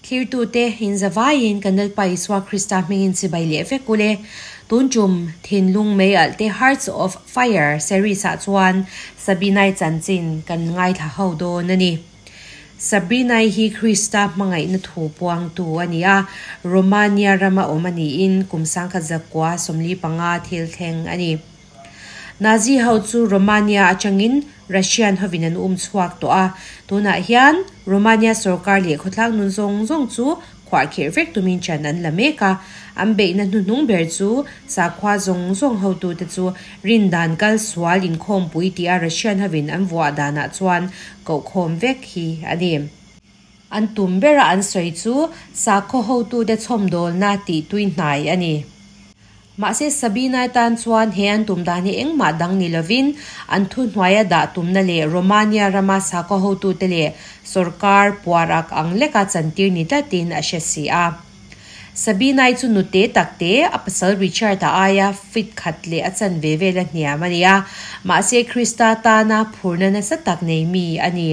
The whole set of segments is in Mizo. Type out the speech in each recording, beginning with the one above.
Thlirtute inzavaiin kan Lalpa Isua Krista hmingin chibai leh vek ule. Tun tum thinlung mei alh te Hearts of Fire series ah chuan Sabinai chanchin kan ngaithla ho dawn a ni. Sabinai hi Krista hmangaihna thu puangtu a ni a, Romania rama awm a niin kum 1945 thil thleng a ni. Nazi ho chu Romania atangin Russian hovin an um chhuak tawh a, tunah hian Romania sorkar leh khawtlang nun zawng zawng chu khuahkhirh vek tumin chan an la mek a, an beihna hnuhnung ber chu sakhua zawng zawng hotute chu rindan kal sual inkhawmpui tia Russian hovin an vuah danah chuan kohkhawm vek hi a ni. An tum bera an sawi chu sakhaw hotute chhawmdawlna tih tui hnai a ni. Mahse Sabina tan chuan he an tum dan hi engmah dang ni lovin an thuhnuaia dah tumna leh Romania rama sakhaw hotute leh sorkar puarak ang leka chantir ni tlatin a hre si a. Sabina-i chu nute takte a pasal Richard-a aia fit khat leh a chan ve vel a hniam a ni a, mahse Krista tana phurna nasa tak nei mi a ni.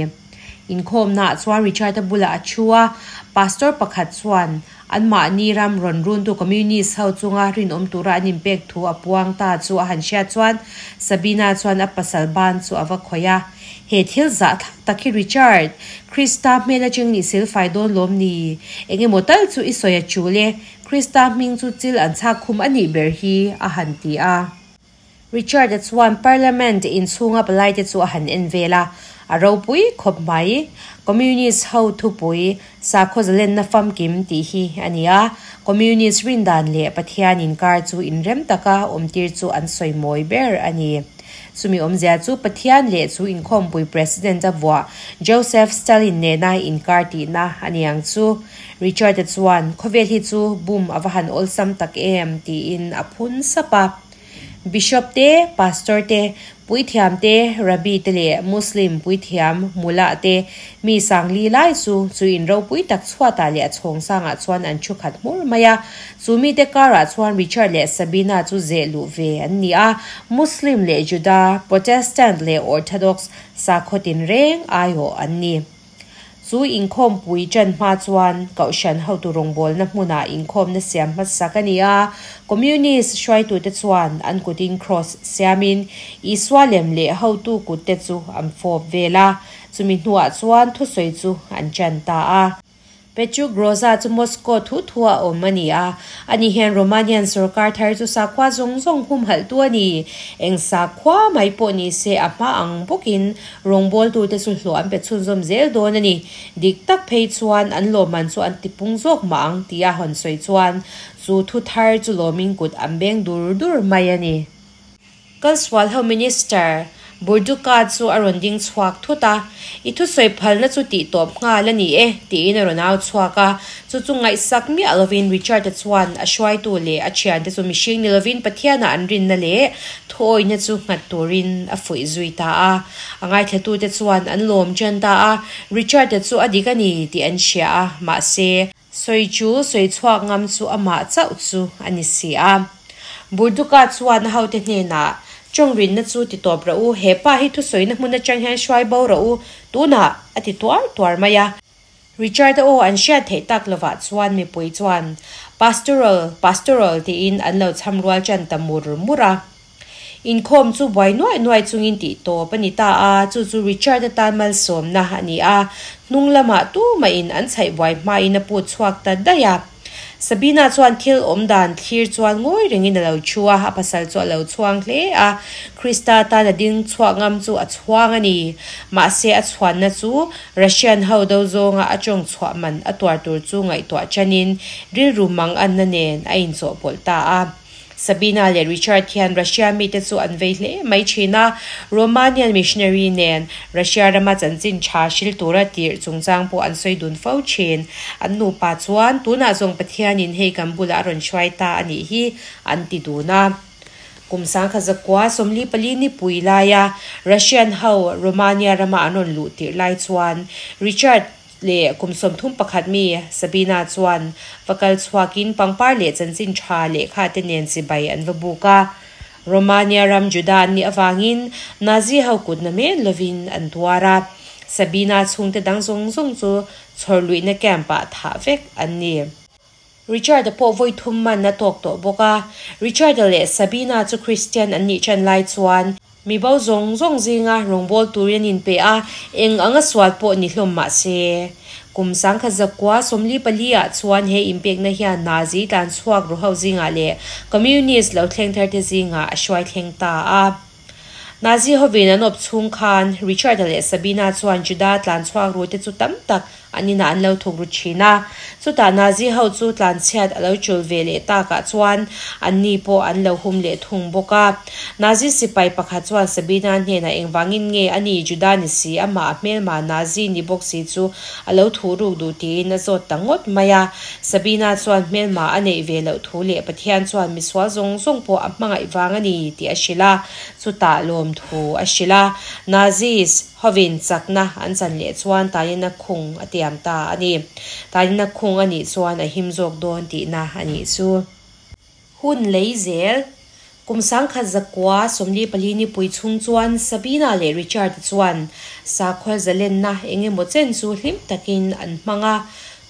Inkhawmnaah chuan Richard-a bulah a thu a, pastor pakhat chuan anmahni ram rawn runtu Communist ho chunga rinawm tura an inpek thu a puang ta chu a han hriat chuan Sabina chuan a pasal ban chu a va khawih a. He thil zah thlak tak hi Richard, Krista hmel atangin i silfai dawn lawm ni? Eng emaw tal chu i sawi a chul e, Krista hming chu chil an chhak khum a nih ber hi, a han ti a. Richard-a chuan Parliament inchhunga palaite chu a han en vel a, a ropui khawp mai. Communist ho thupui, sakhaw zalenna famkim tih hi a ni a, Communist rindan leh Pathian inkar chu inrem taka awmtir chu an sawi mawi ber a ni. Chumi awmzia chu Pathian leh chu inkhawmpui President a vuah Joseph Stalin nena inkar tihna a ni ang chu. Richard-a chuan, Khawvel hi chu bum a va han awlsam tak em? tiin a phun sap a. Bishop te, Pastor te, puithiam te, Rabbi te leh Muslim puithiam Mullah te mi sangli lai chu chu in ropui tak chhuatah leh a chhawng sangah chuan an thu khat hmur mai a. Chu mite karah chuan Richard leh Sabina chu zeh luh ve an ni a, Muslim leh Juda, Protestant leh Orthodox sakhaw tinreng aiawh an ni. Chu inkhawmpui ṭan hma chuan Kohhran hotu rawngbawlna hmunah inkhawmna siam hmasak a ni a, Communist hruaitute chuan an kutin kraws siamin Isua lem leh hotu kutte chu an fawp vel a, chumi hnuah chuan thusawi chu an ṭan ta a. Petru Groza chu Moscow thu thu a awm a ni a, ani hian Romanian sorkar thar chu sakhua zawng zawng humhalhtu a ni. Eng sakhua mai pawh ni se a hma ang bawkin Rawngbawltute chu hlawh an pe chhunzawm zel dawn a ni. Dik tak phei chuan an lawmman chu an tipung zawk mah ang tih a hawn sawi chuan chu thu thar chu lawmin kut an beng dur dur mai a ni. Kalsual ho Minister Burduka chu a rawn ding chhuak thut a, I thusawi phalna chu tih tawp nghal a ni e, tiin a rawn au chhuak a. Chu chu ngaihsak miah lovin Richard-a chuan a hruaitu leh a thiante chu mihring ni lovin Pathianah an rinna leh Thuawihna chu nghat turin a fuih zui ta a. A ngaithlatute chuan an lawm ṭan ta a, Richard-a chu a dik a ni tih an hria a, mahse, sawi chu sawi chhuak ngam chu amah chauh chu a ni si a. Burduka chuan a hote hnenah, Chawngrinna chu ti tawp rawh u, he pa hi thusawina hmun aṭang hian hruai bo rawh u, tunah, a ti tuar tuar mai a. Richard-a aw an hriat theih tak lovah chuan mipui chuan, Pastoral, Pastoral tiin an lo chham rual ṭan ta mur mur a. Inkhawm chu buai nuaih nuaih chungin tih tawp a ni ta a, chu chu Richard-a tan malsawmna a ni a, hnung lamah tumahin an chhaih buai hmain a put chhuak ta daih a. Sabina chuan thil awm dan thlir chuan ngawi rengin a lo thu a, a pasal chu a lo chhuang hle a. Krista tan a ding chhuak ngam chu a chhuang a ni. Mahse a chhuanna chu Russian ho do zawnga a tawng chhuah man a tuar tur chu ngaihtuah chanin rilru mang anna nen a inchawhpawlh ta a. Sabina leh Richard hian Russia mite chu an vei hle mai thin a, Romanian missionary nen Russia rama chanchin tha hril tura tirh chungchang pawh an sawi dun fo thin. An nupa chuan, Tunah zawng Pathianin hei kan bulah a rawn hruai ta a nih hi, an ti dun a. Kum 1944 nipui laia Russian ho Romania rama an rawn luh tirh lai chuan Richard, Leh kum 31 mi Sabina chuan va kal chhuakin pangpar leh chanchin tha lehkha te nen chibai an va buk a. Romania ram Juda an nih avangin Nazi ho kutna men lovin an tuar a. Sabina chhungte dang zawng zawng chu chhawrluihna camp-ah thah vek an ni. Richard-a pawh vawi thum man a tawk tawh bawk a. Richard-a leh Sabina chu Kristian an nih ṭan lai chuan mi bo zawng zawng zinga rawngbâwl turin an inpe a, eng anga sual pawh ni hlawm mah se. Kum 1944 ah chuan he inpekna hian Nazi tlan chhuak ru ho zingah leh Communist lo thleng tharte zingah a hruai thleng ta a. Nazi hovin an awp chhung khan Richard-a leh Sabina chuan Juda tlan chhuak rute chu tam tak an inah an lo thuk ru thin a. Chutah Nazi ho chu tlan chhiat a lo chul ve leh takah chuan anni pawh an lo hum leh thung bawk a. Nazi sipai pakhat chuan Sabina hnenah engvangin nge a ni Juda ni si amah a hmelma Nazi ni bawk si chu a lo thuh ruk duh tiin a zawt ta ngawt mai a. Sabina chuan hmelma a neih ve loh thu leh Pathian chuan misual zawng zawng pawh a hmangaih vang a ni tih a hrilh a. Chutah lawmthu a hrilh a, Nazis hovin chakna an chan leh chuan Tanina khung a tiam ta a ni. Tanina khung a nih chuan a him zawk dawn tihna a nih chu. Hun lei zel. Kum 1944 nipui chhung chuan Sabina leh Richard-a chuan sakhua zalenna eng emaw chen chu hlim takin an hmang a.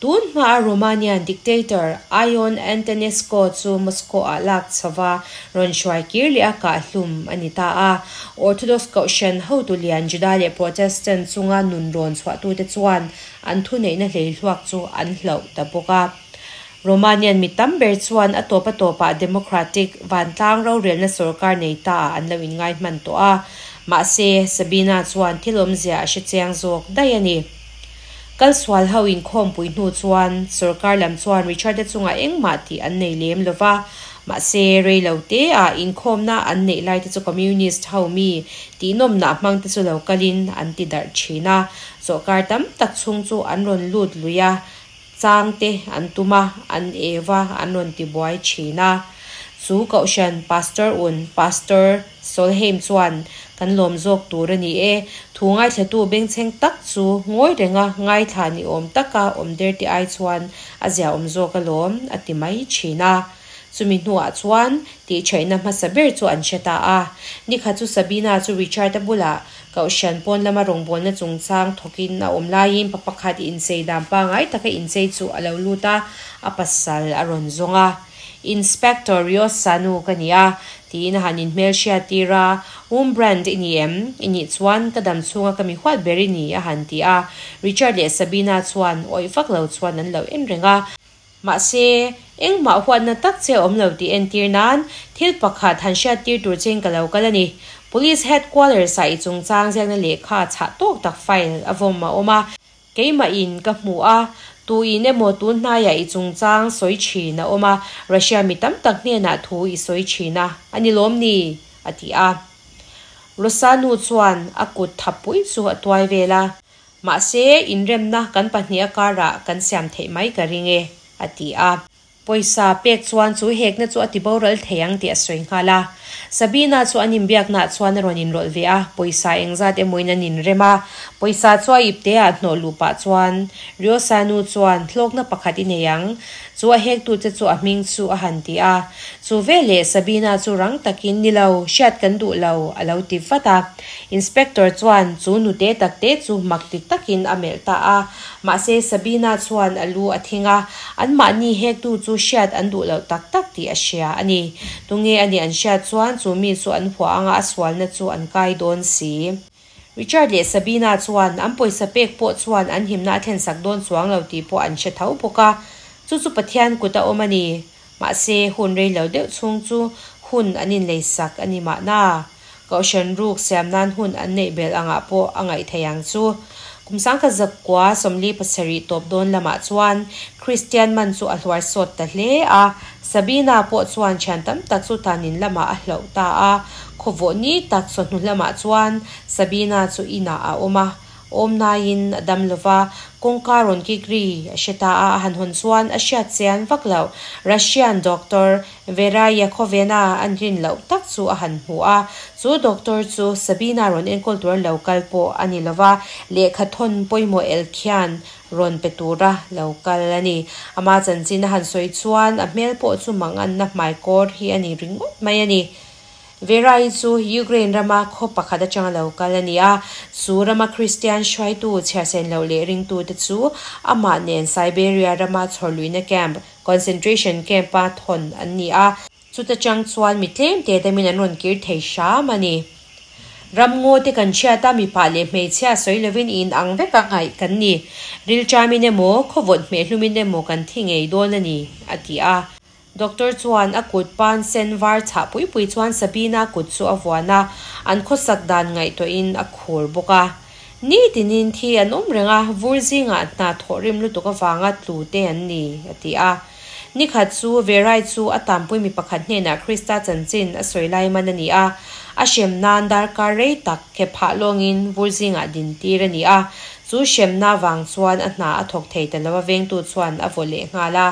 Tun hmaa Romanian dictator Ion Antonesco chu Moscow-ah lak chhova rawn hruai kir leh a kahhlum a ni ta a. Orthodox Kohhran hotu lian Juda leh Protestant chunga nun rawn chhuahtute chuan an thuneihna hleihluak chu an hloh ta bawk a. Romanian mi tam ber chuan a tawp a tawpah democratic vantlang rorelna sorkar nei taah an lo inngai hman tawh a. Mahse, Sabina chuan thil awmzia a hre chiang zawk daih a ni. Kal sual ho inkhawmpui hnu chuan sorkar lam chuan Richard-a chungah engmah tih an nei lem lo va, mahse rei lo te-ah inkhawmna an neih lai te chu Communist ho mi tihnawmnah hmang te chu lo kalin an ti darh thin a, chawhkar tam tak chhung chu an rawn lut lui a, chang te an tum a, an eu a, an rawn ti buai thin a. Chu Kohhran Pastor un Pastor Solheim chuan kan lawm zawk tur a ni e. Thu ngaithlatu bengchheng tak chu ngawi renga ngaithla ni awm taka awm der te ai chuan a ziaawm zawk alawm, a ti mai thin a. Chumi hnuah chuan tihchhaihna hmasa ber chu an hre ta a. Nikhat chu Sabina chu Richard-a bulah Kohhran pawn lama rawngbawlna chungchang thawkin a awm laiin pa pakhat inchei dan pangngai taka inchei chu a lo lut a, a pasal a rawn zawng a. Inspector Riosa nu ka ni a, tiin a han inhmelhriat tir a, Wurmbrand i ni em? I nih chuan ka dam chhunga ka mi huat ber i ni, a han ti a. Richard leh Sabina chuan awih vak lo chuan an lo en reng a. Mahse, engmah huatna tak che a awm lo tih entir nan thil pakhat han hriat tir tur chein ka lo kal a ni. Police Headquarters-ah i chungchang ziakna lehkha chhah tawk tak file a vawm a awm a. Keimah in ka hmu a, tu in emaw tun hnaiah i chungchang sawi thin a awm a, Russia mi tam tak hnenah thu i sawi thin a, a ni lawm ni? a ti a. Rosa nu chuan a kut thapui chu a tuai vel a, Mahse, inremna kan pahnih a karah kan siam theih mai ka ring e, a ti a. Pawisa pek chuan chu hekna chu a ti boral thei ang tih a sawi nghal a. Sabina chu an inbiaknaah chuan a rawn inrawlh ve a, pawisa engzat emawin an inrem a. Pawisa chu a ipteah hnawh luh pah chuan Riosa nu chuan hlawkna pakhat i nei ang, chu a hektute chu a hming chu a han ti a. Chu veleh Sabina chu rang takin, Ni lo, hriat kan duh lo, a lo ti vat a. Inspector chuan chu nute takte chu mak ti takin a melh ta a. Mahse, Sabina chuan a lu a thing a, anmahni hektu chu hriat an duh loh tak tak tih a hria a ni. Tunge a nih an hriat chuan chu mi chu an huah anga a sualna chu an kai dawn si. Richard leh Sabina chuan an pawisa pek pawh chuan an himna a thlensak dawn chuang lo tih pawh an hre tho bawk a, chu chu Pathian kut a awm a ni. Mahse, hun rei lo deuh chhung chu hun an inleisak a ni mahna. Kohhran ruk siam nan hun an neih belh angah pawh a ngaih theih ang chu. Kum 1947 tawp dawn lamah chuan Kristian man chu a hluar sawt ta hle a, Sabina pawh chuan thian tam tak chu tanin lamah a hloh ta a. Khawvawh ni tak chawhnu lamah chuan Sabina chu inah a awm a. Awmnaiin a dam lo va, kawngka rawn kik ri a hre ta a, a han hawn chuan a hriat chian vak loh. Russian doctor Vera Yakovena an rin loh tak chu a han hmu a, chu doctor chu Sabina rawn enkawl tura lo kal pawh a ni lo va, lehkha thawn pawimawh el khian rawn pe tura lo kal a ni. Ama chanchin a han sawi chuan a hmel pawh chu manganna hmaikawr hi a ni ringawt mai a ni. Vera-i chu Ukraine rama khaw pakhat atanga lo kal a ni a, chu rama Kristian hruaitu chhiarsen loh leh ringtute chu amah nen Siberia rama chhawrluihna camp, concentration camp, a thawn an ni a. Chuta chang chuan mi tlem te damin an rawn kir thei hram a ni. Ramngaw te kan hriat a, mipa leh hmeichhia sawi lovin in ang vek a ngaih kan ni. Rilṭamin emaw, khawvawt hmehhlumin emaw kan thi ngei dawn a ni, a ti a. Doctor chuan a kut pan sen var chhah pui pui chuan Sabina kut chu a vuan a, an khawsak dan ngaihtuahin a khur bawk a. Nitinin thi an awm reng a, vur zingah hna thawh rim lutuk avanga tlu te an ni, a ti a. Nikhat chu Verai chu a tampui mi pakhat hnenah Krista chanchin a sawi lai man a ni a, a hrem nan darkar rei tak ke phah lawngin vur zingah din tir a ni a, chu hremna vang chuan a hna a thawk thei ta lo a vengtu chuan a vaw leh nghal a.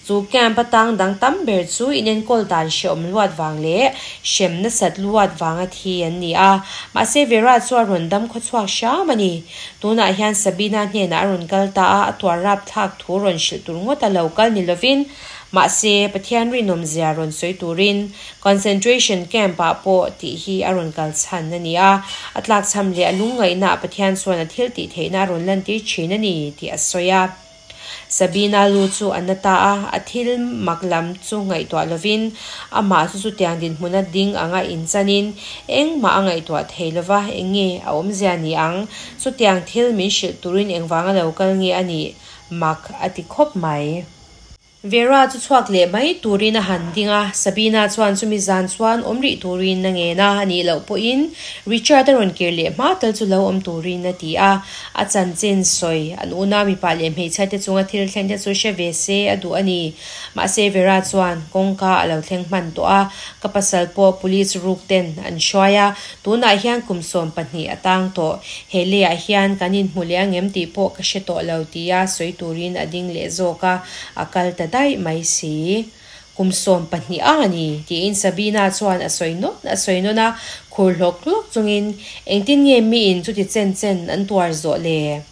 Chu camp a tang dang tam ber chu inenkawl dan hrehawm luat vang leh hrem nasat luat vanga thi an ni a. Mahse Vera chu a rawn dam khawchhuak hram a ni. Tunah hian Sabina hnenah a rawn kal ta a, a tuar rapthlak thu rawn hrilh tur ngawt a lo kal ni lovin, mahse Pathian rinawmzia rawn sawi turin concentration camp ah pawh tih hi a rawn kal chhan a ni a. A tlakchham leh a lungngaihna ah Pathian chuan a thil tih theihna a rawn lantir thin a ni tih a sawi a. Sabina lu chu a na ta a, a thil mak lam chu ngaihtuah lovin amah chu chutiang dinhmuna ding anga inchanin engmah a ngaihtuah thei lova, eng nge a awmzia ni ang? Chutiang thil min hrilh turin engvanga lo kal nge a nih? Mak a ti khawp mai. Vera chu chhuak leh mai turin a han ding a, Sabina chuan chumi zan chuan awm rih turin a ngen a, a nih loh pawhin Richard a rawn kir leh hma tal chu lo awm turin a ti a. A chanchin sawi, an unau mipa leh hmeichhia te chunga thil thleng te chu hre ve se a duh a ni. Mahse Vera chuan kawngka a lo thleng hman tawh a, ka pasal pawh police ruk ten an hruai a, tunah hian kum 12 a tang tawh. He leiah hian kan inhmu leh angem tih pawh ka hre tawh lo tia sawi turin a ding leh zawk a, a kal ta daih mai si. Kum 12 a ni, tiin Sabina chuan a sawi nawn a sawi nawn a, khur hlawk hlawk chungin, Engtin nge miin chuti chen chen an tuar zawh le?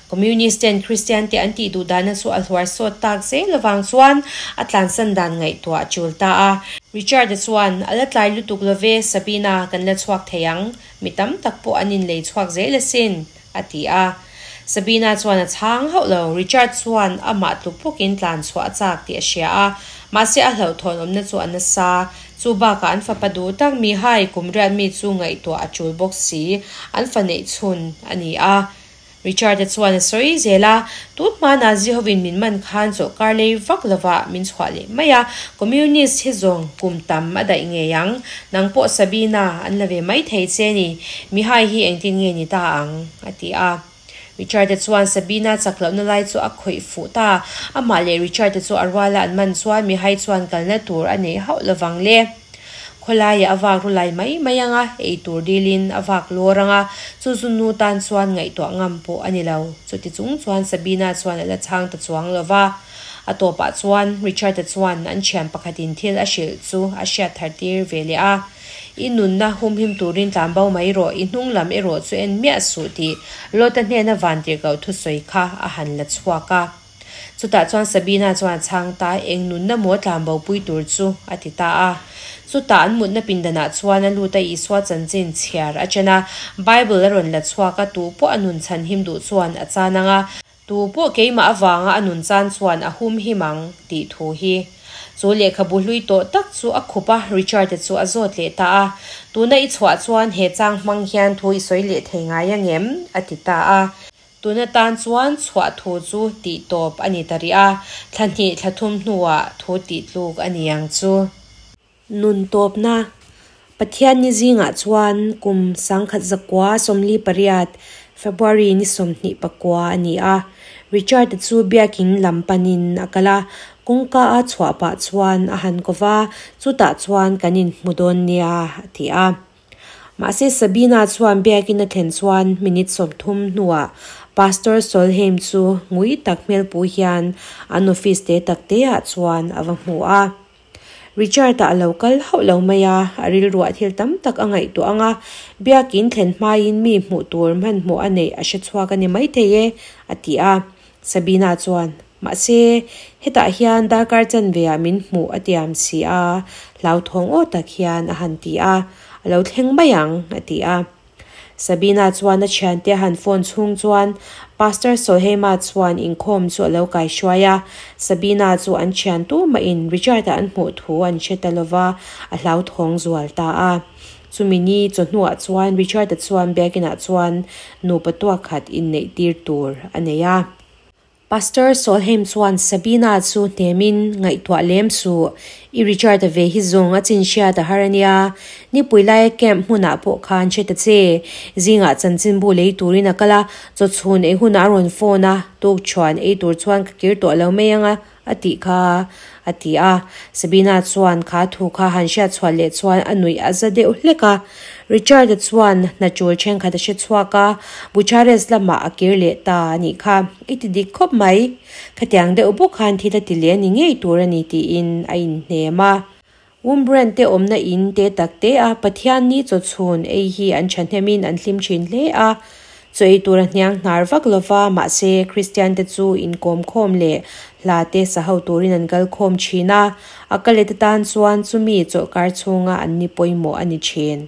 Communist ten Kristian te an tih duh dana chu a hluar sawt tak zel avang chuan a tlansan dan ngaihtuah a tul ta a. Richard-a chuan, A la tlai lutuk lo ve, Sabina, kan la chhuak thei ang. Mi tam tak pawh an inlei chhuak zel asin, a ti a. Sabina chuan a chhang hauh lo. Richard chuan amah tluk bawkin tlan chhuah a chak tih a hria a, mahse a hlauhthawn awmna chu a nasa. Chu bakah an fapa duh tak Mihai kum riat mi chu ngaihtuah a tul bawk si, an fa neih chhun a ni a. Richard-a chuan a sawi zel a, Tun hma Nazi hovin min man khan chawlhkar lei vak lovah min chhuah leh mai a, Communist hi zawng kum tam a daih ngei ang. Nang pawh Sabina an la ve mai thei che ni. Mihai hi engtin nge ni ta ang? a ti a. Richard-a chuan Sabina chak lohna lai chu a khawih fuh ta. Amah leh Richard-a chu a ruala an man chuan Mihai chuan kalna tur a neih hauh lovang le. Khawlaiah a vak ru lai mai mai ang a, ei tur dilin a vak lawr ang a, chu zu nu tan chuan ngaihtuah ngam pawh a ni lo. Chuti chung chuan Sabina chuan a la chhang ta chuang lo va. A tawpah chuan Richard-a chuan an thian pakhatin thil a hrilh chu a hriat thar tir ve leh a. I nunna humhim turin tlan bo mai rawh, i hnung lam erawh chu en miah suh tih Lota hnena vantirhkoh thusawi kha a han la chhuak a. Chutah chuan Sabina chuan a chhang ta, Eng nunna maw tlan bo pui tur chu? a ti ta a. Chutah an mutna pindanah chuan a lut a, Isua chanchin chhiar a chen a. Bible a rawn la chhuak a, tu pawh a nun chhanhim duh chuan a chan ang a, tu pawh keimah avanga a nun chan chuan a humhim ang, tih thu hi. Chu lehkhabu hlui tawh tak chu a khup a, Richard-a chu a zawt leh ta a. Tuna i chhuah chuan he chang hmang hian thu i sawi leh thei ngai angem? a ti ta a. Tun atan chuan chhuah thu chu tih tawp a ni ta rih a, thla hnih thla thum hnuah thu tih tluk a ni ang chu. Nun tawpna, Pathian ni zingah chuan kum 1948 February ni 29 a ni a, Richard-a chu biakin lam panin a kal a, kawngka a chhuah pah chuan a han ko va, chutah chuan kan inhmu dawn nia a ti a. Mahse Sabina chuan biakin a thlen chuan minute 30 hnuah Pastor Solheim chu ngui tak hmelpu hian an office te tak te ah chuan a va hmu a. Richard-a a lo kal hauh lo mai a, a rilruah thil tam tak a ngaihtuah ang a, biakin thlen hmain mi hmuh tur hmanhmawh a neih a hre chhuak a ni maithei e, a ti a. Sabina chuan. Mahse, hetah hian darkar chanveah min hmuh a tiam si a, hlauthawng aw tak hian a han ti a. A lo thleng mai ang, a ti a. Sabina chuan a thiante a han phone chhung chuan Pastor Solheima chuan inkhawm chu a lo kaihruai a. Sabina chu an thian tumahin Richard-a an hmuh thu an hre ta lova, a hlauthawng zual ta a. Chumi ni chawhnuah chuan Richard-a chuan biakinah chuan nupa tuak khat inneih tir tur a nei a. Pastor Solheim chuan Sabina chu hnemin ngaihtuah lem suh, I Richard-a ve hi zawng a chin hriat a har a nia. Nipui laia camp hmunah pawh khan hre ta che. Zingah chanchinbu lei turin a kal a, chawchhun ei hunah a rawn phone a, tuk chuan ei tur chuan ka kir tawh lo mai ang a, a tih kha, a ti a. Sabina chuan kha thu kha han hriat chhuah leh chuan a nuih a za deuh hlek a. Richard-a chuan hna tul thenkhat a hre chhuak a, Bucharest lamah a kir leh ta a nih kha. I ti dik khawp mai. Khatiang deuh bawk khan thil a ti leh a ni ngei tur a ni tiin a inhnem a. Wurmbrand te awmna in te tak te a Pathian ni chaw chhun ei hi an thahnemin an hlim thin hle a. Chaw ei tur a hniang hnar vak lova, mahse Kristian te chu inkawm khawm leh hla te sa ho turin an kal khawm thin a, a ka let atan chuan chumi chawlhkar chhunga an ni pawimawh a ni thin.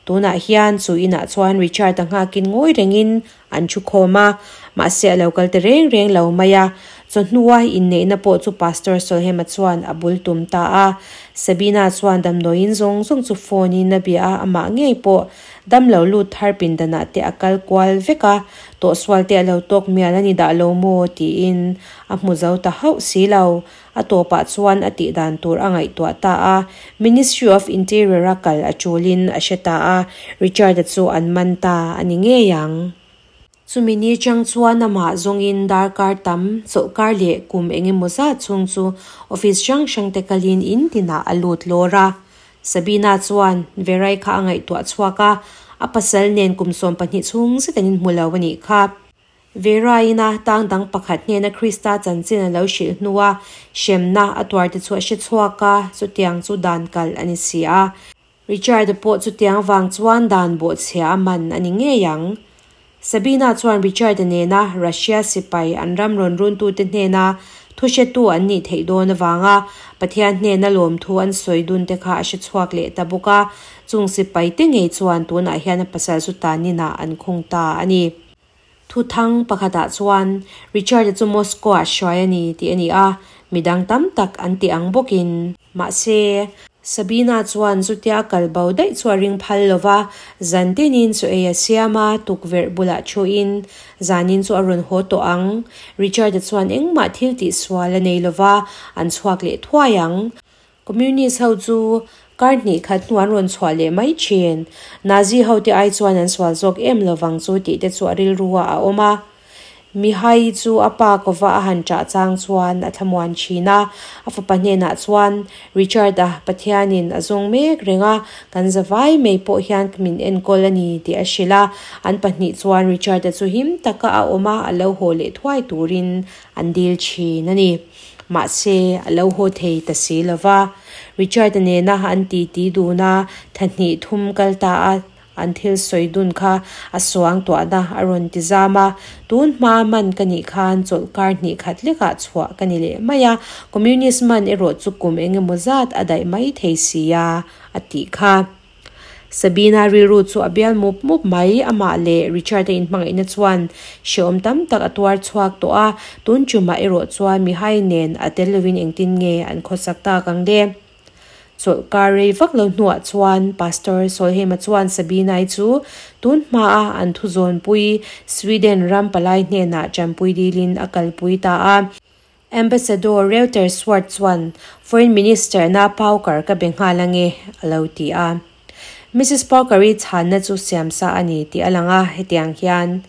Tunah hian chu inah chuan Richard-a nghakin ngawi rengin an thu khawm a, mahse a lo kal ta reng reng lo mai a. Chawhnua inneihna pawh chu Pastor Solhema chuan a bul tum ta a. Sabina chuan damdawiin zawng zawng chu phone in a bia a, amah ngei pawh dam lo lut thar pindanah te a kal kual vek a, tawhsual te a lo tawk mial a ni dah lo maw tiin a hmu zo ta hauh si lo. A tawpah chuan a tih dan tur a ngaihtuah ta a, Ministry of Interior-a kal a tulin a hre ta a, Richard-a chu an man ta a ni ngei ang. Chumi ni chang chuan amah zawngin darkar tam, chawlhkar leh kum eng emaw zat chhung chu office hrang hrangte kalin in tinah a lut lawr a. Sabina chuan Verai kha a ngaihtuah chhuak a, a pasal nen kum 12 chhung zet an inhmu lo a nih kha. Vera-ina tang dang pakhat hnena Krista chanchin a lo hrilh hnua hremna a tuarte chu a hre chhuak a, chutiang chu dan kalh a ni si a. Richard-a pawh chutiang vang chuan dan bawhchhia a man a ni ngei ang. Sabina chuan Richard-a nena Russia sipai an ram rawn runtute hnena thu hretu an nih theih dawn avanga Pathian hnena lawmthu an sawi dunte kha a hre chhuak leh ta bawk a, chung sipaite ngei chuan tunah hian a pasal chu taninah an khung ta a ni. Thuthang pakhatah chuan Richard-a chu Moscow-ah hruai a ni tih a ni a, midang tam tak an ti ang bawkin. Mahse, Sabina chuan chutia a kal bo daih chu a ring phal lo va, zan tinin chu ei a siam a, tukverh bulah thuin zanin chu a rawn haw tawh ang. Richard-a chuan engmah thil tihsual a nei lo va, an chhuak leh thuai ang. Communist ho chu kar hnih khat hnu an rawn chhuah leh mai thin. Nazi ho te ai chuan an sual zawk em lovang chu tih te chu a rilru ah a awm a. Mihai chu a pa kova a han ṭah chang chuan a thlamuan thin a. A fapa hnenah chuan, Richard-a Pathianin a zawng mek reng a, kan zavai mai pawh hian min enkawl a ni tih a hrilh a. An pahnih chuan Richard-a chu him taka a awm a, a lo haw leh thuai turin an dil thin a ni. Mahse, a lo haw thei ta si lo va. Richard-a nena an titi dun a, thla hnih thum kal ta a, an thil sawi dun kha a suang tuahna a rawn ti zam a. Tun hma man ka nih khan chawlhkar hnih khat lekah chhuah ka ni leh mai a, Communist man erawh chu kum eng emaw zat a daih mai thei si a, a tih kha. Sabina rilru chu a bial mup mup mai, amah leh Richard-a inhmangaihna chuan hrehawm tam tak a tuar chhuak tawh a, tun tumah erawh chuan Mihai nen a tel lovin engtin nge an khawsak tak ang le? Chawlhkar rei vak lo hnuah chuan Pastor Solheima chuan Sabina-i chu tun hmaa an thuzawnpui Sweden ram palai hnenah tanpui dilin a kalpui ta a. Ambassador Reuter Swart chuan Foreign Minister na Pauker ka be nghal ange a lo ti a. Mrs Pauker-i chhanna chu siam sa a ni tih a lang a, hetiang hian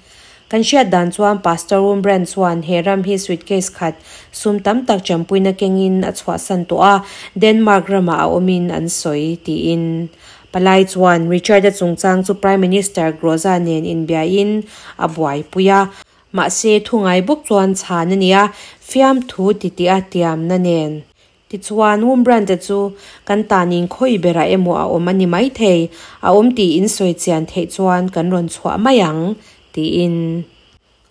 kan hriat dan chuan Pastor Wurmbrand chuan he ram hi suitcase khat sum tam tak champuina kengin a chhuahsan tawh a, Denmark ramah a awmin an sawi tiin. Palai chuan Richard-a chungchang chu Prime Minister Groza nen inbiain a buaipui a. Mahse, thu ngai bawk chuan chhan a nia, fiamthu titih a tiamna nen. Tichuan, Wurmbrand-a chu kan tanin khawi berah emaw a awm a ni maithei, a awm tih in sawi chian theih chuan kan rawn chhuah mai ang, tiin.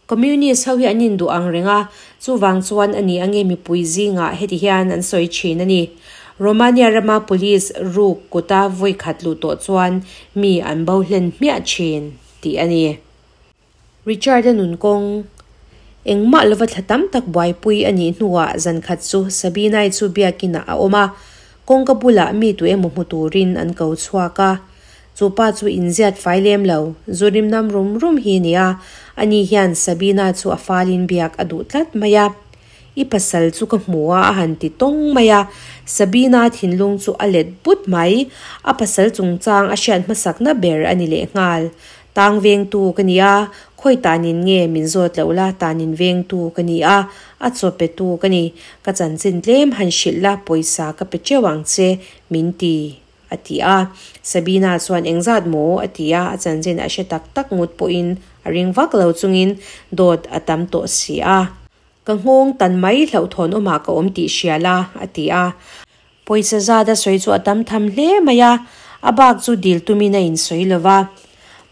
Communist ho hi an induh ang reng a, chuvang chuan a ni ange mipui zingah heti hian an sawi thin a ni. Romania rama police ruk kuta vawi khat luh tawh chuan mi an bo hlen hmiah thin tih a ni. Richard-a nun kawng engmah lova thla tam tak buaipui a nih hnuah zan khat chu Sabina-i chu biakinah a awm a, kawngka bulah mi tu emaw hmu turin an ko chhuak a. Chu pa chu inziat fai lem lo, zu rim nam rum rum hi nia, ani hian Sabina chu a falin biak a duh tlat mai a. I pasal chu ka hmu a a han ti tawng mai a, Sabina thinlung chu a let but mai, a pasal chungchang a hriat hmasakna ber a ni lehnghal. Tang vengtu ka ni a, khawi tanin nge min zawt loh la, tanin vengtu ka ni a, a chaw petu ka ni, ka chanchin tlem han hrilh la, pawisa ka pe teuh ang che, min ti. A ti a. Sabina chuan engzat maw? A ti a, a chanchin a hre tak tak ngut pawhin a ring vak lo chungin dawt a tam tawh si a. Ka nghawng tan mai hlauhthawn awmah ka awm tih hria la, a ti a. Pawisa zat a sawi chu a tam tham hle mai a, a bak chu dil tumin a insawi lo va.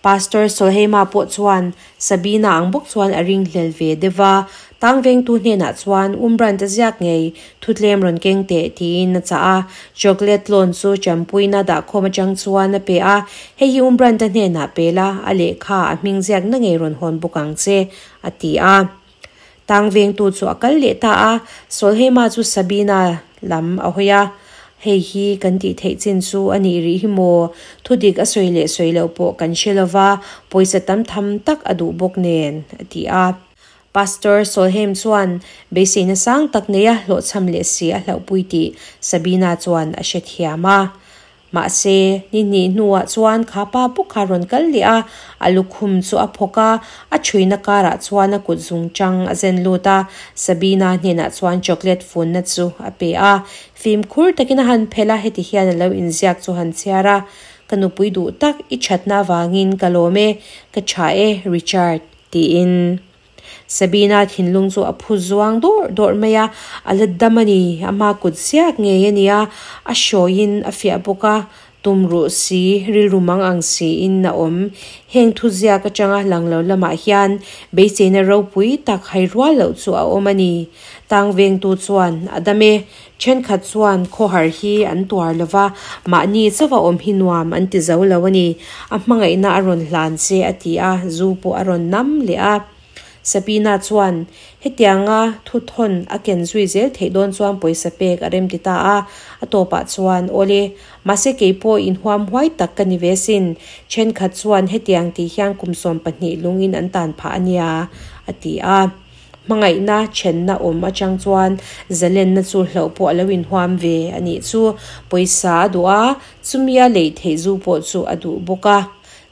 Pastor Solheima pawh chuan Sabina ang bawk chuan a ringhlel ve deuh va, tang vengtu hnenah chuan Umbrand a ziak ngei, thutlem rawn keng teh tiin a chah a. Chocolate lawn chu Champuina dahkhawm atang chuan a pe a, Hei hi Umbrand-a hnenah pe la, a lehkha a hming ziakna ngei rawn hawn bawk ang che, a ti a. Tang vengtu chu a kal leh ta a, Solheima chu Sabina lam a hawi a, Hei hi kan tih theih chin chu a nih rih hi maw? Thudik a sawi leh sawi loh pawh kan hre lo va, pawisa tam tham tak a duh bawk nen, a ti a. Pastor Solheim chuan beiseina sang tak neia hlawhchham leh si a hlauhpui tih Sabina chuan a hrethiam a. Mahse, ni hnih hnuah chuan kha pa bawk kha rawn kal leh a, a lukhum chu a phawk a, a thuina karah chuan a kut zungchang a zen lut a, Sabina hnenah chuan chocolate funna chu a pe a. Fimkhur takin a han phelh a, heti hian a lo inziak chu han chhiar a, Ka nupui duh tak, i thatna avangin ka lawm e, ka tha e, Richard, tiin. Sabina thinlung chu a phu zuang dawrh dawrh mai a, a la dam a ni, a hma kut ziak ngei a ni a, a hrawiin a fiah bawk a, tum ruh si, rilru mang ang siin a awm. Heng thu ziak atanga lang lo lamah hian beiseina ropui tak hai rual loh chu a awm a ni. Tang vengtu chuan a dam e, thenkhat chuan khawhar hi an tuar lo va, mahni chauha awm hi nuam an ti zo lo a ni. A hmangaihna a rawn hlan che a ti a, zu pawh a rawn nam leh a. Sabina chuan hetianga thu thawn a ken zui zel theih dawn chuan pawisa pek a rem ti ta a, a tawpah chuan, Awle, mahse kei pawh inhuam huai tak ka ni ve sin, thenkhat chuan hetiang tih hian kum 12 lungin an tan phah a nia, a ti a. Hmangaihna thenna awm atang chuan zalenna chu hlauh pawh a lo inhuam ve a nih chu. Pawisa a duh a, chumia lei theih zu pawh chu a duh bawk a.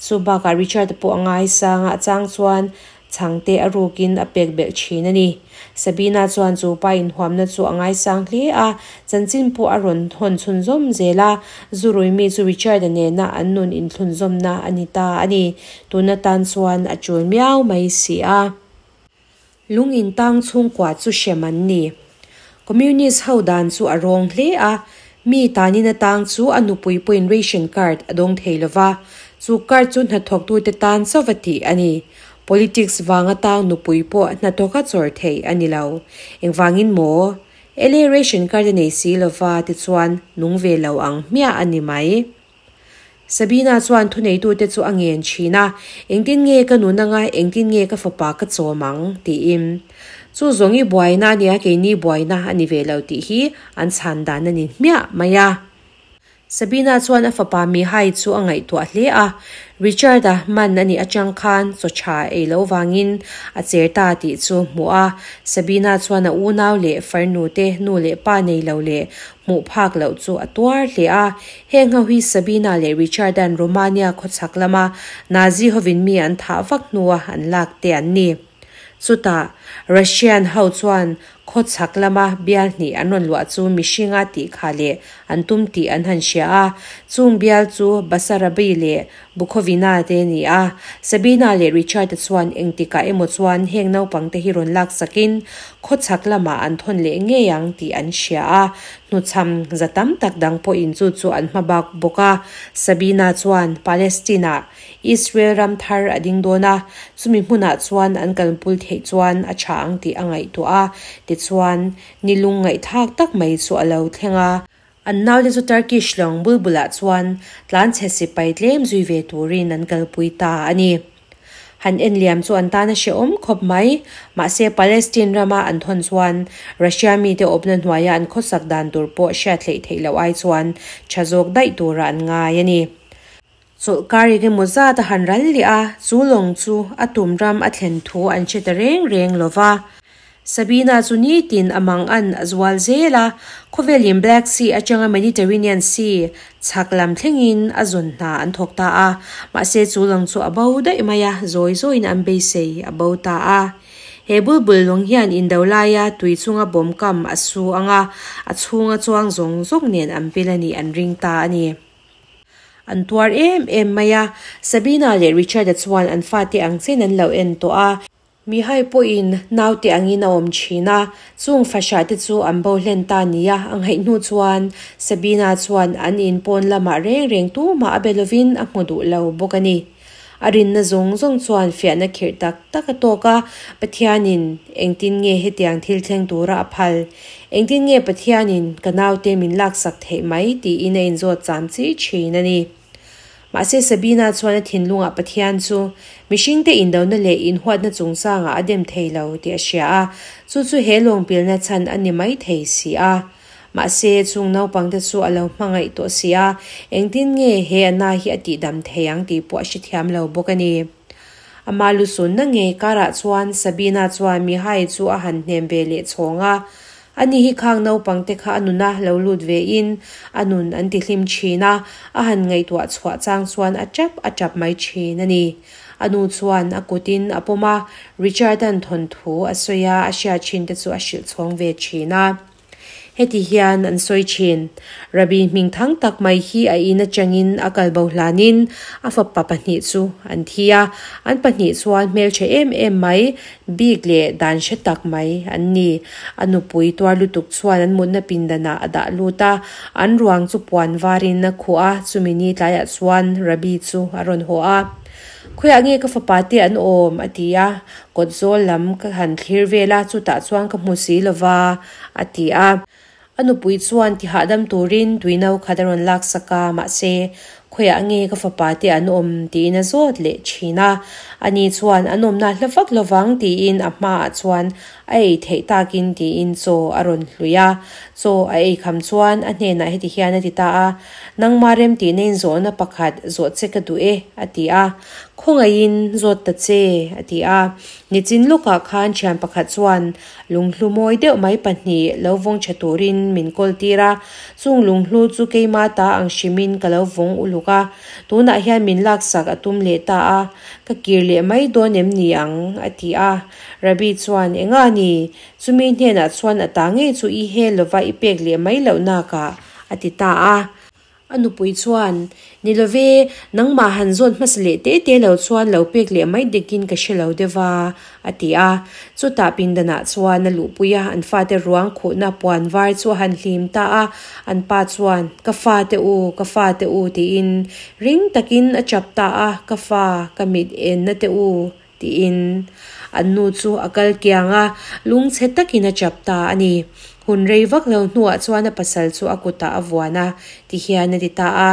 Chu bakah Richard-a pawh a ngaisang a, a chang chuan chhangte a rukin a pek belh thin a ni. Sabina chuan chu pa inhuamna chu a ngaisang hle a, chanchin pawh a rawn hawn chhunzawm zel a, zu ruimi chu Richard-a nena an nun inthlunzawmna a ni ta a ni. Tuna tan chuan a tul miau mai si a. Lung intang chhungkua chu hrem an ni. Communist ho dan chu a rawng hle a, mi tanin atang chu a nupui pawhin ration card a dawng thei lo va, chu card chu hnathawktute tan chauh va tih a ni. Politics vang atang nupui pawh hnathawka chawr theih a ni lo. Engvangin maw? LA ration card a nei si lo va tichuan nung ve lo ang hmiah a ni mai. Sabina chuan thuneitute chu a ngen thin a, Engtin nge ka nun anga, engtin nge ka fapa ka chawm ang? tiin. Chu zawng i buaina a nia, keini buaina a ni ve lo tih hi an chhan dan a ni hmiah mai a. Sabina chuan a fapa Mihai chu a ngaihtuah hle a, Richard-a man a nih atang khan chaw tha ei lo vangin a cher ta tih chu hmuh a. Sabina chuan a unau leh farnute nu leh pa nei lo leh Hmuh phak loh chu a tuar hle a. Heng ho hi Sabina leh Richard-a'n Romania khawchhak lama Nazi hovin mi an thah vak hnua an lak te an ni. Chutah, Russian ho chuan Khawchhak lama bial hnih an rawn luah chu mihringa tih kha leh an tum tih an han hria a. Chung bial chu Basarabi leh Bukovina te a ni a. Sabina leh Richard-a chuan engtikah emaw chuan heng naupangte hi rawn laksakin khawchhak lamah an thawn leh ngei ang tih an hria a. Hnuchham za tam tak dang pawhin chu chu an hma bak bawk a. Sabina chuan Palestine-ah Israel ram thar a ding dawn a, chumi hmunah chuan an kalpul theih chuan a tha ang tih a ngaihtuah a, tichuan nilung ngaihthlak tak mai chu a lo thleng a. An naute chu Turkish lawng bul bulah chuan tlanchhe sipai tlem zui ve turin an kalpui ta a ni. Han en liam chu an tan a hrehawm khawp mai, mahse Palestine rama an thawn chuan Russia mite awpna hnuaia an khawsak dan tur pawh hriat hleih theih loh ai chuan tha zawk daih turah an ngai a ni. Chawlhkar eng emaw zat a han ral leh a, chu lawng chu a tum ram a thlen thu an hre ta reng reng lo va. Sabina chu nitin a mang an a zual zel a, khawvelin Black Sea atanga Mediterranean Sea chhak lam thlengin a zawn hna an thawk ta a, mahse chu lawng chu a bo daih mai a, zawi zawiin an beisei a bo ta a. He bulbul lawng hian indo laia tui chunga bawm kam a su ang a, a chhunga chuang zawng zawng nen an pil a nih an ring ta a ni. An tuar em em mai a, Sabina leh Richard-a chuan an fate ang chen an lo en tawh a. Mihai pawhin naute angin a awm thin a, chung fahrah te chu an bo hlen ta nia a ngaih hnu chuan Sabina chuan an in pawn lamah reng reng tumah a be lovin a hmu duh lo bawk a ni. A rinna zawng zawng chuan fiahna khirh tak tak a tawk a, Pathianin engtin nge hetiang thil thleng tura a phal? Engtin nge Pathianin ka naute min laksak theih mai tiin a inzawt cham chi thin a ni. Mahse Sabina chuan a thinlungah Pathian chu mihringte indona leh inhuatna chungchangah a dem thei lo tih a hria a, chu chu he lawngpilna chhan a ni mai thei si a. Mahse, chung naupangte chu a lo hmangaih tawh si a, engtin nge he a na hi a tihdam thei ang tih pawh a hrethiam lo bawk a ni. Ama lusunna ngei karah chuan Sabina chuan Mihai chu a han hnem ve leh chhawng a. Ani hi khang naupangte kha a nuna lo lut vein a nun an tihlim thin a, a han ngaihtuah chhuah chang chuan a tap a tap mai thin a ni. A nu chuan a kutin a pawm a, Richard-a'n thawnthu a sawi a, a hriat thin te chu a hrilh chhawng ve thin a. Heti hian an sawi thin, Rabbi hming thang tak mai hi a in atangin a kal bo hlanin a fapa pahnih chu an thi a, an pahnih chuan hmeltha em em mai, bik leh dan hre tak mai an ni. A nupui tuar lutuk chuan an mutna pindanah a dah lut a, an ruang chu puan varin a khuh a, chumi ni tlaiah chuan Rabbi chu a rawn haw a. Khawiah nge ka fapa te an awm? a ti a, kawt zawl lam ka han thlir vel a, chutah chuan ka hmu si lova, a ti a. A nupui chuan ti hahdam turin tui no khat a rawn laksak a, mahse, khawiah nge ka fapa te an awm? tiin a zawt leh thin a. Ani chuan an awmna hla vak lovang tiin a hmaah chuan a ei theih takin tiin chaw a rawn hlui a. Chaw a ei kham chuan a hnenah heti hian a ti ta a, Nangmah remtihna in zawhna pakhat zawh che ka duh e, a ti a. Khawngaihin zawt ta che, a ti a. Nichin lawkah khan thian pakhat chuan lunghlu mawi deuh mai pahnih lo vawng tha turin min kawl tir a. Chung lunghlu chu keima ta ang hrimin ka lo vawng uluk a. Tunah hian min laksak a tum leh ta a, ka kir leh mai dawn em ni ang, a ti a. Rabbi chuan, Enga ni? Chumi hnenah chuan a ta ngei chu i hel lova i pek leh mai loh nakah, a ti ta a. A nupui chuan, Ni love, nangmah han zawn hmasa leh te te lo chuan lo pek leh mai dekin ka hre lo deuh va, a ti a. Chutah pindanah chuan a luhpui a, an fate ruang khuhna puan var chu a han hlim ta a. An pa chuan, Ka fate u, ka fate u, tiin ring takin a chap ta a, Ka fa, ka mit enna te u, Tiin an nu chu a kal kiang a, lungchhe takin a chap ta a ni. Hun rei vak lo hnuah chuan a pasal chu a kutah a vuan a, tihian a ti ta a,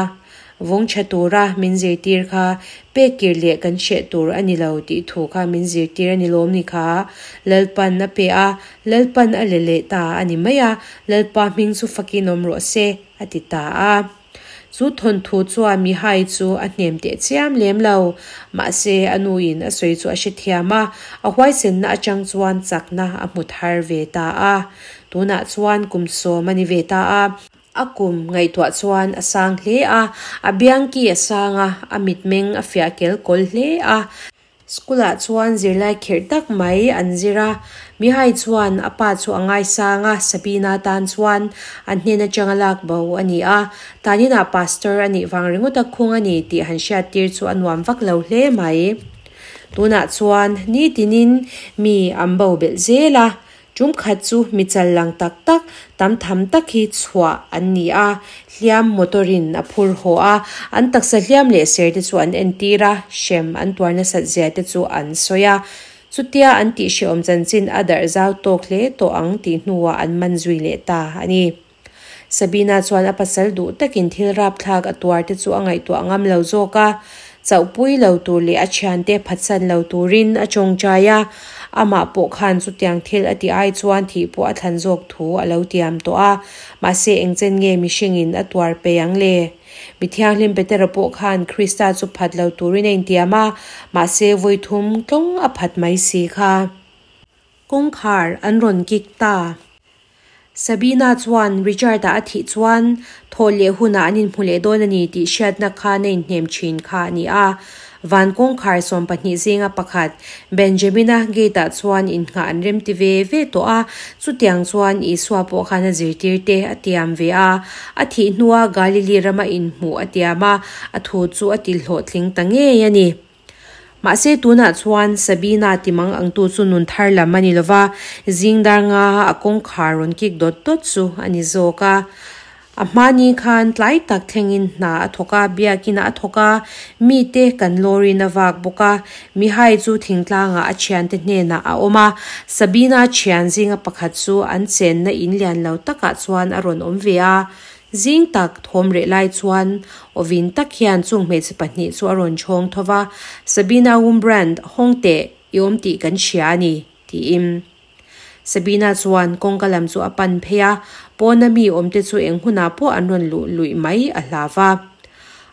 Vawng tha tura min zirtir kha pek kir leh kan hreh tur a ni lo tih thu kha min zirtir a ni lawm ni kha? Lalpan a pe a, Lalpan a le leh ta a ni mai a, Lalpa hming chu fakin awm rawh se, a ti ta a. Chu thawnthu chuan Mihai chu a hnem teh chiam lem lo. Mahse, a nuin a sawi chu a hrethiam a, a huaisenna atang chuan chakna a hmu thar ve ta a. Tunah chuan kum sawm a ni ve ta a. A kum ngaihtuah chuan a sang hle a, a biangki a sang a, a mitmeng a fiah kel kawl hle a. School-ah chuan zirlai khirh tak mai an zir a, Mihai chuan a pa chu a ngaisang a, Sabina tan chuan an hnen atanga lak bo a ni a, taninah pastor a nih vang ringawt a khung a ni tih han hriattir chu a nuam vak lo hle mai. Tunah chuan nitinin mi an bo belh zel a, Tum khat chu mi chal lang tak tak, tam tham tak hi chhuah an ni a, hliam motor in a phur haw a, an taksa hliam leh ser te chu an entir a, hrem an tuar nasat zia te chu an sawi a. Chutia an tih hrehawm chanchin a darh zau tawk hle tawh ang tih hnuah an man zui leh ta a ni. Sabina chuan a pasal duh takin thil rapthlak a tuar te chu a ngaihtuah ngam lo zawk a, chauhpui lo tur leh a thiante phatsan lo turin a tawngtai a, amah pawh khan chutiang thil a tih ai chuan thih pawh a thlan zawk thu a lo tiam tawh a, mahse engchen nge mihringin a tuar pei ang le? Mi thianghlim Petera pawh khan Krista chu phat lo turin a intiam a, mahse vawithum tlawng a phat mai si kha. Kawngkhar an rawn kik ta. Sabina chuan Richard-a a thih chuan thaw leh hunah an inhmu leh dawn a ni tih hriatna khan a inhnem thin kha a ni a. Van kawngkhar 12 zinga pakhat Benjamin-a gate-ah chuan innghah an remti ve ve tawh a, chutiang chuan Isua pawh khan a zirtirte a tiam ve a. A thih hnua Galili rama inhmuh a tiam a, a thu chu a tilhlawhtling ta ngei a ni. Mahse tunah chuan Sabina timang angtu chu nun thar lam a ni lova, zing dar nga a kawngkhar rawn kik dawt dawt chu a ni zawk a. A hmani khan tlai tak thlengin hna a thawk a, biakinah a thawk a, mite kan lawrin a vak bawk a. Mihai chu thingtlangah a thiante hnenah a awm a, Sabina thian zinga pakhat chu an chenna in lian lo takah chuan a rawn awm ve a. Zing tak thawm reh lai chuan awin tak hian chung hmeichhe pahnih chu a rawn chhawng tho va, Sabina Wurmbrand, hawng teh, i awm tih kan hria a ni, tiin. Sabina chuan kawngka lam chu a pan phei a, pawna mi awmte chu eng hunah pawh an rawn luh luih mai a hlau va.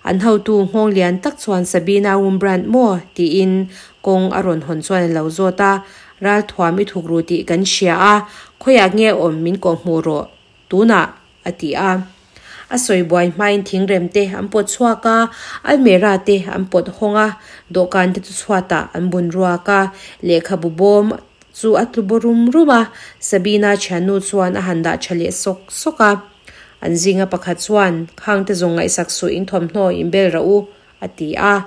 An hotu nghawng lian tak chuan Sabina Wurmbrand maw? tiin kawng a rawn hawn chuan a lo zawt a, Ralthuam i thuk ru tih kan hria a, khawiah nge awm min kawhhmuh rawh, tunah a ti a. A sawi buai hmain thingrem te an pawt chhuak a, almera te an pawt hawng a, dawhkan te chu chhuatah an bun ruak a, lehkhabu bawm chu a tlu baw rum rum a, Sabina thiannu chuan a han dah tha leh sawk sawk a. An zinga pakhat chuan, Khang te zawng ngaihsak suh in thawmhnaw in bel rah u, a ti a.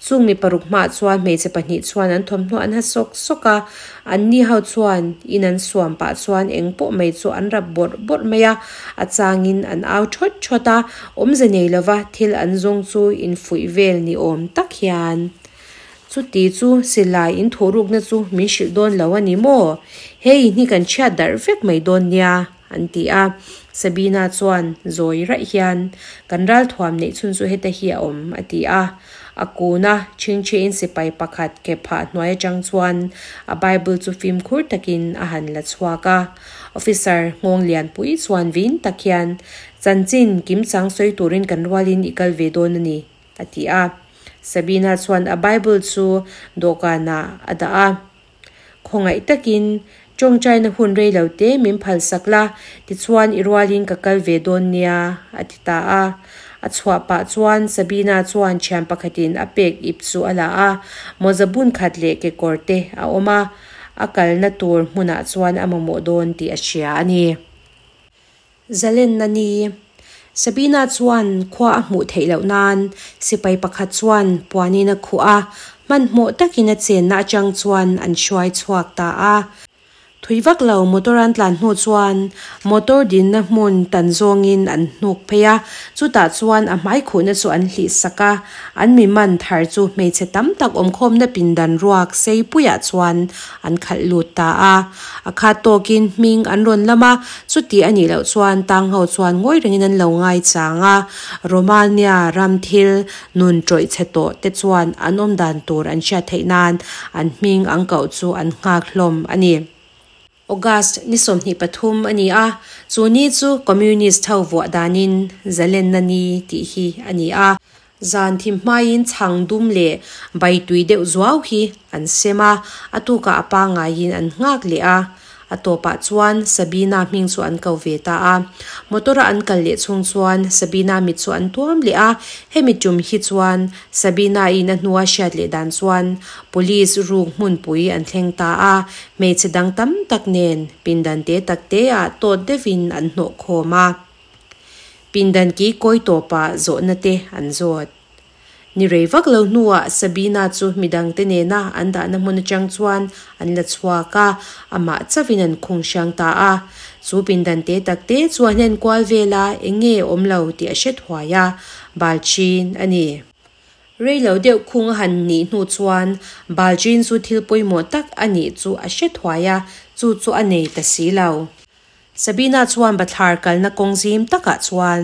Chung mi paruk hmaah chuan hmeichhe pahnih chuan an thawmhnaw an ha sawk sawk a, an ni ho chuan in an suam pah chuan eng pawh mai chu an rap bawrh bawrh mai a, a changin an au thawt thawt a, awmze nei lova thil an zawng chu infuih vel ni awm tak hian. Chuti chu silai in thuhrukna chu min hrilh dawn lo a ni maw? Hei in hi kan chhiat darh vek mai dawn nia. An ti a. Sabina chuan zawi raih hian, Kan ralthuam neih chhun chu heta hi a awm, a ti a. A kun a, chhingchhiin sipai pakhat ke phah hnuai atang chuan a Bible chu fimkhur takin a han la chhuak a. Officer nghawng lianpui chuan vin tak hian, Chanchin kimchang sawi turin kan rualin i kal ve dawn a ni, a ti a. Sabina chuan a Bible chu dawhkanah a dah a. Khawngaih takin, tawngtaina hun rei lo te min phalsak la, tichuan i rualin ka kal ve dawn nia, a ti ta a. A chhuah pah chuan Sabina chuan thian pakhatin a pek ip chu a la a, mawza bun khat leh kekawr te a awm a, a kalna tur hmunah chuan a mamawh dawn tih a hria a ni. Zalenna ni. Sabina chuan khua a hmuh theih loh nan sipai pakhat chuan puanin a khuh a, hmanhmawh takin a chenna atang chuan an hruai chhuak ta a. Thui vak lo motor an tlan hnu chuan motor dinna hmun tan zawngin an hnuk phei a, chutah chuan a hmai khuhna chu an hlih sak a, an mi man thar chu hmeichhe tam tak awmkhawmna pindan ruak seipuiah chuan an khalh lut ta a. A khat tawkin hming an rawn lam a, chuti a nih loh chuan tang ho chuan ngawi rengin an lo ngai chang a. Romania ram thil nun tawih chhe tawh te chuan an awm dan tur an hriat theih nan an hming an koh chu an nghak hlawm a ni. August ni 23 a ni a, chu ni chu Communist ho vuah danin Zalenna Ni tih hi a ni a. Zan thim hmaiin chhang dum leh bai tui deuh zuau hi an sem a, a tukah a pangaiin an nghak leh a. A tawpah chuan Sabina hming chu an ko ve ta a. Motor a an kal leh chhung chuan Sabina mit chu an tuam leh a, hemi tum hi chuan Sabina in a hnua hriat leh dan chuan Police ruk hmunpui an thleng ta a, hmeichhe dang tam tak nen pindan te tak te ah tawt deuhin an hnawh khawm a. Pindan ki kawi tawpah zawhna te an zawt. Ni rei vak lo hnuah Sabina chu midangte nena an dahna hmun atang chuan an la chhuak a, amah chauhin an khung hrang ta a. Chu pindan te tak te chu a hnen kual vel a, eng nge awm lo tih a hre thuai a, Balchin a ni. Rei lo deuh khung a han nih hnu chuan Balchin chu thil pawimawh tak a nih chu a hre thuai a, chu chu a nei ta si lo. Sabina chuan bathlar kalna kawng zim takah chuan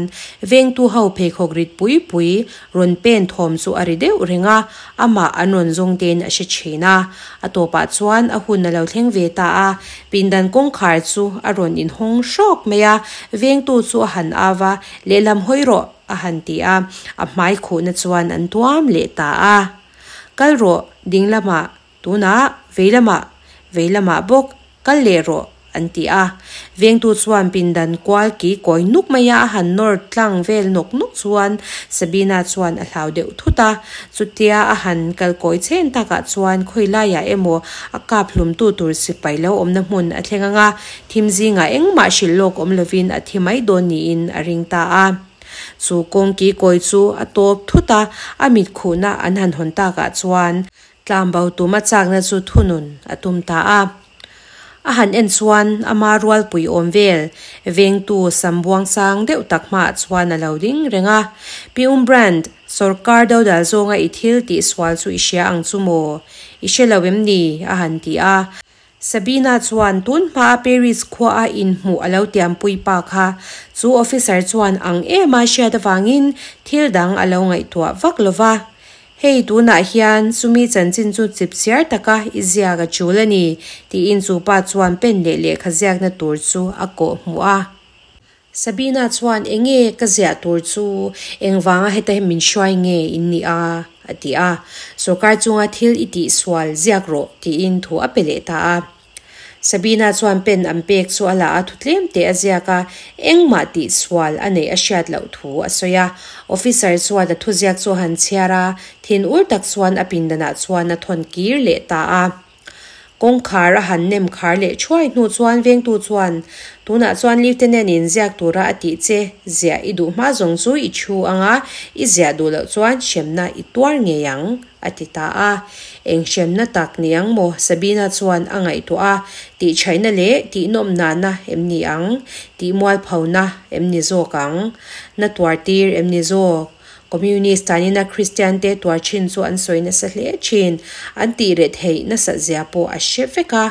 vengtu ho pheikhawk rit pui pui rawn pen thawm chu a ri deuh reng a, amah an rawn zawng tein a hre thin a. A tawpah chuan a hun a lo thleng ve ta a, pindan kawngkhar chu a rawn inhawng hrawk mai a, vengtu chu a han au a, lehlam hawi rawh a han ti a, a hmai khuhna chuan an tuam leh ta a. Kal rawh, ding lamah Tunah vei lamah, vei lamah bawk kal leh rawh, an ti a. Vengtu chuan pindan kual ki kawi nuk maia a han nawr tlang vel nawk nawk chuan Sabina chuan a hlau deuh thut a. Chutia a han kal kawi chen takah chuan khawi laiah emaw a kap hlumtu tur sipai lo awmna hmun a thleng ang a, thim zingah engmah hrilh lawk awm lovin a thi mai dawn niin a ring ta a. Chu kawngki kawi chu a tawp thut a, a mit khuhna an han hawn takah chuan Tlambo tuma chakna chu thunun a tum ta a. A han en chuan ama rualpui awm vel vengtu sam buang sang deuh tak hmaah chuan a lo ding reng a. Pi Umbrand, sawrkar dodal zawnga i thil tih sual chu i hria ang chu maw? I hre lo em ni? a han ti a. Sabina chuan tun hmaa Paris khua a inhmuh a lo tiampui pa kha chu officer chuan ang ema hriat avangin thil dang a lo ngaihtuah vak lo va. Hei tunah hian chumi chanchin chu chipchiar taka i ziak a tul a ni, tiin chu pa chuan pen leh lehkha ziakna tur chu a kawh hmuh a. Sabina chuan enge ka ziah tur chu engvanga heta hi min hruai nge in nih a? a ti a. Sorkar chunga thil i tihsual ziak rawh tiin thu a pe leh ta a. Sabina chuan pen an pek chu a la a, thu tlem teh a ziak a, engmah tihsual a neih a hriat loh thu a sawi a. Officer chuan a thuziak chu a han chhiar a, thin ur tak chuan a pindanah chuan a thawn kir leh ta a. Kawngkhar a han nem khar leh thuai hnu chuan vengtu chuan, Tunah chuan Lieutenant in ziak tura a tih che, ziah i duh hma zawng chu i thu ang a, i ziah duh loh chuan hremna i tuar ngei ang. A ti ta a. Eng hremna tak ni ang maw? Sabina chuan a ngaihtuah a. Tihchhaihna leh tihnawm nana em ni ang? Tihmualphona em ni zawk ang? Na tuartir em ni zawk? Communist tanina Kristian te tuar thin chu an sawi nasa hle thin. An tih reh theih nasat zia pawh a hre vek a.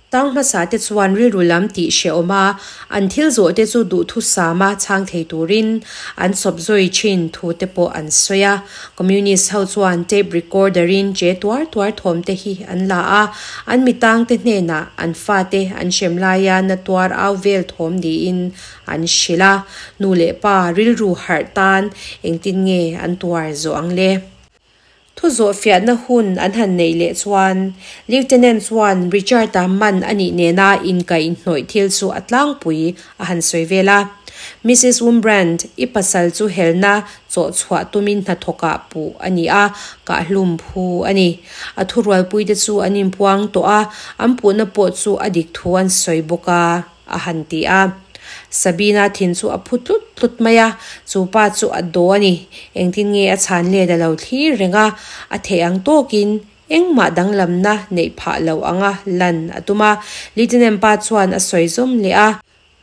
Tang hmasa te chuan rilru lam tih hrehawm a, an thil zawh te chu duhthusama chhang thei turin an chawp zawi thin thu te pawh an sawi a. Communist ho chuan tape recorder in che tuar tuar thawm te hi an la a, an mitang te hnenah an fate an hrem laia na tuar au vel thawm niin an hrilh a. Nu leh pa rilru harh tan engtin nge an tuar zawh ang le? Thu zawhfiahna hun an han neih leh chuan Lieutenant chuan Richard-a man a nih nena inkaihhnawih thil chu a tlangpui a han sawi vel a. Missus Wurmbrand, i pasal chu helna chawhchhuah tumin hnathawkah puh a ni a, kahhlum phu a ni. A thurualpuite chu an inpuang tawh a, an puhna pawh chu a dik thu an sawi bawk a. A han ti a. Sabina thin chu a phu tlut tlut mai a, chu pa chu a daw a ni. Engtin nge a chhan let a lo thlir reng a, a theih ang tawkin engmah danglamna neih phah lo anga lan a tum a. Lieutenant pa chuan a sawi zawm leh a.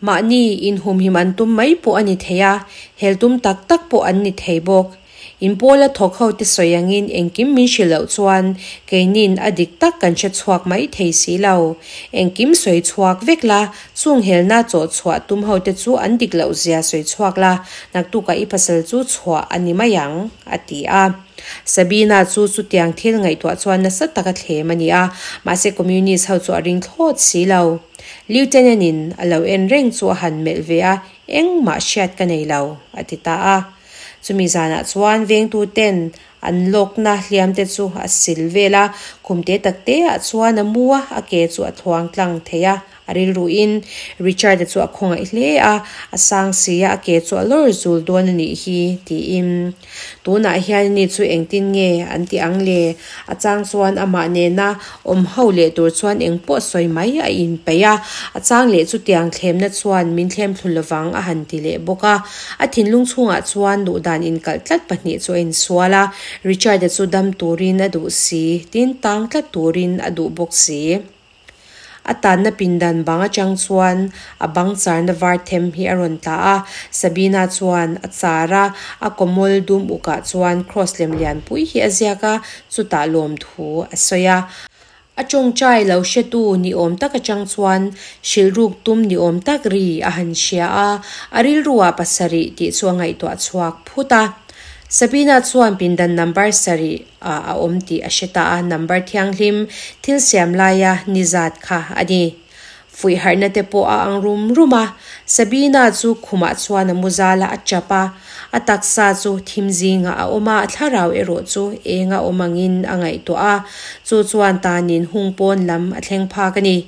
Mahni inhumhim an tum mai pawh a ni thei a, hel tum tak tak pawh an ni thei bawk. In pawla thawk ho te sawi angin engkim min hrilh loh chuan keinin a dik tak kan hre chhuak mai thei si lo. Engkim sawi chhuak vek la, chung helna chawh chhuah tum ho te chu an dik loh zia sawi chhuak la, naktukah i pasal chu chhuah a ni mai ang, a ti a. Sabina chu chutiang thil ngaihtuah chuan nasa taka thlem a ni a, mahse Communist ho chu a ring thlawt si lo. Lieutenant in a lo en reng chu a han melh ve a, Engmah hriat ka nei lo, a ti ta a. Chumi zanah chuan vengtu ten An lawkna hliam te chu a sil vel a, khum te tak te ah chuan a mu a, a ke chu a thluang tlang thei a, a rilruin Richard-a chu a khawngaih hle a, a sang si a, a ke chu a lawr zul dawn a nih hi tiin. Tunah hian ani chu engtin nge an ti ang le? A chang chuan amah nena awm ho leh tur chuan eng pawh sawi mai a inpeih a, a chang leh chutiang thlemna chuan min thlem thlu lovang a han ti leh bawk a. A thinlung chhungah chuan duhdan inkalh tlat pahnih chu a insual a, Richard-a chu dam turin a duh si, tin tang tlat turin a duh bawk si. A tanna pindan bang atang chuan a bang charna var them hi a rawn tla a, Sabina chuan a char a, a kawmawl dum ukah chuan cross lem lianpui hi a ziak a, chutah lawmthu a sawi a. A tawngtai lo hretu ni awm tak atang chuan hrilhruk tum ni awm tak ri a han hria a, a rilruah pasarih tih chu a ngaihtuah chhuak phut a. Sabina chuan pindan number sarih ah a awm tih a hre ta a, number thianghlim thil siam laia ni zat kha a ni. Fuih harhna te pawh a ang rum rum a, Sabina chu khumah chuan a mu zal a, a chap a, a taksa chu thim zingah a awm a, a thlarau erawh chu eng a awm angin a ngaihtuah a, chu chuan tanin hung pawn lam a thleng phak a ni.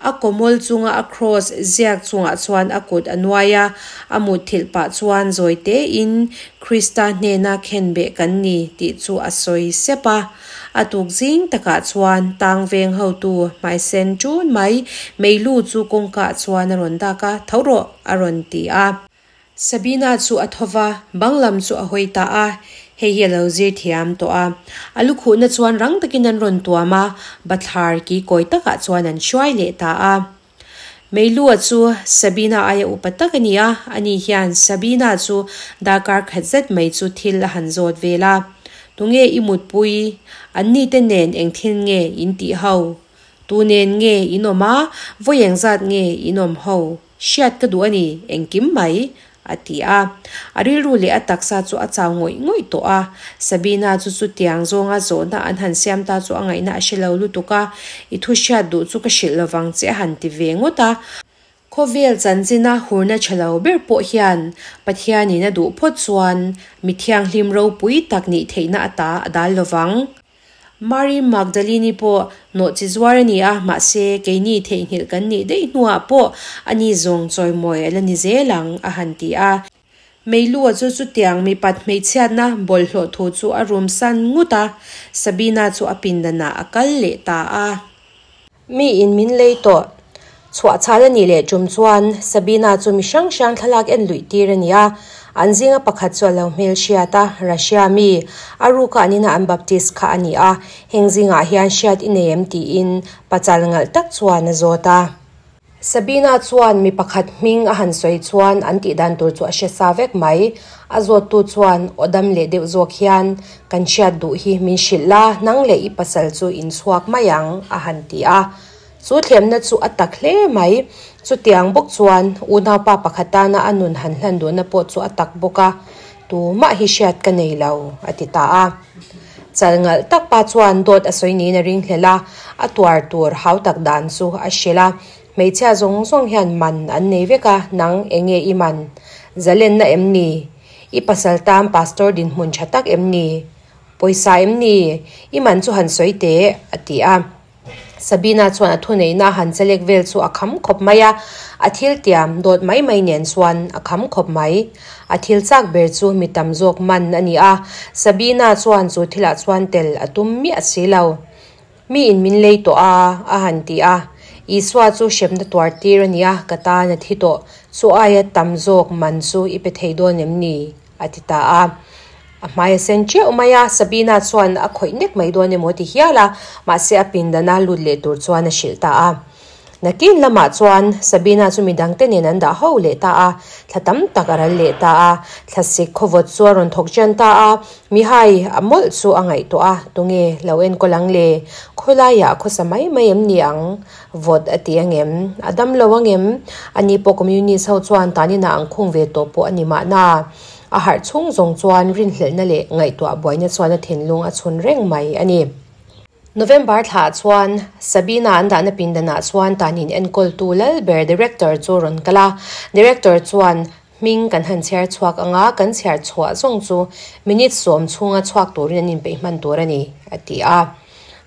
A kawmawl chunga a kraws ziak chungah chuan a kut a nuai a, a mutthilh pah chuan zawi tein Krista hnena khenbeh kan ni tih chu a sawi sep a. A tuk zing takah chuan tang veng hotu hmaisen ṭun mai meilu chu kawngkaah chuan a rawn dak a, Tho rawh! a rawn ti a. Sabina chu a tho va, bang lam chu a hawi ta a, hei hi a lo zir thiam tawh a. A lukhuhna chuan rang takin an rawn tuam a, bathlar ki kawi takah chuan an hruai leh ta a. Meilua chu Sabina aia upa tak a ni a, ani hian Sabina chu darkar khat zet mai chu thil a han zawt vel a, Tunge i mutpui? Anni te nen eng thil nge in tih ho? Tu nen nge in awm a, vawi eng zat nge in awm ho? Hriat ka duh a ni, engkim mai, a ti a. A rilru leh a taksa chu a chau ngawih ngawih tawh a. Sabina chu chutiang zawnga zawhna an han siam ta chu a ngaihna a hre lo lutuk a, I thu hriat duh chu ka hrilh lovang che a han ti ve ngawt a. Khawvel chanchina hurna tha lo ber pawh hian Pathianin a duh phawt chuan mi thianghlim ropui tak nih theihna ata a dal lovang. Mary Magdalene-i pawh nawhchi zuar a ni a, mahse keini theihnghilh kan nih daih hnuah pawh ani zawng chawimawi a la ni zel ang, a han ti a. Meilua chu chutiang mipat hmeichhiatna bawlhhlawh thu chu a rum san ngut a, Sabina chu a pindanah a kal leh ta a. Mi in min lei tawh. Chhuah chhal a nih leh tum chuan Sabina chu mi hrang hrang thlalak en luih tir a ni a. An zinga pakhat chu a lo hmel hriat a, Russia mi, a ruka an ina an baptist kha a ni a, heng zingah hian hriat i nei em tiin pachal ngalh tak chuan a zawt a. Sabina chuan mi pakhat hming a han sawi chuan an tih dan tur chu a hre sa vek mai. A zawttu chuan aw dam leh deuh zawk hian, Kan hriat duh hi min hrilh la, nang leh i pasal chu in chhuak mai ang, a han ti a. Chu thlemna chu a tak hle mai. Chutiang bawk chuan unaupa pakhat tana a nun han hlan duhna pawh chu a tak bawk a, Tumah hi hriat ka nei lo, a ti ta a. Chal ngalh tak pa chuan dawt a sawi niin a ringhlel a, a tuar tur hau tak dan chu a hrilh a. Hmeichhia zawng zawng hian man an nei vek a, nang eng nge i man? Zalenna em ni? I pasal tan pastor dinhmun tha tak em ni? Pawisa em ni? I man chu han sawi teh, a ti a. Sabina chuan a thuneihna a han chelek vel chu a kham khawp mai a, a thil tiam dawt mai mai nen chuan a kham khawp mai. A thil chak ber chu mi tam zawk man a ni a, Sabina chuan chu thilah chuan tel a tum miah si lo. Mi in min lei tawh a, a han ti a. Isua chu hremna tuar tir a ni a, ka tan a thi tawh, chu aia tam zawk man chu i pe thei dawn em ni? A ti ta a. A hmai a sen teuh mai a, Sabina chuan a khawih nek mai dawn emaw ti hial a, mahse a pindana lut leh tur chuan a hrilh ta a. Nakin lamah chuan Sabina chu midangte nen an dah ho leh ta a, thla tam tak a ral leh ta a, thlasik khawvawt chu a rawn thawk chian ta a, Mihai a mawlh chu a ngaihtuah a, tunge lo enkawl ang le, khawilaiah a khawsa mai mai em ni ang? Vawt a ti angem? A dam lo angem? Ani pawh Communist ho chuan taninah an khung ve tawh pawh a ni mahna. A harh chhung zawng chuan rinhlelhna leh ngaihtuah buaina chuan a thinlung a chhun reng mai a ni. November thlaah chuan Sabina an dahna pindanah chuan tanin enkawltu lal ber Director chu rawn kal a. Director chuan. Hming kan han chhiar chhuak ang a, kan chhiar chhuah zawng chu minute sawm chhunga chhuak turin an inpeih hman tur a ni, a ti a.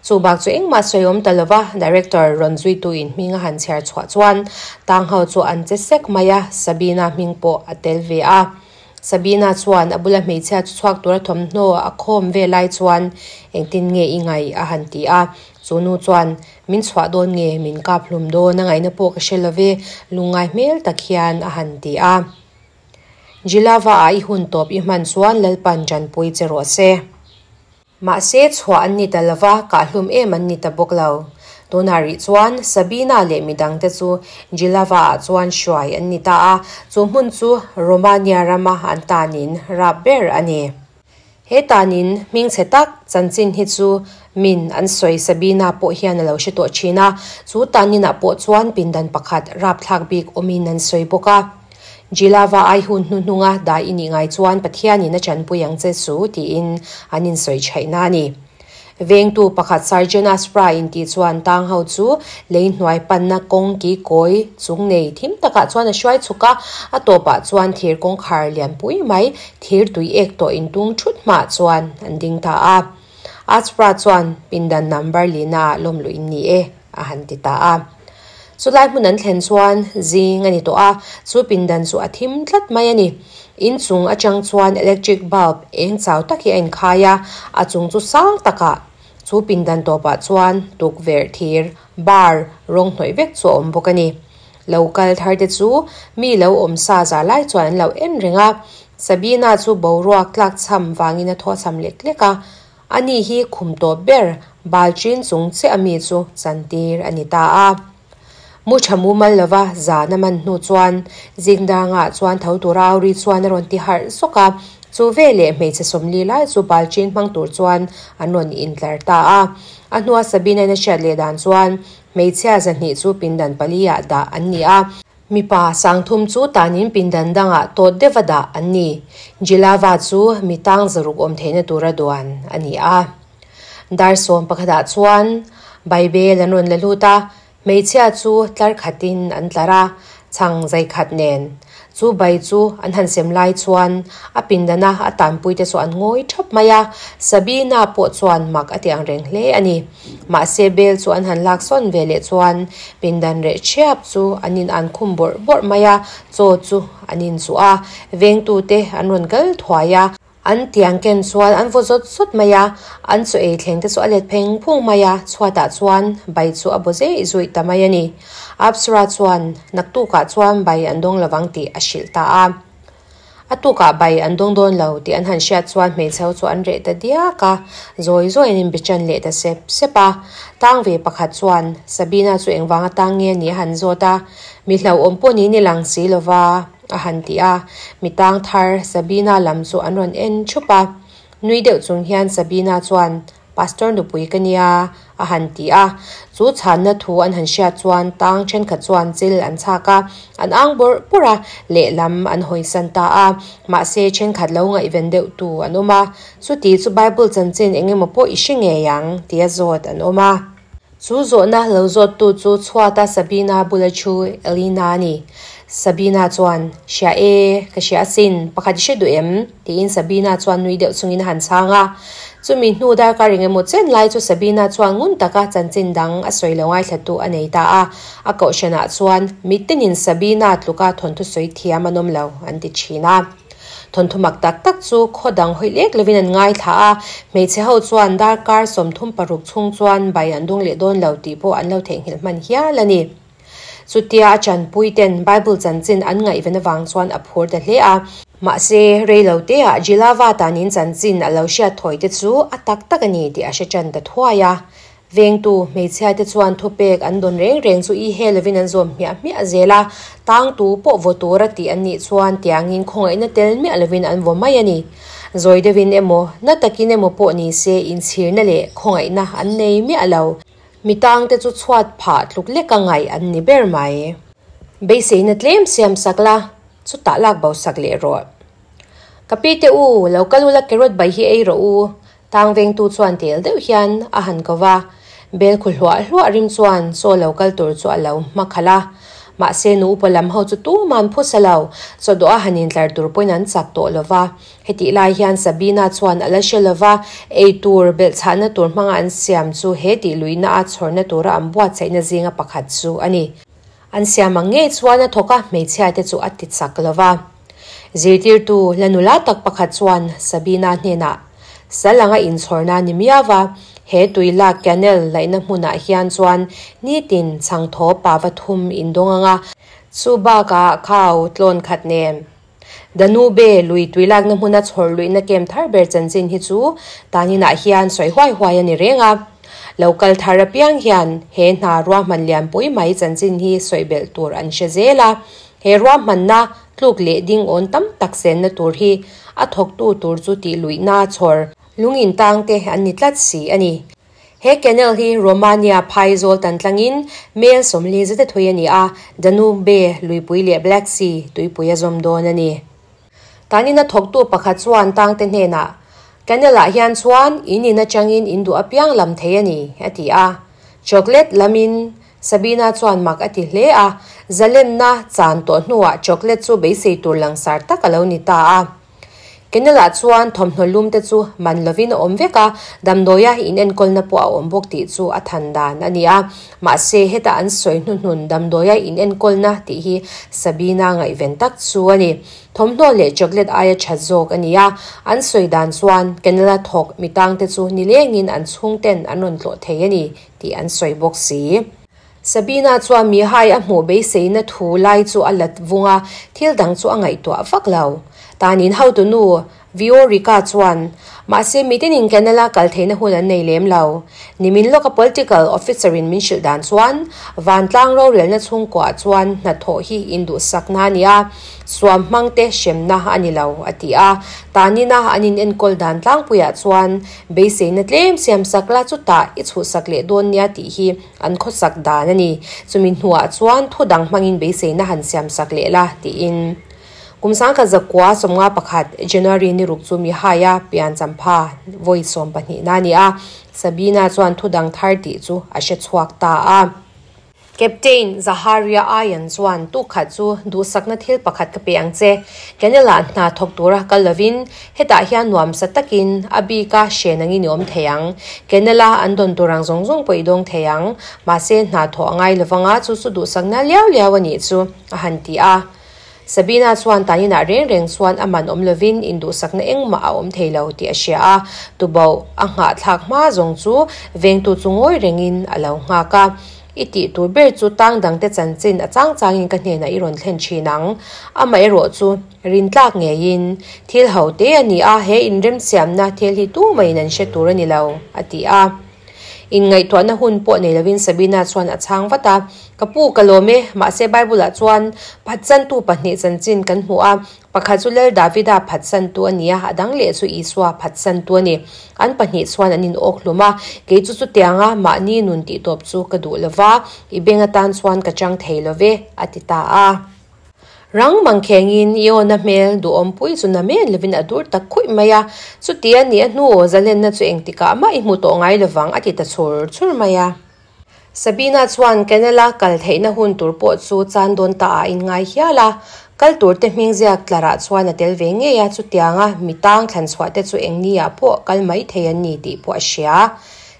Chu bak chu engmah sawi awm ta lova, Director rawn zuituin hming a han chhiar chhuah chuan tang ho chu an che sek mai a, Sabina hming pawh a tel ve a. Sabina chuan a bula hmeichhia chu chhuak tura thawmhnaw a khawm ve lai chuan engtin nge i ngaih a han ti a. Chu nu chuan min chhuah dawn nge min kap hlum dawn a ngaihna pawh ka hre love lungngai hmel tak hian a han ti a. Jilava ah i hun tawp i hman chuan Lalpan tanpui che rawh se. Mahse chhuah an ni ta lova kahhlum em an ni ta bawk lo. Tunah rih chuan Sabina leh midangte chu Jilava ah chuan hruai an ni ta a, chu hmun chu Romania rama an tanin rap ber a ni. He tanin hmingchhe tak chanchin hi chu min an sawi Sabina pawh hian a lo hre tawh thin a, chu taninah pawh chuan pindan pakhat rapthlak bik awmin an sawi bawk a. Jilava ai hun hnuhnunga dai i nih ngai chuan Pathianin a chanpui ang che chu tiin an insawi chhaihna a ni. Vengtu pakhat Sergeant Aspra intih chuan tang ho chu lei hnuai panna kawng ki kawi chung nei thim takah chuan a hruai chhuk a, a tawpah chuan thir kawngkhar lianpui mai thir tui ek tawh intung thut hmaah chuan an ding ta a. Aspra chuan pindan number lina ah lawm luh in ni e a han ti ta a. Chulai hmun an thlen chuan zing a ni tawh a, chu pindan chu a thim tlat mai a ni. Inchung atang chuan electric bulb eng chau tak hi a inkhai a, a chung chu sang takah chu pindan tawpah chuan tukverh thir bar rawng hnawih vek chu a awm bawk a ni. Lo kal thar te chu mi lo awm sa zar lai chuan an lo en reng a, Sabina chu boruak tlak chham vangin a thaw chham lek lek a, ani hi khum tawp ber bal chin chung chiah ami chu chantir a ni ta a. Mu tha mumal lova zan a man hnu chuan Zingdanga chuan tho tura au ri chuan a rawn ti harh zawk a, chu veleh hmeichhe sawmli lai chu balchin hmang tur chuan an rawn intlar ta a. A hnua Sabina-in a hriat leh dan chuan hmeichhia zahnih chu pindan pali ah dah an ni a, mipa sangthum chu tanin pindan dangah tawt deuha dah an ni. Jilava chu mi tang zaruk awm theihna tura duan a ni a. Dar sawm pakhatah chuan Baibel an rawn la lut a, hmeichhia chu tlar khatin an tlar a, chhang zai khat nen. Chu bai chu an han sem lai chuan a pindana a tanpuite chu an ngawi thap mai a, Sabina pawh chuan mak a ti ang reng hle a ni. Mahse bel chu an han lak sawn ve leh chuan pindan reh thiap chu an in an khum bawrh bawrh mai a, chaw chu an inchuh a, vengtute an rawn kal thuai a. An tiang ken chuan an vaw zawt zawt mai a, an chaw ei thleng te chu a let pheng phung mai a, chhuatah chuan bai chu a baw zeih zuih ta mai a ni. Apsara chuan naktukah chuan bai an dawng lovang tih a hrilh ta a. A tukah bai an dawng dawn lo tih an han hriat chuan hmeichhe ho chu an reh ta diak a, zawi zawi an inbe tan leh ta sep sep a. Tang ve pakhat chuan Sabina chu engvanga tang nge ni a han zawt a, mi hlauhawm pawh niin i lang si lova. A han ti a, mi tang thar Sabina lam chu an rawn en thup a. Nui deuh chung hian Sabina chuan, Pastor nupui ka nia, a han ti a. Chu chhanna thu an han hriat chuan tang thenkhat chuan chil an chhak a, an ang bawrh bawrh a, lehlam an hawisan ta a. Mahse thenkhat lo ngaihven deuh tu an awm a, Chuti chu Bible chanchin eng emaw pawh i hre ngei ang, tia zawt an awm a. Chu zawhna lo zawttu chu chhuata Sabina bula thu Elina a ni. Sabina chuan, Hria e, ka hria asin, pakhat i hre duh em? tiin Sabina chuan nui deuh chungin a han chhang a. Chumi hnu darkar eng emaw chen lai chu Sabina chuan ngun taka chanchin dang a sawi lo ngaithlatu a nei ta a. A kohhranah chuan, Mitinin Sabina tluka thawnthu sawi thiam an awm lo, an ti thin a. Thawnthu mak tak tak chu khaw dang hawi lek lovin an ngaithla a, hmeichhe ho chuan darkar 36 chhung chuan bai an dawng leh dawn lo tih pawh an lo theihnghilh hman hial a ni. Chutia a chanpui ten Bible chanchin an ngaihven avang chuan a phur ta hle a. Mahse, rei lo teah Jilava tanin chanchin a lo hriat thawi te chu a tak tak a ni tih a hre tan ta thuai a. Vengtu hmeichhia te chuan thupek an dawn reng reng chu i he lovin an zawm hmiah hmiah zel a, tangtu pawh vaw tura tih an nih chuan tiangin khawngaihna tel miah lovin an vaw mai a ni. Zawi deuhin emaw, na takin emaw pawh ni se inchhirna leh khawngaihna an nei miah lo. Mi tangte chu chhuat phah tluk leka ngaih an ni ber mai. Beiseina tlem siam sak la, chutah lak bo sak leh rawh. Ka pi te u, lo kal ula carrot bai hi ei rawh u, Tang vengtu chuan tel deuh hian a han ko va, bel khu hluah hluah rim chuan chaw lo kal tur chu a lo hma khalh a. Mahse nu upa lam ho chu tuman phusa lo, chawdawh a han intlar tur pawhin an chak tawh lo va. Hetih lai hian Sabina chuan a la hre lo va, ei tur belhchhahna tur hmanga an siam chu he tih luihna a chhawrna tura an buatsaihna zinga pakhat chu a ni. An siam ang ngei chuan a thawk a, hmeichhia te chu a ti chak lo va. Zirtirtu la nula tak pakhat chuan Sabina hnenah, Sal anga inchhawrna ni miau va, he tui lak canal laihna hmunah hian chuan nitin chhangthaw pava thum indawng anga, chu bakah khau tlawn khat nen Danube lui tui lakna hmuna chhawr luihna kem thar ber chanchin hi chu taninah hian sawi huai huai a ni reng a. Lo kal thar apiang hian he hna ruahman lianpui mai chanchin hi sawi belh tur an hre zel a. He ruahmanna tluk leh ding awn tam tak senna tur hi a thawktu tur chu tih luihna chhawr lungin tangte an ni tlat si a ni. He canal hi Romania phaizawl tan tlangin mel 40 zeta thui a ni a, Danube luipui leh Black Sea tuipui a zawm dawn a ni. Tanina thawktu pakhat chuan tangte hnenah, Canal-ah hian chuan in in atangin in duh apiang lam thei a ni, a ti a. Chocolate lamin Sabina chuan mak a ti hle a, zalenna chan tawh hnuah chocolate chu beisei tur langsar tak a lo ni ta a. Canal-ah chuan thawmhnaw lum te chu man lovin a awm vek a, damdawia inenkawlna pawh a awm bawk tih chu a than dan a ni a. Mahse, heta an sawi hnuhnun damdawia inenkawlna tih hi Sabina ngaihven tak chu a ni. Thawmhnaw leh chocolate aia tha zawk a ni a, an sawi dan chuan Canal-a thawk mitangte chu nilengin an chhungten an rawn tlawh thei a ni tih an sawi bawk si. Sabina chuan Mihai a hmuh beiseina thu lai chu a lat vung a, thil dang chu a ngaihtuah vak lo. Tanin hotunu Viorica chuan, Mahse, mitinin Canal-a kal theihna hun an nei lem lo. Nimin lawka political officer-in min hrilh dan chuan, vantlang rorelna chhungkuah chuan hnathawh hi induhsakna a ni a, Suam hmangte hremna a ni lo, a ti a. Tanina an inenkawl dan tlangpuiah chuan beiseina tlem siamsak la chutah i chhuhsak leh dawn nia tih hi an khawsak dan a ni. Chumi hnuah chuan thu dang hmangin beiseina han siamsak leh la, tiin. Kum 1991, January ni ruk chu Mihai-a pian champha vawi 12 na a ni a, Sabina chuan thu dang thar tih chu a hre chhuak ta a. Captain Zaharia Ayan chuan tuk khat chu duhsakna thil pakhat ka pe ang che. Canal-ah hna thawk tura kal lovin hetah hian nuamsa takin a bika hre nangin i awm thei ang. Canal-a an dawn tur ang zawng zawng pawh i dawng thei ang. Mahse hna thawh a ngai lovanga chu chu duhsakna liau liau a nih chu, a han ti a. Sabina chuan taninah reng reng chuan a man awm lovin induhsakna engmah a awm thei lo tih a hria a, tuboh a nghahthlak hma zawng chu vengtu chu ngawi rengin a lo nghak a. I tih tur ber chu tang dangte chanchin a chang changin ka hnenah i rawn thlen thin ang. Amaherawh chu rintlak ngeiin thil ho te a ni a, he inremsiamna thil hi tumaiin an hre tur a ni lo, a ti a. Inngaihtuahna hun pawh nei lovin Sabina chuan a chhang vat a, Ka pu, ka lawm e, mahse Bible-ah chuan phatsantu pahnih chanchin kan hmu a, pakhat chu Lal Davida phatsantu a ni a, a dang leh chu Isua phatsantu a ni. An pahnih chuan an inawk hlum a, kei chu chutianga mahni nun tihtawp chu ka duh lo va, i beng atan chuan ka chang thei lo ve, a ti ta a. Rang mangkhengin i awna hmel duhawmpui chu na men lovin a dur tak khuih mai a, chuti a nih a hnu zalenna chu engtikah mah i hmu tawh ngai lovang a ti ta chhur chhur mai a. Sabina chuan Canal-a kal theihna hun tur pawh chu chan dawn ta ah in ngai hial a, kal tur te hming ziak tlarah chuan a tel ve ngei a, chutianga mi tang thlan chhuah te chu eng ni ah pawh kal mai thei an ni tih pawh a hria.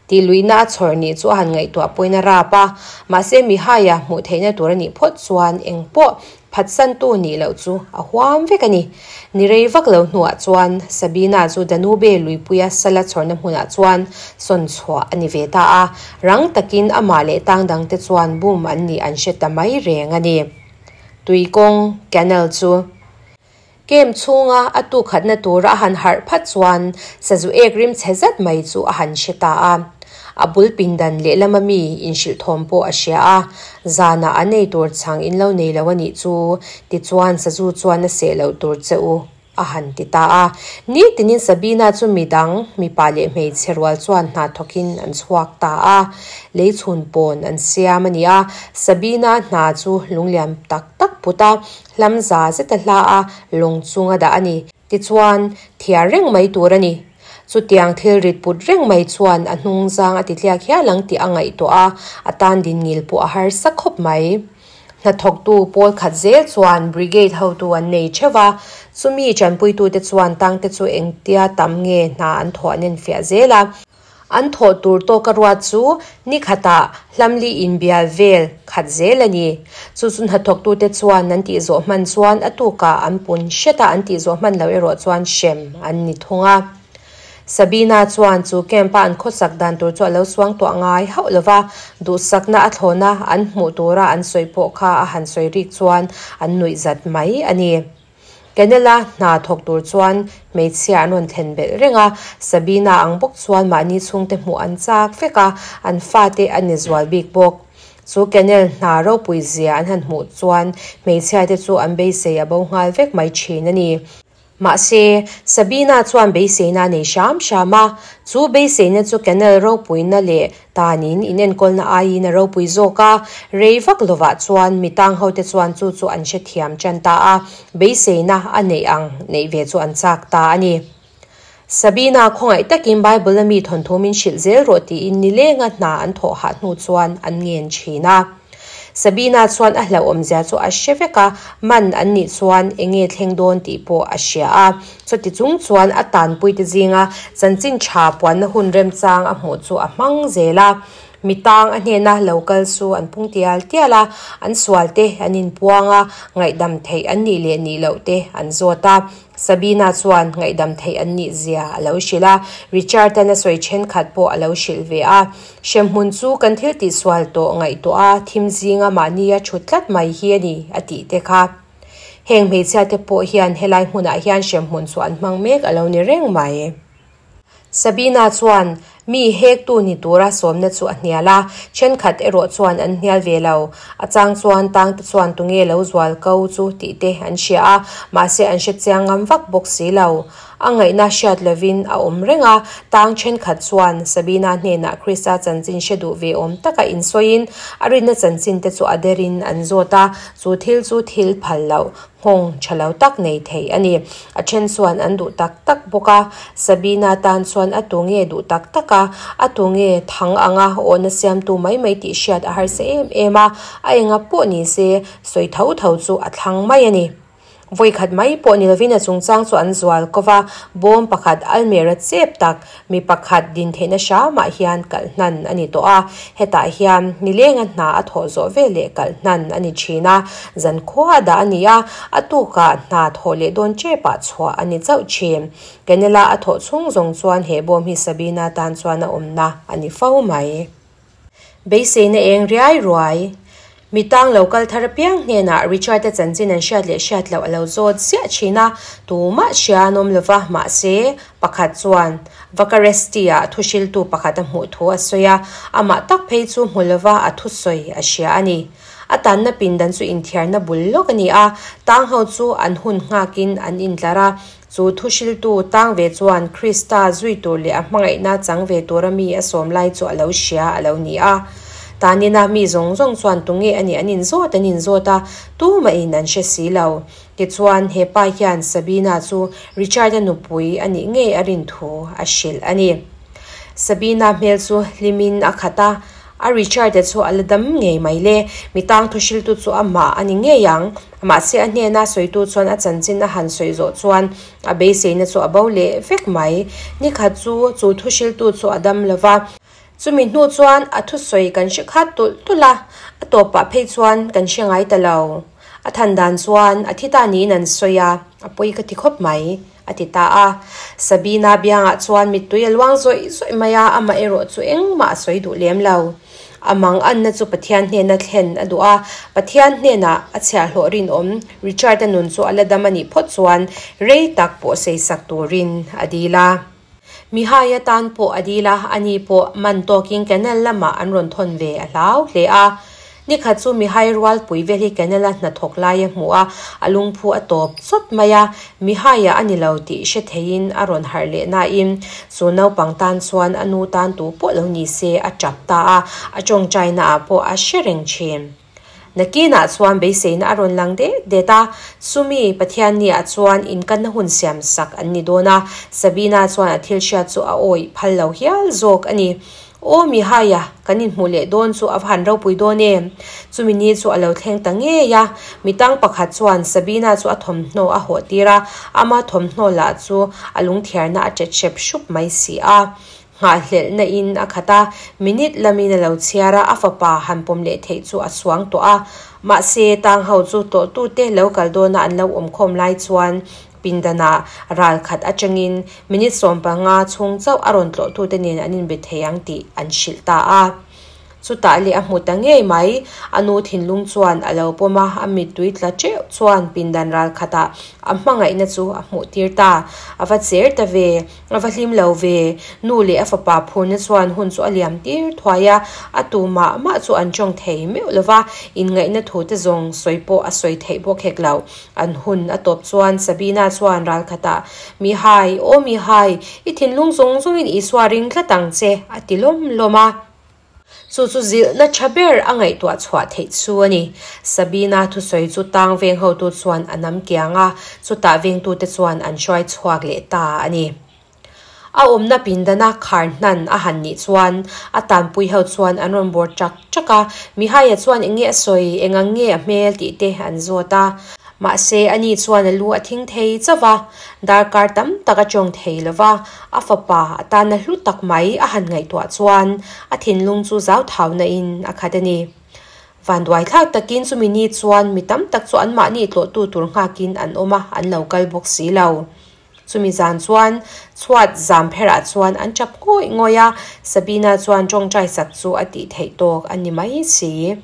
Tih luihna a chhawr nih chu a han ngaihtuah pawhin a rap a, mahse Mihai-a hmuh theihna tur a nih phawt chuan eng pawh phatsantu nih loh chu a huam vek a ni. Ni rei vak lo hnuah chuan Sabina chu Danube luipuia sala chhawrna hmunah chuan sawn chhuah a ni ve ta a, rang takin amah leh tang dangte chuan bum an nih an hre ta mai reng a ni. Tuikawng, canal, chu. Camp chhunga a tuk khatna tura a han harh phat chuan sazu ek rim chhe zet mai chu a han hre ta a. A bul pindan lehlama mi inhrilh thawm pawh a hria a, zanah an ei tur chhang in lo nei lo a nih chu, tichuan sazu chuan a seh loh tur che u a han ti ta a. Nitinin Sabina chu midang, mipa leh hmeichhe rual chuan hna thawkin an chhuak ta a, lei chhun pawn an siam a ni a, Sabina hna chu lungliam tak tak put a, Hlam za zet a hla a, lawng chung a dah a ni. Tichuan, thiar reng mai tur a ni. Chutiang thil rit put reng mai chuan a hnung zang a ti tliak hial ang tih a ngaihtuah a, a tan din ngil pawh a harsa khawp mai. Hnathawktu pawl khat zel chuan brigade hotu an nei theuh va, chumi tanpuitute chuan tangte chu engtia tam nge hna an thawh an enfiah zel a. An thawh tur tawka ruat chu ni khatah hlamli inbial vel khat zel a ni. Chu chu hnathawktute chuan an tih zawh hman chuan a tukah an pun hret a, an tih zawh hman loh erawh chuan hrem an ni thung a. Sabina chuan chu camp-a an khawsak dan tur chu a lo suangtuah ngai hauh lo va, duhsakna a thlawna an hmuh tura an sawi pawh kha a han sawi rik chuan an nuih zat mai a ni. Canel-a hna thawk tur chuan hmeichhia an rawn thlen belh reng a, Sabina ang bawk chuan mahni chhungte hmuh an chak vek a, an fate a ni zual bik bawk. Chu Canel hna ropui zia an han hmuh chuan hmeichhiate chu an beisei a bo nghal vek mai thin a ni. Mahse, Sabina chuan beiseina a nei hram hram a, chu beiseina chu Canel ropuina leh tanin inenkawlna aiin a ropui zawk a, rei vak lovah chuan mi tang hote chuan chu chu an hrethiam tan ta a, beiseina a neih ang neih ve chu an chak ta a ni. Sabina khawngaih takin Bible-a mi thawnthu min hrilh zel rawh tiin nilenga hna an thawh hah hnu chuan an ngen thin a. Sabina chuan a hlauhawmzia chu a hre vek a, man an nih chuan eng nge thleng dawn tih pawh a hria a. Chuti chung chuan a tanpuite zinga chanchin tha puanna hun remchang a hmuh chu a hmang zel a. Mi tang a hnena lo kal chu an pung tial tial a, an sualte an inpuang a, ngaihdam theih an nih leh nih loh te an zawt a. Sabina chuan ngaihdam theih an nih zia a lo hrilh a, Richard-a'n a sawi thenkhat pawh a lo hrilh ve a. Hremhmun chu kan thil tihsual tawh ngaihtuah a, thim zinga mahnia thut tlat mai hi a ni, a tih te kha. Heng hmeichhia te pawh hian helai hmunah hian hremhmun chu an hmang mek a lo ni reng mai. Sabina chuan mi hektu ni tura sawmna chu a hnial a, thenkhat erawh chuan an hnial ve lo. A chang chuan tangte chuan tunge lo zual ko chu tih te an hria a, mahse an hre chiang ngam vak bawk si lo. A ngaihna hriat lovin a awm reng a, tang thenkhat chuan Sabina hnenah Krista chanchin hre duh ve awm taka insawiin a rinna chanchin te chu a derin an zawt a, chu thil chu thil phal loh Nghawng tha lo tak nei thei a ni. A then chuan an duh tak tak bawk a, Sabina tan chuan a tu nge duh tak tak a, a tu nge thang anga awhna siamtu mai mai tih hriat a harsa em em a, a enga pawh ni se sawi tho tho chu a thlang mai a ni. Vawikhat mai pawh ni lovin a chungchang chu an zual ko va, bawm pakhat almera chep tak Mi pakhat din theihna hramah hian kalh hnan a ni tawh a, hetah hian nilenga hna a thawh zawh veleh kalh hnan a ni thin a, zankhua a dah a ni a, a tukah hna thawh leh dawn tepah chhuah a ni chauh thin. Canela a thawh chhung zawng chuan he bawm hi Sabina tan chuan a awmna a ni fo mai. Beiseina eng riai ruai. Mi tang lo kal thar apiang hnenah Richard-a chanchin an hriat leh hriat loh a lo zawt ziah thin a, tumah hria an awm lova, mahse, pakhat chuan Vakaresti-ah thuhriltu pakhat a hmuh thu a sawi a, amah tak phei chu hmu lova a thusawi a hria a ni. A tanna pindan chu inthiarna bul lawk a ni a, tang ho chu an hun nghakin an intlar a, Chu thuhriltu tang ve chuan Krista zui tur leh a hmangaihna chang ve tura mi a sawm lai chu a lo hria a lo ni a. Tanina mi zawng zawng chuan tunge a nih an inzawt an inzawt a, tumahin an hre si lo. Tichuan, he pa hian Sabina chu Richard-a nupui a nih ngei a rin thu a hrilh a ni. Sabina hmel chu hlimin a khat a, A Richard-a chu a la dam ngei mai le, mi tang thuhriltu chu amah a ni ngei ang. Mahse a hnena sawitu chuan a chanchin a han sawi zawh chuan a beiseina chu a bo leh vek mai. Nikhat chu chu thuhriltu chu a dam lo va. Chumi hnu chuan a thusawi kan hre khat tulh tulh a, a tawpah phei chuan kan hre ngai ta lo. A than dan chuan a thi ta niin an sawi a, a pawi ka ti khawp mai, a ti ta a. Sabina biangah chuan mittui a luang zawih zawih mai a, amah erawh chu engmah a sawi duh lem lo. A mang anna chu Pathian hnena thlen a duh a, Pathian hnenah a chhiahhlawh rinawm Richard-a nun chu a la dam a nih phawt chuan rei tak pawh seisak turin a dil a. Mihai atan pawh a dil a, ani pawh man tawkin Canal lamah an rawn thawn ve a hlau hle a. Nikhat chu Mihai rualpui vel hi Canal-a hnathawk lai a hmu a, a lungphu a tawp chawt mai a, Mihai-a a ni lo tih hre theiin a rawn harh leh nain chu naupang tan chuan a nu tan tu pawh lo ni se a tap ta a, a tawngtaina-ah pawh a hre reng thin. Nakinah chuan beiseina a rawn lang det det a, chumi Pathianni-ah chuan inkanna hun siam sak an ni dawn a, Sabina chuan a thil hriat chu a awih phal lo hial zawk a ni. Aw Mihaia, kan inhmuh leh dawn chu a va han ropui dawn em? Chumi ni chu a lo thleng ta ngei a. Mitang pakhat chuan Sabina chu a thawmhnaw a hawh tir a, ama thawmhnaw lah chu a lungthiarna a ṭet hrep hrup mai si a. Nghahhlelhna in a khat a, minute lamin a lo chhiar a, a fapa han pawm leh theih chu a suang tawh a. Mahse, tang ho chu tlawhtute lo kal dawna an lo awmkhawm lai chuan pindanah ral khat atangin minute 15 chhung chauh a rawn tlawhtute nen an inbe thei ang tih an hrilh ta a. Chutah leh a hmu ta ngei mai. A nu thinlung chuan a lo pawm a, a mittui tla teuh chuan pindan ral khatah a hmangaihna chu a hmuh tir ta. A va cher ta ve, a va hlim lo ve. Nu leh a fapa phurna chuan hun chu a liam tir thuai a, a tu mah mah chu an tawng thei meuh lo va, inngaihna thu te zawng sawi pawh a sawi theih bawk hek lo. An hun a tawp chuan Sabina chuan ral khatah, Mihai, aw Mihai, i thinlung zawng zawngin Isua ring tlat ang che, a ti lawm lawm a. Chu chu zilhna tha ber a ngaihtuah chhuah theih chu a ni. Sabina thusawi chu tang veng hotu chuan a nam kiang a, chutah vengtute chuan an hruai chhuak leh ta a ni. A awmna pindana khar hnan a han nih chuan a tanpui ho chuan an rawn bawr chak chak a, Mihaia chuan eng nge a sawi, eng ang nge a hmel tih te an zawt a. Mahse, ani chuan a lu a thing thei chauh va, darkar tam tak a tawng thei lo va, a fapa a tana hlu tak mai a han ngaihtuah chuan a thinlung chu zauthau-na in a khat a ni. Vanduai thlak takin chumi ni chuan mi tam tak chu anmahni tlawhtu tur nghakin an awm a, an lo kal bawk si lo. Chumi zan chuan chhuat zam pherah chuan an tap ngawih ngawih a, Sabina chuan tawngtai sak chu a tih theih tawk a ni mai si.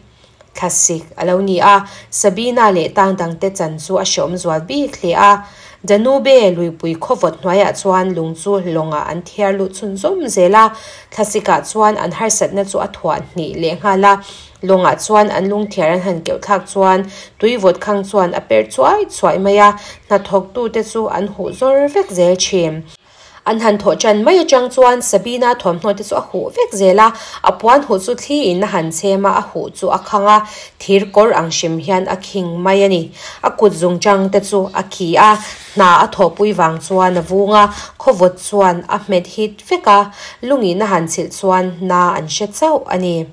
Thlasik a lo ni a, Sabina leh tang dangte chan chu a hreawm zual bik hle a. Danube luipui khawvawt hnuaiah chuan lung chu lawngah an thiar luh chhunzawm zel a, thlasikah chuan an harsatna chu a thuah hnih leh nghal a. Lawngah chuan an lungthiar an han keuh thlak chuan tui vawt khang chuan a per chuai chuai mai a, hnathawktute chu an huh zawr vek zel thin. An han thawh tan mai atang chuan Sabina thuamhnaw te chu a huh vek zel a, a puan huh chu thli in a han chhem a, a huh chu a khang a, thir kawr ang hrim hian a khing mai a ni. A kut zungchang te chu a khi a, hna a thawhpui vang chuan a vung a, khawvawt chuan a hmet hit vek a, lungin a han chhilh chuan na an hre chauh a ni.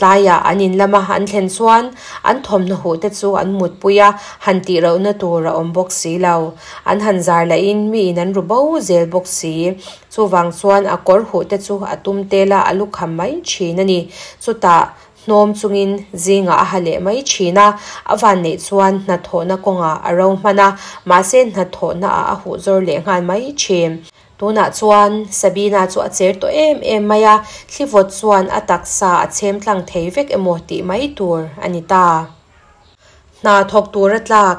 Tlaiah an in lama an thlen chuan an thawmhnaw huh te chu an mutpui a, han tih lohna tur a awm bawk si lo. An han zar lahin mi in an ru bo zel bawk si. Chuvang chuan a kawr huh te chu a tum tel a, a lukham mai thin a ni. Chutah hnawm chungin zingah a ha leh mai thin a, a vanneih chuan hnathawhna kawngah a ro hman a, mahse hnathawhnaah a huh zawr leh nghal mai thin. Tunah chuan Sabina chu a cher tawh em em mai a, thlivawt chuan a taksa a chhem tlang thei vek emaw tih mai tur a ni ta. Hna thawk tura tlak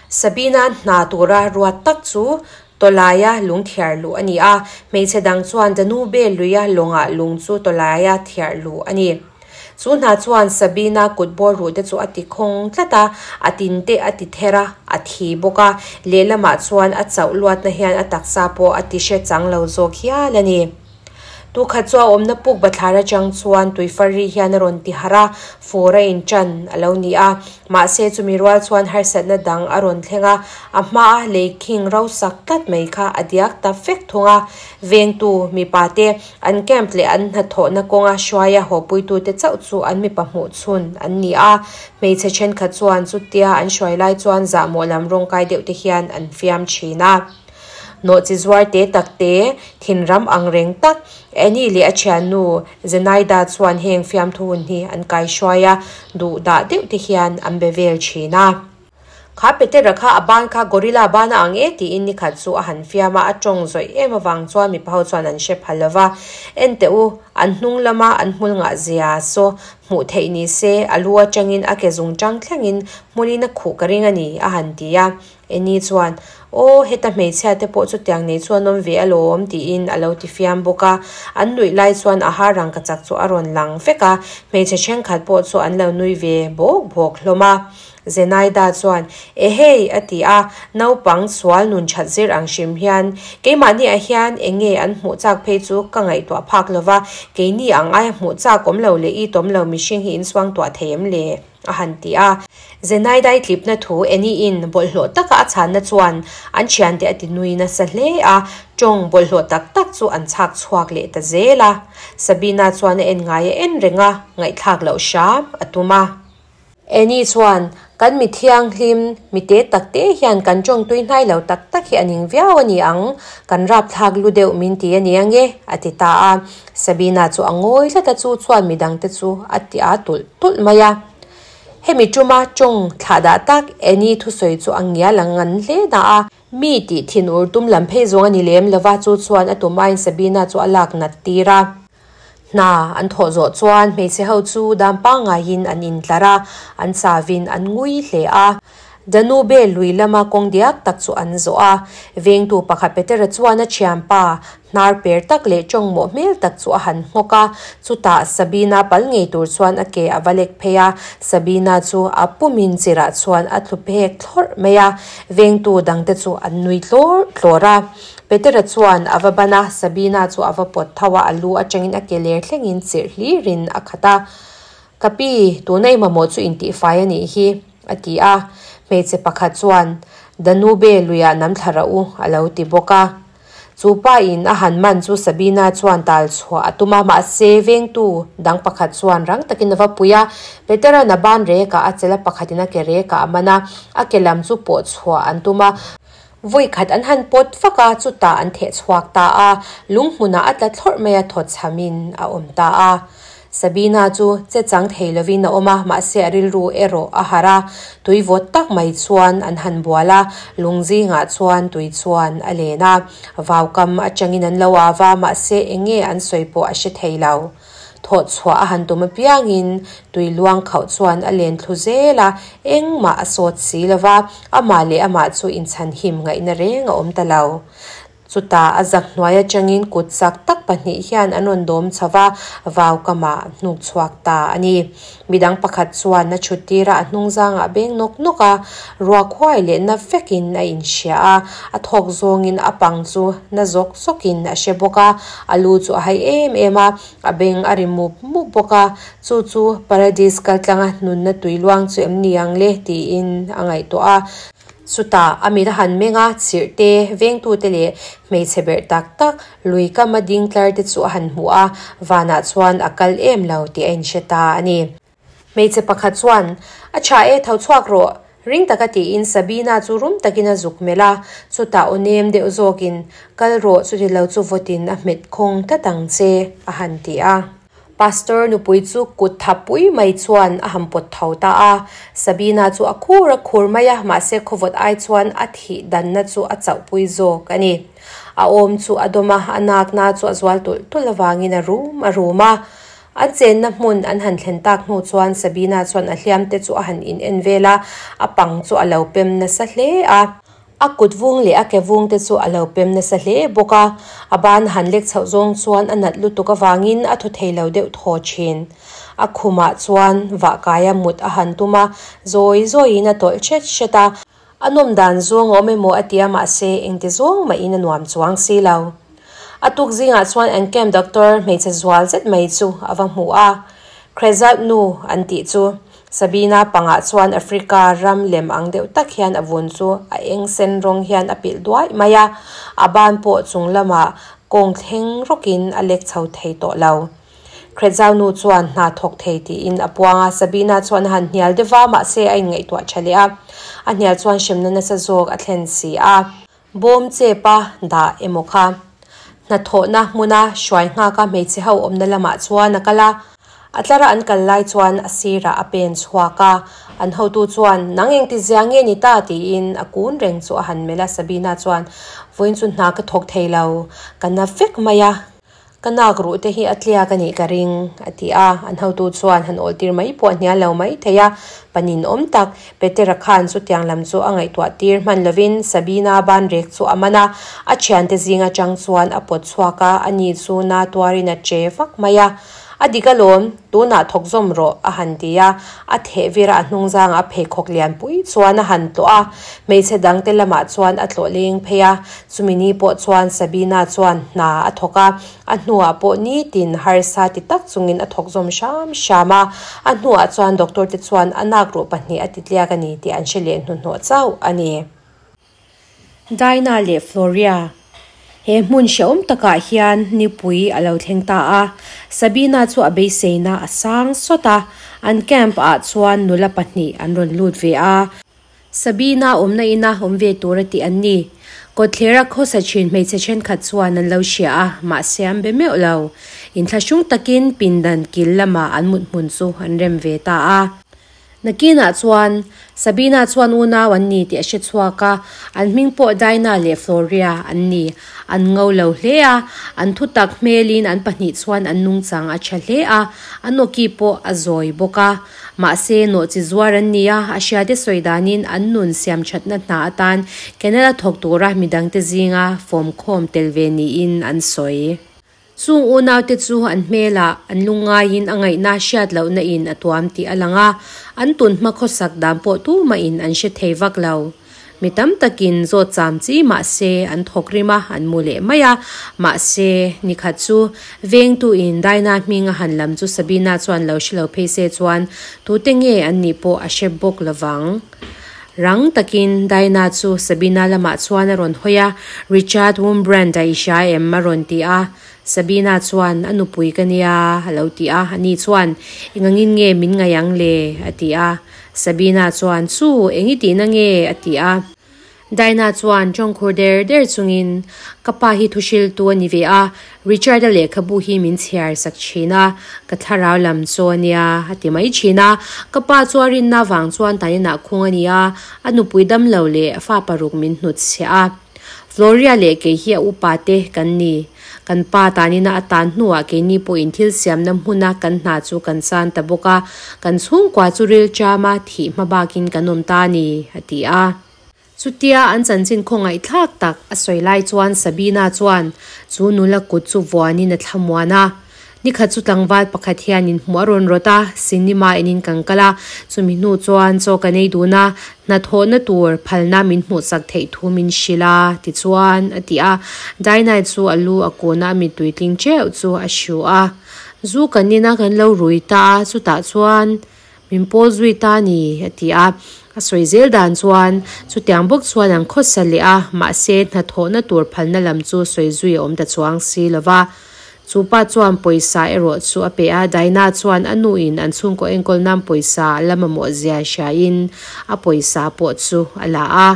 Sabina hna tura ruat tak chu tawlaia lung thiar luh a ni a, hmeichhe dang chuan Danube luia lawngah lung chu tawlaia thiar luh a ni. Chu hna chuan Sabina kut bawr ruh te chu a ti khawng tlat a, a tin te a ti ther a, a thi bawk a, lehlamah chuan a chauh luatna hian a taksa pawh a ti hre chang lo zawk hial a ni. Tukhat chu a awmna puk bathlar atang chuan tuifar ri hian a rawn ti harh a, fur a intan a lo ni a, mahse chumi rual chuan harsatna dang a rawn thleng a, a hmaa lei khing rosak tlat mai kha a diak ta vek thung a, vengtu mipa te An camp leh an hnathawhna kawnga hruaia hawpuitute chauh chu an mipa hmuh chhun an ni a, hmeichhe thenkhat chuan chutia an hruai lai chuan zahmawh lam rawngkai deuh te hian an fiam thin a. Nawhchi zuar te tak te, thinram ang reng tak, Annie leh a thiannu Zenaida chuan heng fiamthu hun hi an kaihruai a, duhdah deuh te hian an be vel thin a. Kha Petera kha a ban kha gorilla ban a ang e tiin nikhat chu a han fiam a, a tawng zawih em avang chuan mipa ho chuan an hre phal lo va. En teh u, an hnung lama an hmul ngah zia saw hmuh theih ni se, a lu atangin a ke zung tang thlengin hmulin a khuh ka ring a ni, a han ti a. Eni chuan, Aw, heta hmeichhia te pawh chutiang nei chu an awm ve alawm, tiin a lo ti fiam bawk a. An nuih lai chuan a har rangkachak chu a rawn lang vek a, hmeichhe thenkhat pawh chu an lo nui ve bawk bawk hlawm a. Zenaida chuan, Ehei! a ti a, naupang sual nun that zir ang hrim hian keimahni ah hian eng nge an hmuh chak phei chu ka ngaihtuah phak lo va, keini ang aia hmuh chak awm lo leh i tawm lo mihring hi insuang tuah thei em le? a han ti a. Zenaidai tlipna thu Annie-in bawlhhlawh taka a chhanna chuan an thiante a ti nui nasa hle a, tawng bawlhhlawh tak tak chu an chhak chhuak leh ta zel a. Sabina chuan a en ngai a en reng a, ngaihthlak loh hram a tum a. Annie chuan, Kan mi thianghlim, mi te tak te hian kan tawng tui hnai lo tak tak hi a ning viau a ni ang, kan rapthlak lu deuh min ti a ni ang e, a ti ta a. Sabina chu a ngawi tlat a, chu chuan midangte chu a ti a tulh tulh mai a. Hemi tuma tawng thlah dah tak Annie thusawi chu a ngial a ngan hle na a, mi tih thin ur tum lam phei zawng a ni lem lova, chu chuan a tum aiin Sabina chu a lak nat tir a. Hna an thawh zawh chuan hmeichhe ho chu dam pangaiin an intlar a, an chavin an ngui hle a. Danube lui lama kawng diak tak chu an zawh a, vengtu pakhat Petera chuan a thianpa hnar per tak leh tawngmawh hmel tak chu a han nghawk a, chutah Sabina pal ngei tur chuan a ke a va lek phei a, Sabina chu a pumin chirah chuan a tlu phek thlawrh mai a, vengtu dangte chu an nui tlawr tlawr a. Petera chuan a va ban a, Sabina chu a va pawt tho a, a lu atangin a ke ler thlengin chirh hlirin a khat a, Ka pi, tuna i mamawh chu intihfai a nih hi, a ti a. Hmeichhe pakhat chuan, Danube luiah nam thla rah u, a lo ti bawk a. Chu pa in a han man chu Sabina chuan tal chhuah a tum a, mahse vengtu dang pakhat chuan rang takin a va pui a. Petera'n a ban rekah a chelh a, pakhatin a ke rekah a man a, a ke lam chu pawh chhuah an tum a. Vawi khat an han pawt vak a, chutah an theh chhuak ta a, lung hmunah a tla thlawrh mai a, thaw chhamin a awm ta a. Sabina chu che chang thei lovin a awm a, mahse a rilru erawh a harh a, tui vawt tak mai chuan an han bual a, lung zingah chuan tui chuan a len a, vaukam atangin an lo au va, mahse eng nge an sawi pawh a hre thei lo. Thawh chhuah a han tum apiangin tui luang khauh chuan a len thlu zel a, engmah a sawt si lo va, amah leh amah chu inchhanhim ngaihna reng a awm ta lo. Chutah a zak hnuai atangin kut chak tak pahnih hian an rawn dawm chho va, vau kamah hnuk chhuak ta a ni. Midang pakhat chuan a chhut tir a, a hnung zangah beng nawk nawk a, ruak huai leh na vekin a inhria a, a thawk zawngin a pang chu na zawk zawkin a hre bawk a, a lu chu a hai em em a, a beng a ri mup mup bawk a, chu chu Paradis kaltlanga nunna tui luang chu em ni ang le tiin a ngaihtuah a. Chutah a mit a han meng a, chirh te, vengtute leh hmeichhe berh tak tak lui kama ding tlar te chu a han hmu a, vanah chuan a kal em lo tih a inhre ta a ni. Hmeichhe pakhat chuan, A tha e, tho chhuak rawh, ring taka tiin Sabina chu rum takin a zuk melh a, chutah aw nem deuh zawkin, Kal rawh, chuti lo chu vawtin a hmet khawng tlat ang che, a han ti a. Pastor nupui chu kut tha pui mai chuan a han pawt tho ta a. Sabina chu a khur a khur mai a, mahse khawvawt ai chuan a thih danna chu a chauhpui zawk a ni. A awm chu a dawm a, a nakna chu a zual tulh tulh avangin a rum a rum a. An chenna hmun an han thlen tak hnu chuan Sabina chuan a hliam te chu a han in en vel a, a pang chu a lo pem nasa hle a. A kut vung leh a ke vung te chu a lo pem nasa hle bawk a, a ban han lek chhoh zawng chuan a nat lutuk avangin a thaw thei lo deuh thaw thin. A khumah chuan vah kaia mut a han tum a, zawi zawiin a tawlh hret hret a, a nawm dan zawng a awm emaw a ti a mahse engti zawng mahin a nuam chuang si lo. A tuk zingah chuan an camp doctor hmeichhe zual zet mai chu a va hmu a, Krezat nu an tih chu. Sabina pangah chuan Africa ram lem ang deuh tak hian a vun chu a eng sen rawng hian a pilh duai mai a, a ban pawh chung lamah kawng thleng rawkin a lek chho thei tawh lo. Khrezau nu chuan hna thawk thei tiin a puang a, Sabina chuan a han hnial deuh va, mahse a inngaihtuah tha leh a, a hnial chuan hremna nasa zawk a thlen si a. Bawm chepa dah emaw kha. Hnathawhna hmuna hruai nghaka hmeichhe ho awmna lamah chuan a kal a. A tlara an kal lai chuan a sirah a pen chhuak a. An hotu chuan, Nang engti zia nge ni ta? tiin a kun reng chu a han melh a. Sabina chuan, Vawiin chu hna ka thawk thei lo, ka na vek mai a. Ka nak ruh te hi a tliak a nih ka ring, a ti a. An hotu chuan han awltir mai pawh a hnial lo mai thei a. Panin awm tak, Petera khan chutiang lam chu a ngaihtuah tir hman lovin Sabina ban rek chu a man a. A thiante zing atang chuan a pawt chhuak a, ani chu na tuarin a che vak mai a. A dik alawm, tunah thawk zawm rawh, a han ti a. A theh vir a, a hnungzangah a pheikhawk lian pui chuan a han tlawh a. Hmeichhe dangte lamah chuan a tlawh leng phei a. Chumi ni pawh chuan Sabina chuan hna a thawk a, a hnuah pawh nitin harsa ti tak chungin a thawk zawm hram hram a. A hnuah chuan doctor te chuan a nakruh pahnih a ti tliak a ni tih an hre leh hnuhnawh chauh a ni. Dinah leh Floria. He hmun hrehawm takah hian nipui a lo thleng ta a, Sabina chu a beiseina a sang sawt a, an camp ah chuan nula pahnih an rawn lut ve a. Sabina awmna ina awm ve tur a tih an ni. Kawtthlera khawsa thin hmeichhe thenkhat chuan an lo hria a, mahse an be meuh lo. Inthlahrung takin pindan kil lamah an mut hmun chu an rem ve ta a. Nakinah chuan Sabina chuan unau an ni tih a hre chhuak a, an hming pawh Dinah leh Floria an ni. An ngo lo hle a, an thutak hmelin an pahnih chuan an nungchang a tha hle a, an awki pawh a zawi bawk a. Mahse, nawhchi zuar an ni a, a hriate sawi danin an nun siam thatna hna atan Canada thawk tura midangte zinga fawmkhawm tel ve niin an sawi. Chung unaute chu an hmelah an lungngaiin a ngaihna hriat lohna in a tuam tih a lang a, an tun hma khawsak dan pawh tumahin an hre thei vak lo. Mi tam takin zawt cham chi mah se an thawk rim a, an mu leh mai a. Mahse, nikhat chu vengtu in Dinah hming a han lam chu Sabina chuan lo hre lo phei se chuan tute nge an nih pawh a hre bawk lovang. Rang takin Dinah chu Sabina lamah chuan a rawn hawi a, Richard Wurmbrand-a i hria em? a rawn ti a. Sabina chuan, A nupui ka nia, a lo ti a. Ani chuan, Engangin nge min ngaih ang le? a ti a. Sabina chuan, Chu, eng i tihna nge? a ti a. Dinah chuan tawngkhur der der chungin, Ka pa hi thuhriltu a ni ve a, Richard-a lehkhabu hi min chhiar sak thin a, ka thlarau lam chu a nia, a ti mai thin a. Ka pa chu a rinna vang chuan taninah khung a ni a, a nupui damlo leh fa paruk min hnutchhiah a. Floria leh kei hi a upa te kan ni. Kan pa tanina a tan hnuah keini pawhin thil siamna hmuna kan hna chu kan chan ta bawk a, kan chhungkua chu ril chama thih hma bakin kan awm ta a ni, a ti a. Chutia an chanchin khawngaihthlak tak a sawi lai chuan Sabina chuan chu nula kut chu vuanin a thlamuan a. Nikhat chu tlangval pakhat hian inhmuh a rawn rawt a, cinema enin kan kal a, chumi hnu chuan chaw kan ei dun a, hnathawhna tur phalna min hmuhsak theih thu min hrilh a, tichuan a ti a. Dinah chu a lu a kun a, a mittui tling teuh chu a hru a. Zu kan ina kan lo rui ta a, chutah chuan min pawl zui ta a ni, a ti a. A sawi zel dan chuan chutiang bawk chuan an khawsa leh a, mahse hnathawhna tur phalna lam chu sawi zui a awm ta chuang si lo va. Chu pa chuan pawisa erawh chu a pe a, Dinah chuan a nuin an chhungkaw enkawl nan pawisa a la mamawh zia hriain a pawisa pawh chu a la a.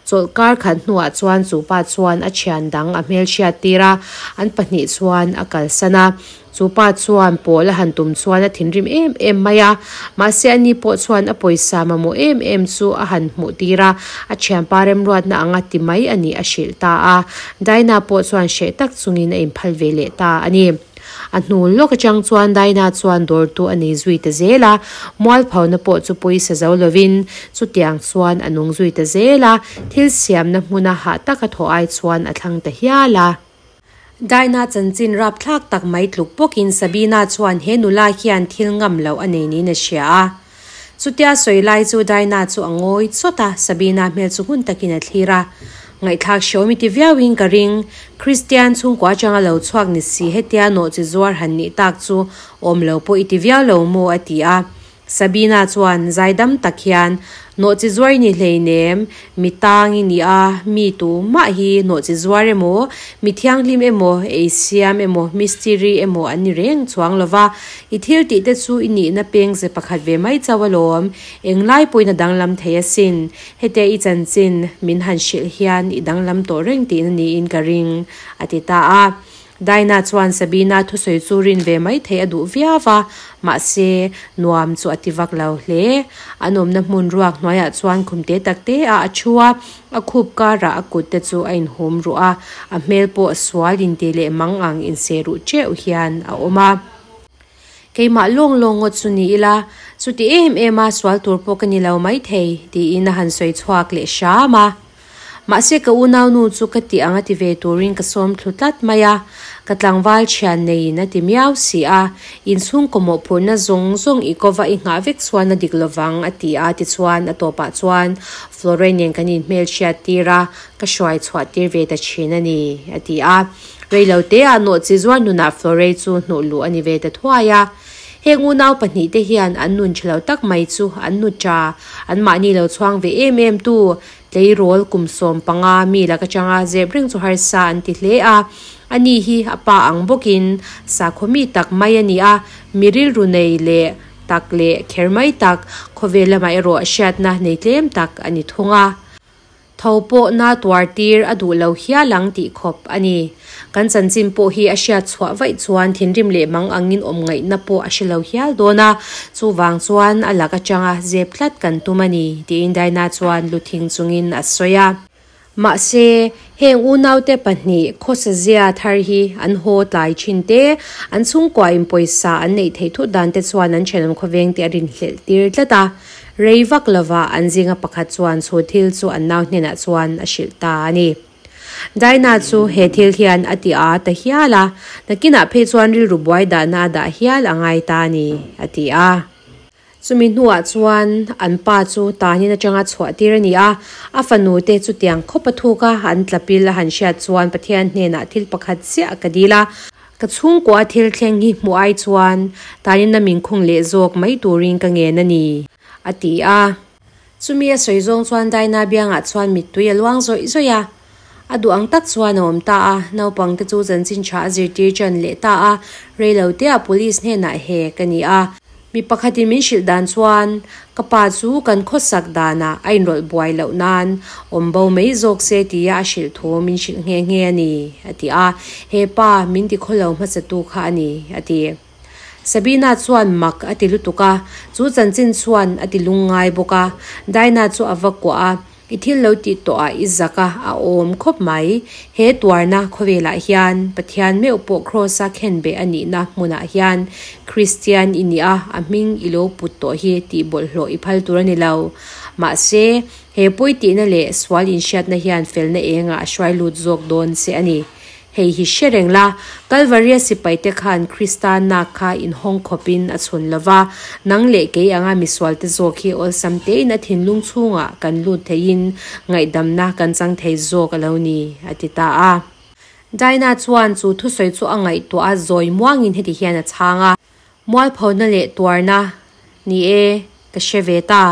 Chawlhkar khat hnuah chuan chu pa chuan a thian dang a hmelhriat tir a, an pahnih chuan a kalsan a. Chu pa chuan pawl a han tum chuan a thinrim em em mai a, mahse ani pawh chuan a pawisa mamawh em em chu a han hmuh tir a, a thianpa remruatna anga ti mai a nih a hrilh ta a. Dinah pawh chuan hreh tak chungin a inphal ve leh ta a ni. A hnu lawk atang chuan Dinah chuan dawrtu a nei zui ta zel a, mualphona pawh chu pawisa zo lovin chutiang chuan a nung zui ta zel a, thil siamna hmuna hah taka thawh ai chuan a thlang ta hial a. Dinah chanchin rapthlak tak mai tluk bawkin Sabina chuan he nula hian thil ngam loh a nei niin a hria a. Chutia sawi lai chu Dinah chu a ngawi chawt a, Sabina hmel chu hun takin a thlir a. Ngaihthlak hreawm i ti viauin ka ring, Kristian chhungkua atanga lo chhuak ni si hetia nawhchi zuar han nih tak chu awm lo pawh i ti viau lo maw a ti a. Sabina chuan zaidam tak hian, Nawhchi zuar i ni hleinem, mi tang i ni a, mi tu mah hi nawhchi zuar emaw, mi thianghlim emaw, ei siam emaw, mistiri emaw an ni reng chuang lo va, I thil tih te chu i nihna peng ze pakhat ve mai chauh alawm, englai pawhin a danglam thei asin. Hetia i chanchin min han hrilh hian i danglam tawh reng tihna niin ka ring, a ti ta a. Dinah chuan Sabina thusawi chu rin ve mai theih a duh viau va, mahse, nuam chu a ti vak lo hle. An awmna hmun ruak hnuaiah chuan khum te tak te ah a thu a, a khup karah a kut te chu a inhum ruh a, a hmel pawh sual inti leh mang ang inseh ruh teuh hian a awm a. Keimah lawng lawng ngawt chu ni ila, chuti em em a sual tur pawh ka ni lo maithei, tiin a han sawi chhuak leh hram a. Mahse ka unaunu chu ka tih ang a ti ve turin ka sawm thlu tlat mai a. Ka tlangval thian neiin a ti miau si a, inchhungkaw mawhphurhna zawng zawng i kova i nghah vek chuan a dik lovang a ti a, tichuan a tawpah chuan Florey nen kan inhmelhriat tir a, ka hruai chhuah tir ve ta thin a ni, a ti a. Reiloteah nawhchi zuar nunah Florey chu hnuh luh a ni ve ta thuai a. Heng unau pahnihte hian an nun tha lo tak mai chu an nu ta, anmahni lo chhuang ve em em tu Tleirawl kum 15 mi lak atanga zep reng chu harsa an ti hle a. Ani hi a pa ang bawkin sakhaw mi tak mai a ni a, mi rilru nei leh tak leh kher mai tak, khawvel lamah erawh hriatna nei tlem tak a ni thung a. Tho pawh na tuar tir a duh lo hial ang tih khawp a ni. Kan chanchin pawh hi a hriat chhuah vaih chuan thinrim leh mang angin awm ngaihna pawh a hre lo hial dawn a, chuvang chuan a lak atanga zep tlat kan tum a ni, tiin Dinah chuan lu thing chungin a sawi a. Mahse, heng unaute pahnih khawsazia thar hi an haw tlai thin te, an chhungkuain pawisa an neih theih thut dan te chuan an thenawm khawveng te a rinhlelh tir tlat a. Rei vak lovah an zinga pakhat chuan chu thil chu an nau hnenah chuan a hrilh ta a ni. Dinah chu he thil hian a ti a ta hial a, nakinah phei chuan rilru buai dahna a dah hial a ngai ta a ni, a ti a. Chumi hnuah chuan an pa chu tanin atanga chhuah tir a ni a, a fanu te chutiang khawp a thuk a, an tlapil a han hriat chuan Pathian hnenah thil pakhat chiah ka dil a, ka chhungkua thil thleng hi hmuh ai chuan tanin a min khung leh zawk mai turin ka ngen a ni, a ti a. Chumi a sawi zawng chuan Dinah biangah chuan mittui a luang zawih zawih a. A duh ang tak chuan a awm ta a, naupangte chu chanchin tha a zirtir ṭan leh ta a, reiloteah police hnenah he ka ni a. Mi pakhatin min hrilh dan chuan ka pa chu kan khawsak danah a inrawlh buai loh nan awm bo mai zawk se tia a hrilh thu min hrilh nghe nghe a ni, a ti a. He pa min ti khawlo hmasatu kha a ni, a ti. Sabina chuan mak a ti lutuk a, chu chanchin chuan a ti lungngai bawk a. Dinah chu a va kuah a, I thil lo tih tawh ah i zak a, a awm khawp mai. He tuarna khawvelah hian Pathian meuh pawh Kraws-a khenbeh a nihna hmunah hian Kristian i nih a, a hming i lo put tawh hi tih bawlhhlawh i phal tur a ni lo. Mahse, he pawi tihna leh sual inhriatna hian felna engah a hruai lut zawk dawn che a ni. Hei hi hre reng la, Kalvaria sipaite khan Krista nak kha inhawng khawpin a chhun lo va, nang leh kei anga misualte zawk hi awlsam tein a thinlung chhungah kan lut theiin ngaihdamna kan chang thei zawk a lo ni, a ti ta a. Dinah chuan chu thusawi chu a ngaihtuah a, zawi muangin heti hian a chhang a. Mualphona leh tuarna, ni e, ka hre ve ta.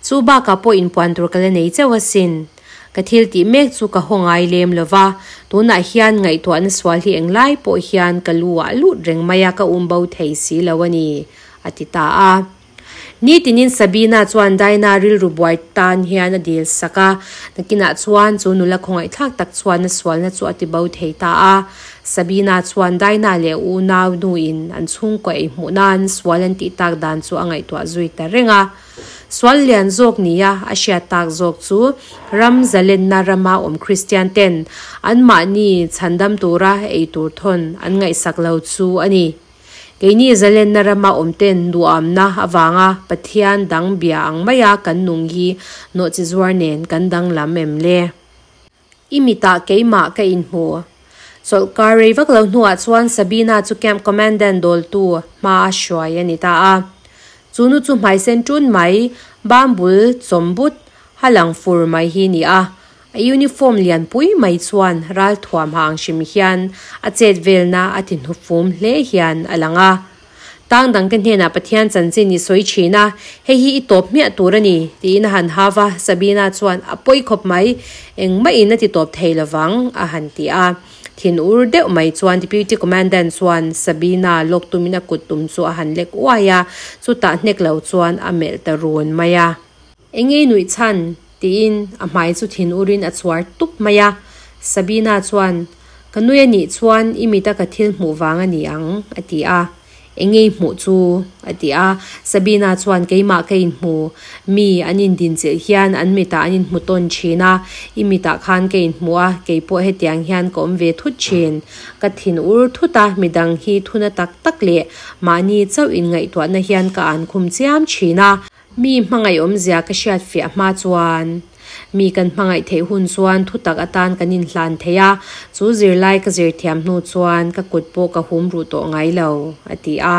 Chu bakah pawh inpuan tur ka la nei chauh asin. Ka thil tih mek chu ka haw ngai lem lo va, tunah hian ngaihtuahna sual hi englai pawh hian ka lu ah lut reng mai a, ka um bo thei si lo a ni, a ti ta a. Nitinin Sabina chuan Dinah rilru buai tan hian a dil sak a, nakinah chuan chu nula khawngaihthlak tak chuan a sualna chu a ti bo thei ta a. Sabina chuan Dinah leh unau nuin an chhungkaw ei hmuh nan sual an tih tak dan chu a ngaihtuah zui ta reng a. Sual lian zawk nia a hriat tak zawk chu ram zalenna rama awm Kristian ten anmahni chhandam tura ei tur thawn an ngaihsak lo chu a ni. Keini zalenna rama awmten nuamna avanga Pathian dang bia ang maia kan nung hi nawhchi zuar nen kan danglam em le? I mitah keimah ka inhmu. Chawlhkar rei vak lo hnuah chuan Sabina chu Camp Commandant dawltu hma a hruai a ni ta a. Chu nu chu hmaisen ṭun mai, bambul chawm but, ha lang fur mai hi ni a. A uniform lianpui mai chuan ralthuam hang hrim hian a chet velna a ti hnufum hle hian a lang a. Tang dangte hnenah Pathian chanchin i sawi thin a, hei hi i tawp hmiah tur a ni, tiin a han hau a, Sabina chuan a pawi khawp mai, engmahin a ti tawp thei lovang, a han ti a. Thin ur deuh mai chuan Deputy Commandant chuan Sabina lawk tumin a kut tum chu a han lek uai a, chutah hnek lo chuan a melh ta run mai a. Engei nuih chhan? tiin a hmai chu thin urin a chuar tup mai a. Sabina chuan, Ka nui a nih chuan i mita ka thil hmuh vang a ni ang, a ti a. Engei hmuh chu? a ti a. Sabina chuan, Keimah ka inhmu. Mi an indinchilh hian an mitah an inhmu tawn thin a. I mitah khan ka inhmu a, kei pawh hetiang hian ka awm ve thut thin. Ka thin ur thut a, midang hi thuna tak tak leh mahni chauh inngaihtuahna hian ka ankhum chiam thin a. Mi hmangaih awmzia ka hriat fiah hma chuan Mi kan hmangaih theih hun chuan thutak atan kan inhlan thei a, chu zirlai ka zir thiam hnu chuan ka kut pawh ka hum ruh tawh ngai lo, a ti a.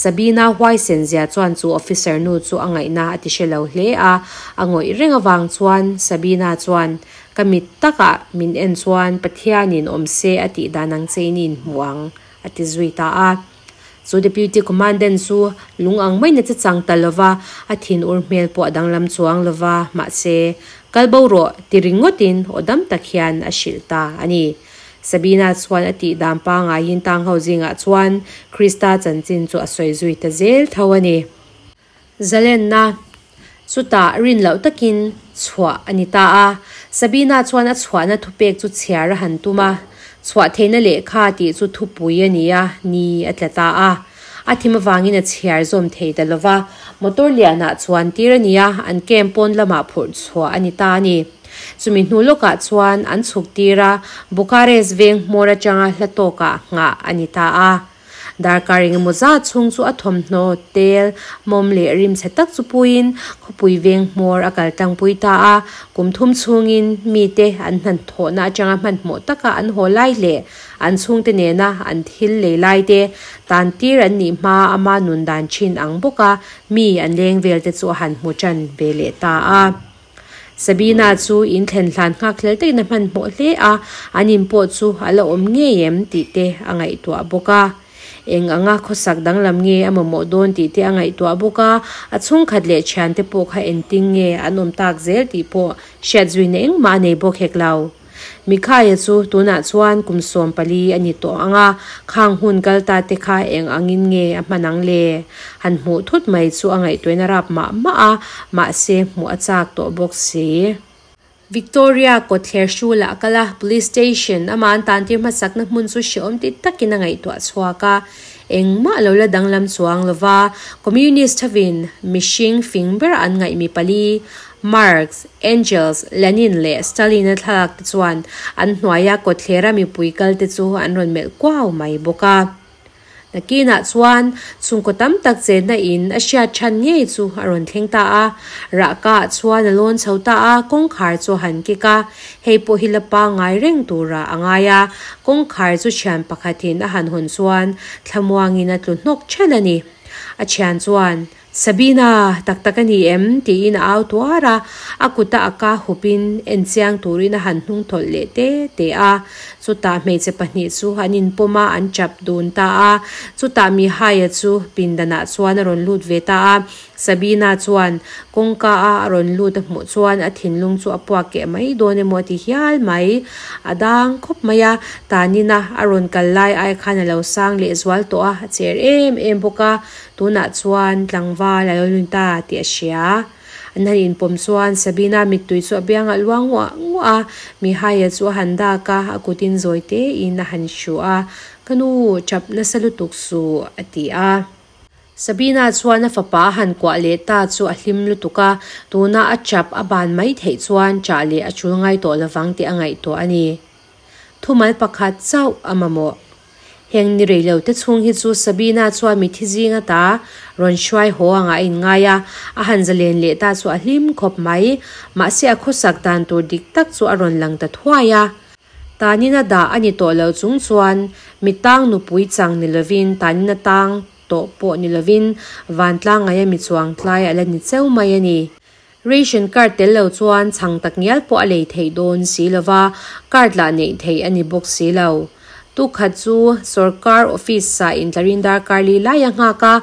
Sabina huaisen zia chuan chu officer nu chu a ngaihna a ti hre lo hle a, a ngawih reng avang chuan Sabina chuan, Ka mit takah min en chuan Pathianin awm se a tih dan ang che in i inhmu ang, a ti zui ta a. Chu Deputy Commandant chu lung ang maiin a che chang ta lova, a thinur hmel pawh a danglam chuang lova, mahse, kal bo rawh ti ringawtin aw dam tak hian a hrilh ta a ni. Sabina chuan a tih dan pangaiin tang ho zingah chuan Krista chanchin chu a sawi zui ta zel tho a ni. Zalenna chutah rin loh takin chhuah a ni ta a. Sabina chuan a chhuahna thupek chu chhiar a han tum a, chhuah theihna lehkha tih chu thupui a ni a, ni a tla ta a. A thim avangin a chhiar zawm thei ta lo va, motor lianah chuan tir a ni a, an camp pawn lamah phurh chhuah a ni ta a ni. Chumi hnu lawkah chuan an chhuk tir a, Bucharest veng hmawr atanga hla tawkah nghah a ni ta a. Darkar engemaw zat chhung chu a thawmhnaw, tel, mawm leh rim chhe tak chu puiin khawpui veng hmawr a kal tlangpui ta a. Kum thum chhungin mite an hnathawhna atanga hmanhmawh taka an haw lai leh an chhungte nena an thil lei lai te tan tir an nih hma ama nun dan thin ang bawka mi an leng vel te chu a han hmu tan ve leh ta a. Sabina chu in thlen hlan nghak hlel takin a hmanhmawh hle a, an in pawh chu a la awm ngei em tih te a ngaihtuah bawk a. Eng anga khawsak danglam nge a mamawh dawn tih te a ngaihtuah bawk a, a chhungkhat leh thiante pawh kha engtin nge an awm tak zel tih pawh hriat zuina engmah a nei bawk hek lo. Mikhaia chu tunah chuan kum 14 a ni tawh ang a, khang hun kal ta te kha eng angin nge a hman ang le? Han hmuh thut mai chu a ngaihtuahna rap mah mah a, mahse hmuh a chak tawh bawk si. Victoria kawtthler hrulah a kal a, Police Station amah an tantir hmasakna hmun chu hrehawm ti takin a ngaihtuah chhuak a, engmah lo la danglam chuang lova Communist thavin mihring fing ber an ngaih mi pali Marx, Engels, Lenin leh Stalin-a thlalak te chuan an hnuaia kawtthlera mipui kal te chu an rawn melh kuau mai bawk a. Nakinah chuan chhungkaw tam tak chenna in a hriat than ngei chu a rawn thleng ta a. Rahka ah chuan a lawn chho ta a, kawngkhar chu a han kik a. Hei pawh hi la pangngai reng turah a ngai a, kawngkhar chu thian pakhatin a han hawn chuan thlamuangin a tlu hnawk then a ni. A thian chuan Sabina, tak tak a ni em? tiin a au tuar a, a kuta a ka hupin en chiang turin a han hnung thawlh leh te te a. Chutah hmeichhe pahnih chu an inpawm a, an chap dun ta a. Chutah Mihaya chu pindanah chuan a rawn lut ve ta a. Sabina chuan kawngka a a rawn lut a hmuh chuan a thinlung chu a puak keh mai dawn emaw a ti hial mai. A dang khawp mai a, tanina a rawn kal lai ai khan a lo sang leh zual tawh a, a cher em em bawk a. Tunah chuan tlangval a lo lun ta tih a hria. An han inpawm chuan Sabina mittui chu a biangah luang nguah nguah a, Mihaya chu a han dak a, a kutin zawi tein a han hru a, Ka nu, chap nasa lutuk suh, a ti a. Sabina chuan a fapa a han kuah leh ta chu a hlim lutuk a, tuna a chap a ban mai theih chuan chah leh a chul ngai tawh lovang tih a ngaihtuah a ni. Thumal pakhat chauh a mamawh. Heng ni rei lo te chhung hi chu Sabina chuan mithi zing ata rawn hruai haw angah a inngai a, a han zalen leh ta chu a hlim khawp mai. Mahse a khawsak dan tur dik tak chu a rawn lang ta thuai a. Tanina dah a ni tawh lo chung chuan mi tang nupui chang ni lovin tanina tang tawh pawh ni lovin vantlang ngaia mi chuang tlai a la ni cheu mai a ni. Ration card tel lo chuan chhang tak ngial pawh a lei theih dawn si lo va, card lah neih theih a ni bawk si lo. Tukhat chu sorkar office ah intlarin darkar li lai a nghak a,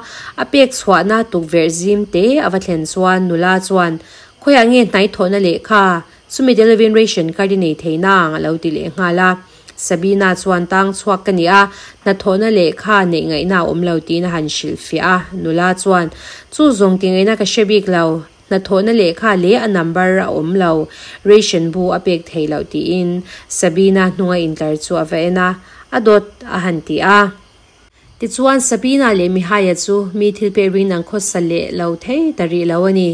a pek chhuahna tukverh zim te a va thlen chuan nula chuan, Khawiah nge hnai thawhna lehkha, chumi tel lovin ration card i nei thei nang a lo ti leh nghal a. Sabina chuan tang chhuak ka ni a, hnathawhna lehkha neih ngaihna a awm lo tiin a han hrilhfiah a. Nula chuan, Chu zawng ti ngaihna ka hre bik lo, hnathawhna lehkha leh a number a awm lo, ration bu a pek thei loh tiin Sabina hnunga intlar chu a va en a, a dawt a han ti a. Tichuan Sabina leh Mihaya chu mi thil pek ring an khawsa leh lo thei ta rih lo a ni.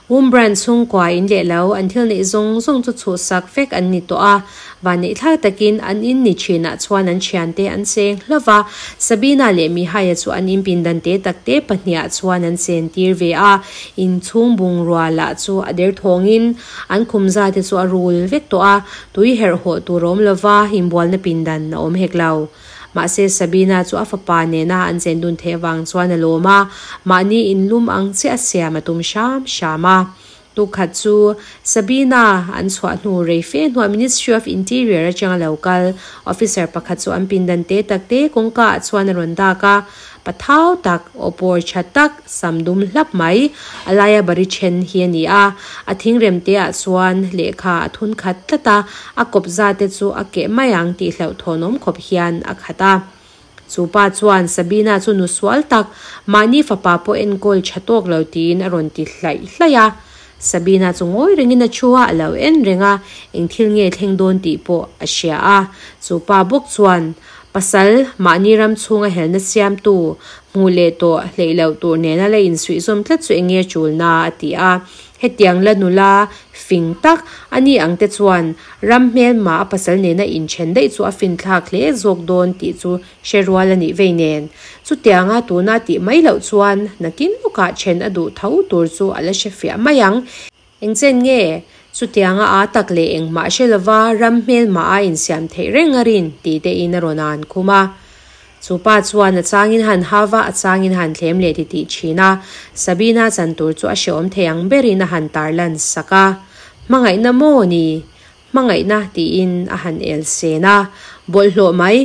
Wurmbrand chhungkua in leh lo an thil neih zawng zawng chu chhuhsak vek an ni tawh a, vanneih thlak takin an in ni thinah chuan an thiante an cheng hlauh va. Sabina leh Mihai-a chu an in pindan te tak te pahniha chuan an chen tir ve a, inchhung bungrua lah chu a derthawngin an khum za te chu a rul vek tawh a, tui herh hawh tur a awm lova, inbualna pindan a awm hek lo. Mahse Sabina chu a fapa nena an chen dun theih avang chuan a lawm a, mahni inlum ang chiah a siam a tum hram hram a. Tukhat chu Sabina an chhuah hnu rei fe hnuah Ministry of Interior atanga lo kal officer pakhat chu an pindan te tak te kawngka ah chuan a rawn dak a, pathau tak, aw pawr tha tak, sam dum hlap mai, a laia bari then hi a ni a. A thingrem te ah chuan lehkha a thun khat tlat a, a kawp za te chu a keh mai ang tih hlauhthawnawm khawp hian a khat a. Chu pa chuan Sabina chu nu sual tak, mahni fapa pawh enkawl tha tawk lo tiin a rawn ti hlaih hlaih a. Sabina chu ngawi rengin a thu a, a lo en reng a, eng thil nge thleng dawn tih pawh a hria a. Chu pa bawk chuan, Pasal, mahni ram chhunga helna siamtu, hmuh leh tawh hleih loh tur nena la insuihzawm tlat chu eng nge tulna? a ti a. Hetiang la nula fing tak a ni ang te chuan ram hmelma a pasal nena inthen daih chu a finthlak hle zawk dawn tih chu hre rual a nih vei nen. Chutianga tuna tih mai loh chuan nakin lawkah then a duh tho tur chu a la hre fiah mai ang. Engchen nge? Chutianga aa tak leh engmah hre lova ram hmelma a insiam theih reng a rin tih te in a rawn an khum a. Chu pa chuan a changin han hau va, a changin han thlem leh ti tih thin a. Sabina chan tur chu a hrehawm thei ang berin a han tarlan sak a. Hmangaihna maw ni? Hmangaihna tiin a han el sen a. Bawlhhlawh mai.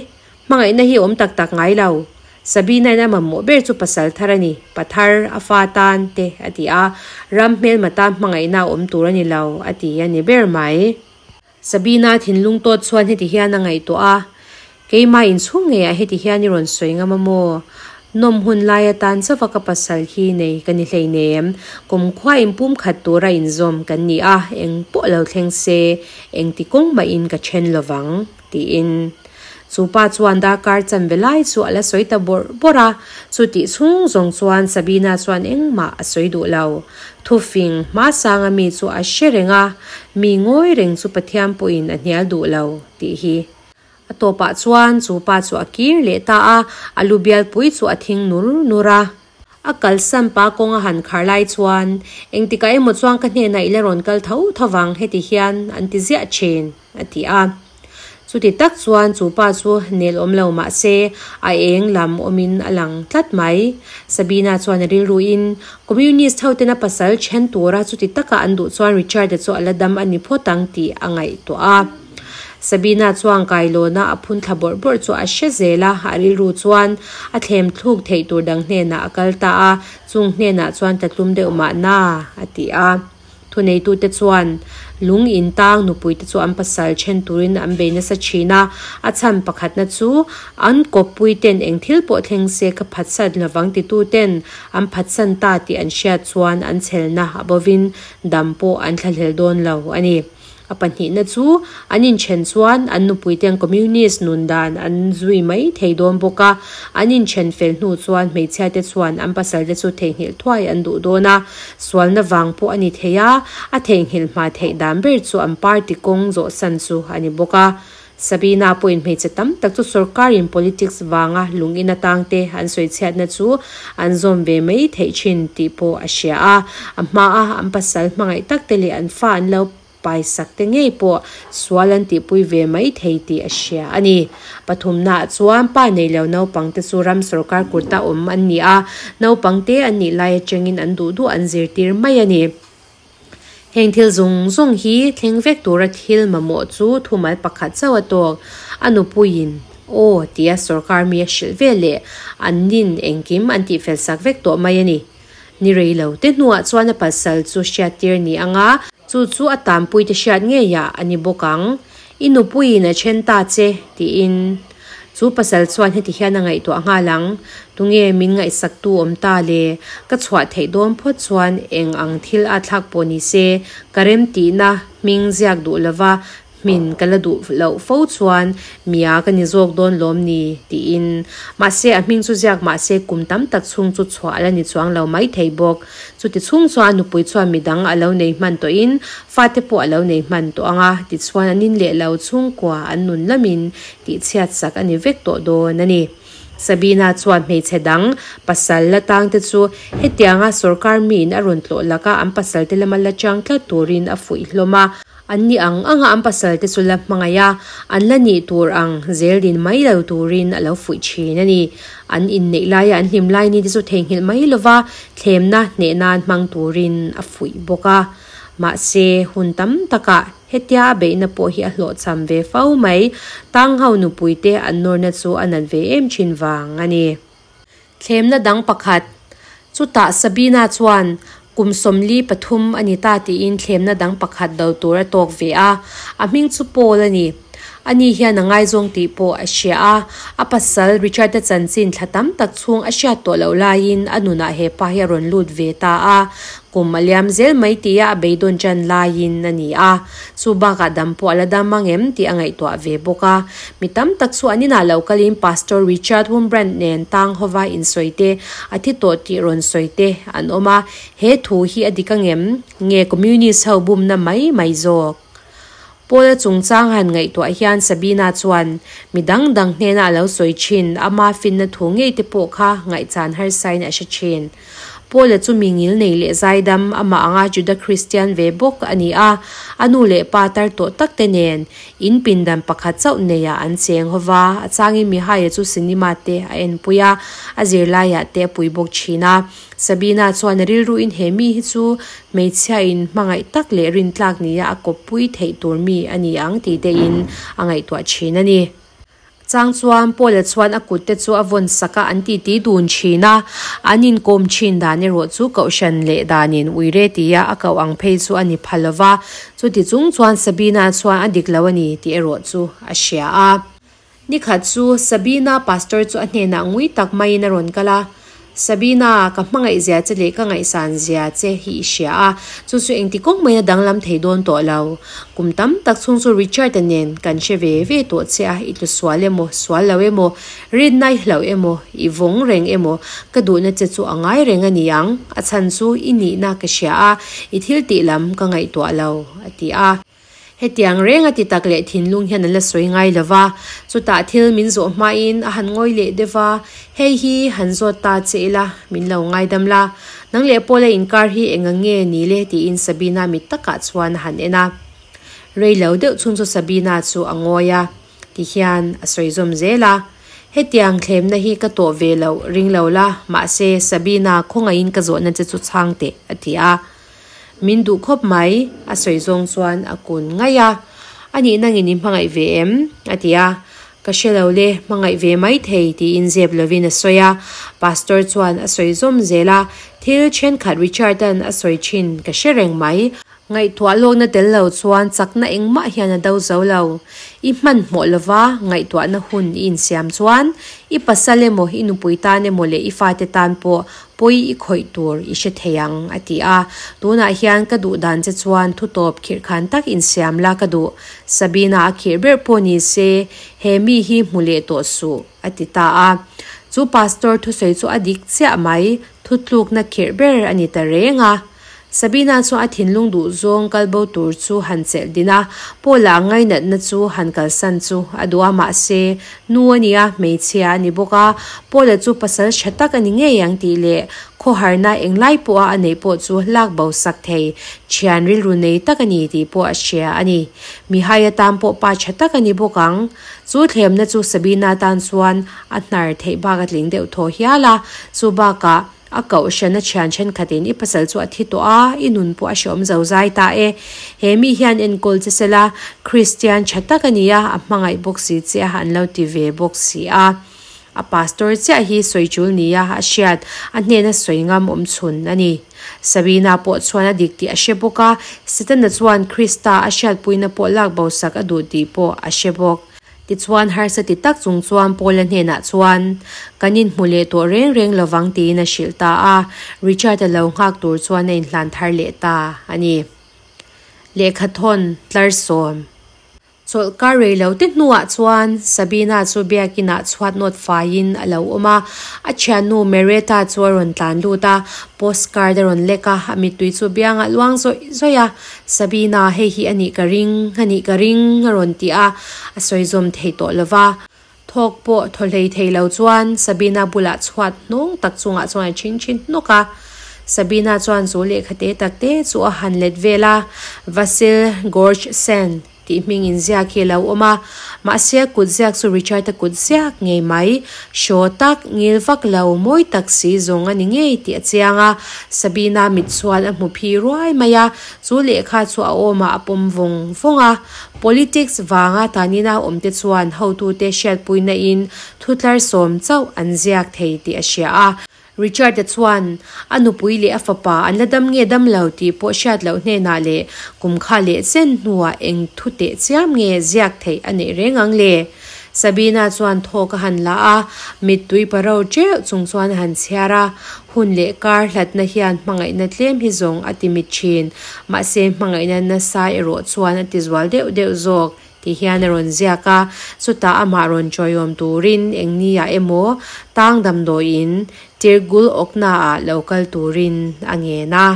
Hmangaihna hi awm tak tak ngai lo. Sabina-in a mamawh ber chu pasal thar a ni, pa thar, a fa tan te a ti a. Ram hmelma tan hmangaihna a awm tur a ni lo a ti a ni ber mai. Sabina thinlung tawt chuan heti hian a ngaihtuah a, Keimah inchhung ngeiah heti hian i rawn sawi ngam a maw? Nawm hun lai atan chauha ka pasal hi nei ka ni hleinem. Kumkhua inpum khat tura inzawm kan ni a, eng pawh lo thleng se, engti kawng mahin ka then lovang, tiin. Chu pa chuan darkar chanve lai chu a la sawi ta bawrh bawrh a, chutih chhung zawng chuan Sabina chuan engmah a sawi duh lo. Thufing hmasanga mi chu a hre reng a, mi ngawi reng chu Pathian pawhin a hnial duh lo tih hi. A tawpah chuan chu pa chu a kir leh ta a, a lu bialpui chu a thing nur nur a. A kalsan pa kawng a han khar lai chuan, Engtikah emaw chuan ka hnenah i la rawn kal tho tho vang heti hian an ti ziah thin, a ti a. Chuti tak chuan chu pa chu nel awm lo mah se, a eng lam awmin a lang tlat mai. Sabina chuan a rilruin, Communist hotena pasal then tura chuti taka an duh chuan Richard-a chu a la dam a ni phawt ang tih a ngaihtuah a. Sabina chuan kailawna a phun thla bawrh bawrh chu a hre zel a, a rilru chuan a thlem thluk theih tur dang hnenah a kal ta a, chung hnenah chuan tlatlum deuh mahna a ti a. Thuneitute chuan lung in tang nupuite chu an pasal then turin an bei nasa thin a, a chhan pakhatna chu an kawppuiten eng thil pawh thleng se ka phatsan lovang tituten an phatsan ta tih an hriat chuan an chhelna a bovin dam pawh an thlahlel dawn lo a ni. A pahnihna chu an inthen chuan an nupuiten Communist nun dan an zui mai thei dawn bawk a, an inthen fel hnu chuan hmeichhiate chuan an pasalte chu theihnghilh thuai an duh dawn a, sualna vang pawh a ni thei a, a theihnghilh hma theih dan ber chu an party kawng zawhsan chu a ni bawk a. Sabina pawhin hmeichhe tam tak chu sorkarin politics vanga lungin atangte an sawichhiatna chu an zawm ve mai theih thin tih pawh a hria a. A hmaa an pasal hmangaih takte leh an fa an lo paisak te ngei pawh sual an tihpui ve mai thei tih a hria a ni. Pathumnaah chuan pa nei lo naupangte chu ram sorkar kurta awm an ni a, naupangte an nih lai atangin an duh duh an zirtir mai a ni. Heng thil zawng zawng hi thleng vek tura thil mamawh chu thumal pakhat chauh a tawk. A nupuiin, Aw, tia sorkar mi a hrilh ve leh an nin engkim an tihfel sak vek tawh mai a ni. Ni rei lo te hnuah chuan a pasal chu hriattir ni anga chu chu a tanpuite hriat ngeiah a ni bawk ang. I nupuiin a then ta che, tiin chu pasal chuan heti hian a ngaihtuah nghal ang, Tunge min ngaihsaktu awm ta le? Ka chhuah theih dawn phawt chuan eng ang thil a thlak pawh ni se, ka remtihna hming ziak duh lova Hmin ka la duh loh fo chuan mia ka ni zawk dawn lawm ni? tiin. Mahse, a hming chu ziak mahse kum tam tak chhung chu chhuah a la ni chuang lo mai thei bawk. Chuti chhung chuan a nupui chuan midang a lo nei hman tawhin fate pawh a lo nei hman tawh ang a, tichuan an in leh lo chhungkua an nun lamin tihchhiat sak a ni vek tawh dawn a ni. Sabina chuan hmeichhe dang pasal la tangte chu hetianga sorkar miin a rawn tlawh laka an pasalte lama la chang tlat turin a fuih hlawm a. An ni ang anga an pasalte chu la hmangaih a, an la nih tur ang zel din mai lo turin a lo fuih thin a ni. An inneih laia an hlim lai ni te chu theihnghilh mai lova thlemna hneh nan hmang turin a fuih bawk a. Mahse, hun tam takah hetia a beihna pawh hi a hlawhchham ve fo mai. Tangho nupuite an nawrna chu a nat ve em thin vang a ni. Thlemna dang pakhat, Chutah Sabina chuan kum 43 a ni ta tiin thlemna dang pakhat do tur a tawk ve a, a hming chu Paul a ni. Ani hian a ngaizawng tih pawh a hria a, a pasal Richard-a chanchin thla tam tak chhung a hriat tawh loh laiin a nunah he pa hi a rawn lut ve ta a, kum a liam zel mai tia a beidawn ṭan laiin a ni a. Chu bakah dam pawh a la dam ang em tih a ngaihtuah ve bawk a. Mi tam tak chu an inah lo kalin Pastor Richard Wurmbrand nen tang hova insawi te, a thi tawh tih rawn sawi te an awm a. He thu hi a dik angem? Nge Communist ho bumna mai mai zawk? Paula chungchang han ngaihtuah hian Sabina chuan mi dang dang hnena a lo sawi thin, ama finna thu ngei te pawh kha ngaihchan harsain a hre thin. Paula chu mi ngil nei leh zaidam, amah anga Juda Kristian ve bawk a ni a, a nu leh pa tar tawh tak te nen in pindan pakhat chauh neiah an cheng ho va, a changin Mihaia chu cinema te a enpui a, a zirlaiah te a pui bawk thin a. Sabina chuan a rilruin he mi hi chu hmeichhia in hmangaih tak leh rintlak nia a kawppui theih tur mi a ni ang tih tein a ngaihtuah thin a ni. Chang chuan Paula chuan a kut te chu a vawn sak a, an titi dun thin a. An inkawm thin dan erawh chu kohhran leh danin uire tia a koh ang phei chu a ni pha lo va. Chuti chung chuan Sabina chuan a dik lo a ni tih erawh chu a hria a. Nikhat chu Sabina pastor chu a hnenah ngui tak maiin a rawn kal a. Sabina, ka hmangaih zia che leh ka ngaihsan zia che hi i hria a, chu chu engti kawng maiin a danglam thei dawn tawh lo. Kum tam tak chhung chu Richard-a nen kan hre ve ve tawh che a, i tlu sual emaw, sual lo emaw, rinna i hlauh emaw, i vawng reng emaw, ka duhna che chu a ngai reng a ni ang, a chhan chu i nihna ka hria a, i thil tih lam ka ngaihtuah lo, a ti a. Hetiang reng a ti tak leh thinlung hian an la sawi ngai lo va, chutah thil min zawh hmain a han ngawi leh deuh va, Hei hi han zawt ta che ila, min lo ngaidam la, nang leh Paula inkar hi eng ang nge ni le tiin Sabina mit takah chuan a han en a. Rei lo deuh chhung chu Sabina chu a ngawi a, tihian a sawi zawm zel a, Hetiang thlemna hi ka tawh ve loh ring lo la, mahse Sabina khawngaihin ka zawhna che chu chhang teh a ti a. Min duh khawp mai, a sawi zawng chuan a kun ngaih a. A nih nangin i hmangaih ve em? a ti a. Ka hre lo le, hmangaih ve mai thei tiin zep lovin a sawi a. Pastor chuan a sawi zawm zel a, Thil thenkhat Richard-a'n a sawi thin ka hre reng mai. Ngaihtuah lawkna tel lo chuan chakna engmah hian a do zo lo. I hmanhmawh lova ngaihtuahna hun i insiam chuan i pasal emaw, i nupui tan emaw leh i fate tan pawh Pawi i khawih tur i hre thei ang, a ti a. Tunah hian ka duh dan che chuan thu tawp khirh khan tak insiam la ka duh. Sabina a khirh ber pawh ni se, he mi hi hmu leh tawh suh, a ti ta a. Chu pastor thusawi chu a dik chiah mai, thutlukna khirh ber a ni ta reng a. Sabina chuan a thinlung duh zawng kal bo tur chu han chelh din a, Paula ngainatna chu han kalsan chu a duh a, mahse, nu a ni a, hmeichhia a ni bawk a, Paula chu pasal tha tak a ni ngei ang tih leh khawharna englai pawha a neih pawh chu lak bo sak thei thian rilru nei tak a ni tih pawh a hria a ni. Mihai atan pawh pa tha tak a ni bawk ang. Chu thlemna chu Sabina tan chuan a hnar theih bak a tling deuh thaw hial a, chu bakah, A kohhran a thian thenkhatin i pasal chu a thi tawh a, i nun pawh a hreawm zo zai ta e. He mi hian enkawl che sela, Kristian tha tak a ni a, a hmangaih bawk si che a, an lo ti ve bawk si a. A pastor chiah hi sawi tul nia a hriat, a hnena sawi ngam awm chhun a ni. Sabina pawh chuan a dik tih a hre bawk a, Setana chuan Krista a hriatpuina pawh lak bosak a duh tih pawh a hre bawk. Tichuan harsa ti tak chung chuan Paula hnenah chuan, Kan inhmu leh tawh reng reng lovang tiin a hrilh ta a, Richard-a lo nghak tur chuan a inhlan thar leh ta a ni. Lehkhathawn tlar sawm. Chawlhkar rei lo te hnuah chuan Sabina chu biakinah chhuat nawt faiin a lo awm a, a thiannu Marietta chu a rawn tlan lut a, postcard a rawn lek a, a mittui chu biangah luang zawih zawih a, Sabina hei hi a nih ka ring, a nih ka ring a rawn ti a, a sawi zawm thei tawh lo va. Thawk pawh thaw hlei thei lo chuan Sabina bulah chhuat hnawng tak chungah chuan a ching thin hnawk a. Sabina chuan chu lehkha te tak te chu a han let vel a, Vasil Gorchsen tih hming inziak hi a lo awm a. Mahse a kut ziak chu Richard-a kut ziak ngei mai, hraw tak, ngil vak lo, mawi tak si zawng a ni ngei tih a chiang a. Sabina mit chuan a hmu phi ruai mai a, chu lehkha chu a awmah a pawm vawng vawng a. Politics vanga tanina awmte chuan hotute hriatpuina in thutlar sawm chauh an ziak thei tih a hria a. Richard-a chuan a nupui leh a fapa an la dam nge dam lo tih pawh hriat loh hnenah leh kum kha leh chen hnuah eng thu teh chiam nge ziak theih a neih reng ang le? Sabina chuan thawk a han la a, mittui paro teuh chung chuan a han chhiar a. Hun leh kar hlatna hian hmangaihna tlem hi zawng a ti mit thin, mahse hmangaihna nasa erawh chuan a ti zual deuh deuh zawk tih hian a rawn ziak a, chutah amah rawn chawiawm turin eng ni ah emaw tang damdawiin tirgul awknaah lo kal turin a ngen a.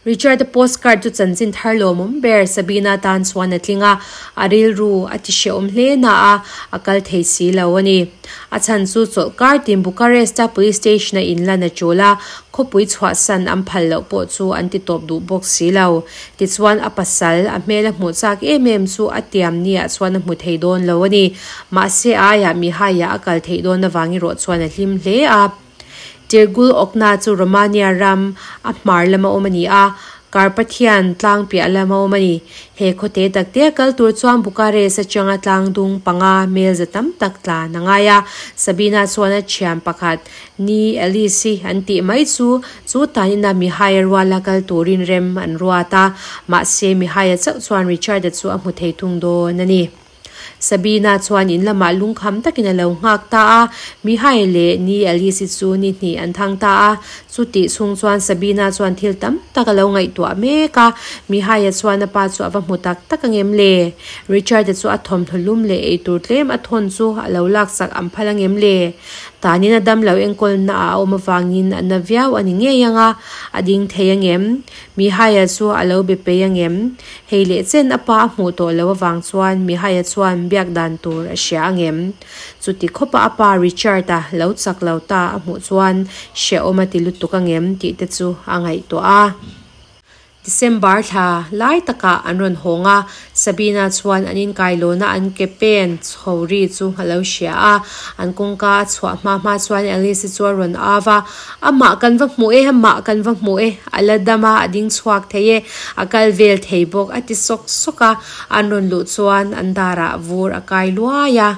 Richard-a postcard chu chanchin thar lawmawm ber Sabina tan chuan a tling a, a rilru a ti hrehawm hle na a, a kal thei si lo a ni. A chhan chu chawlhkar tin Bucharest-a police station-a inlan a tul a, khawpui chhuahsan an phal loh pawh chu an ti tawp duh bawk si lo. Tichuan a pasal, a hmel a hmuh chak em em chu a tiam niah chuan a hmu thei dawn lo a ni. Mahse aiah Mihai-ah a kal theih dawn avang erawh chuan a hlim hle a. Tirgul awkna chu Romania ram a hmar lama awm a ni a, Carpathian tlang piah lama awm a ni. He khawte takte a kal tur chuan Bucharest atanga tlang dung panga mel za tam tak tlan a ngai a. Sabina chuan a thian pakhat Ni Alice-i an tih mai chu chu tanina Mihai-a ruala kal turin rem an ruat a, mahse Mihai-a chauh chuan Richard-a chu a hmu thei thung dawn a ni. Sabina chuan in lamah lungkham takin a lo nghak ta a, Mihai leh Ni Alice-i chu ni hnih an thang ta a. Chutih chhung chuan Sabina chuan thil tam tak a lo ngaihtuah mek a, Mihai-a chuan a pa chu a va hmu tak tak angem le? Richard-a chu a thawmhnaw lum leh eitur tlem a thawn chu a lo laksak ang phal angem le? Tanin a damlo enkawlna ah a awm avangin a na viau a ni ngei ang a, a ding thei angem? Mihai-a chu a lo be pei angem? Hei leh chen a pa a hmuh tawh loh avang chuan Mihai-a chuan biak dan tur a hria angem? Chuti khawpa a pa Richard-a lo chak lo ta a hmuh chuan hrehawm a ti lutuk angem tih te chu a ngaihtuah a. December thla lai takah an rawn hawng a, Sabina chuan an inkailawna an ke pen chho ri chu a lo hria a. An kawngka a chhuah hma hma chuan Alice-i chu a rawn au a, Amah kan va hmu e, amah kan va hmu e, a la dam a, a ding chhuak thei e, a kal vel thei bawk a ti sawk sawk a, an rawn luh chuan an darah vur a kai luai a,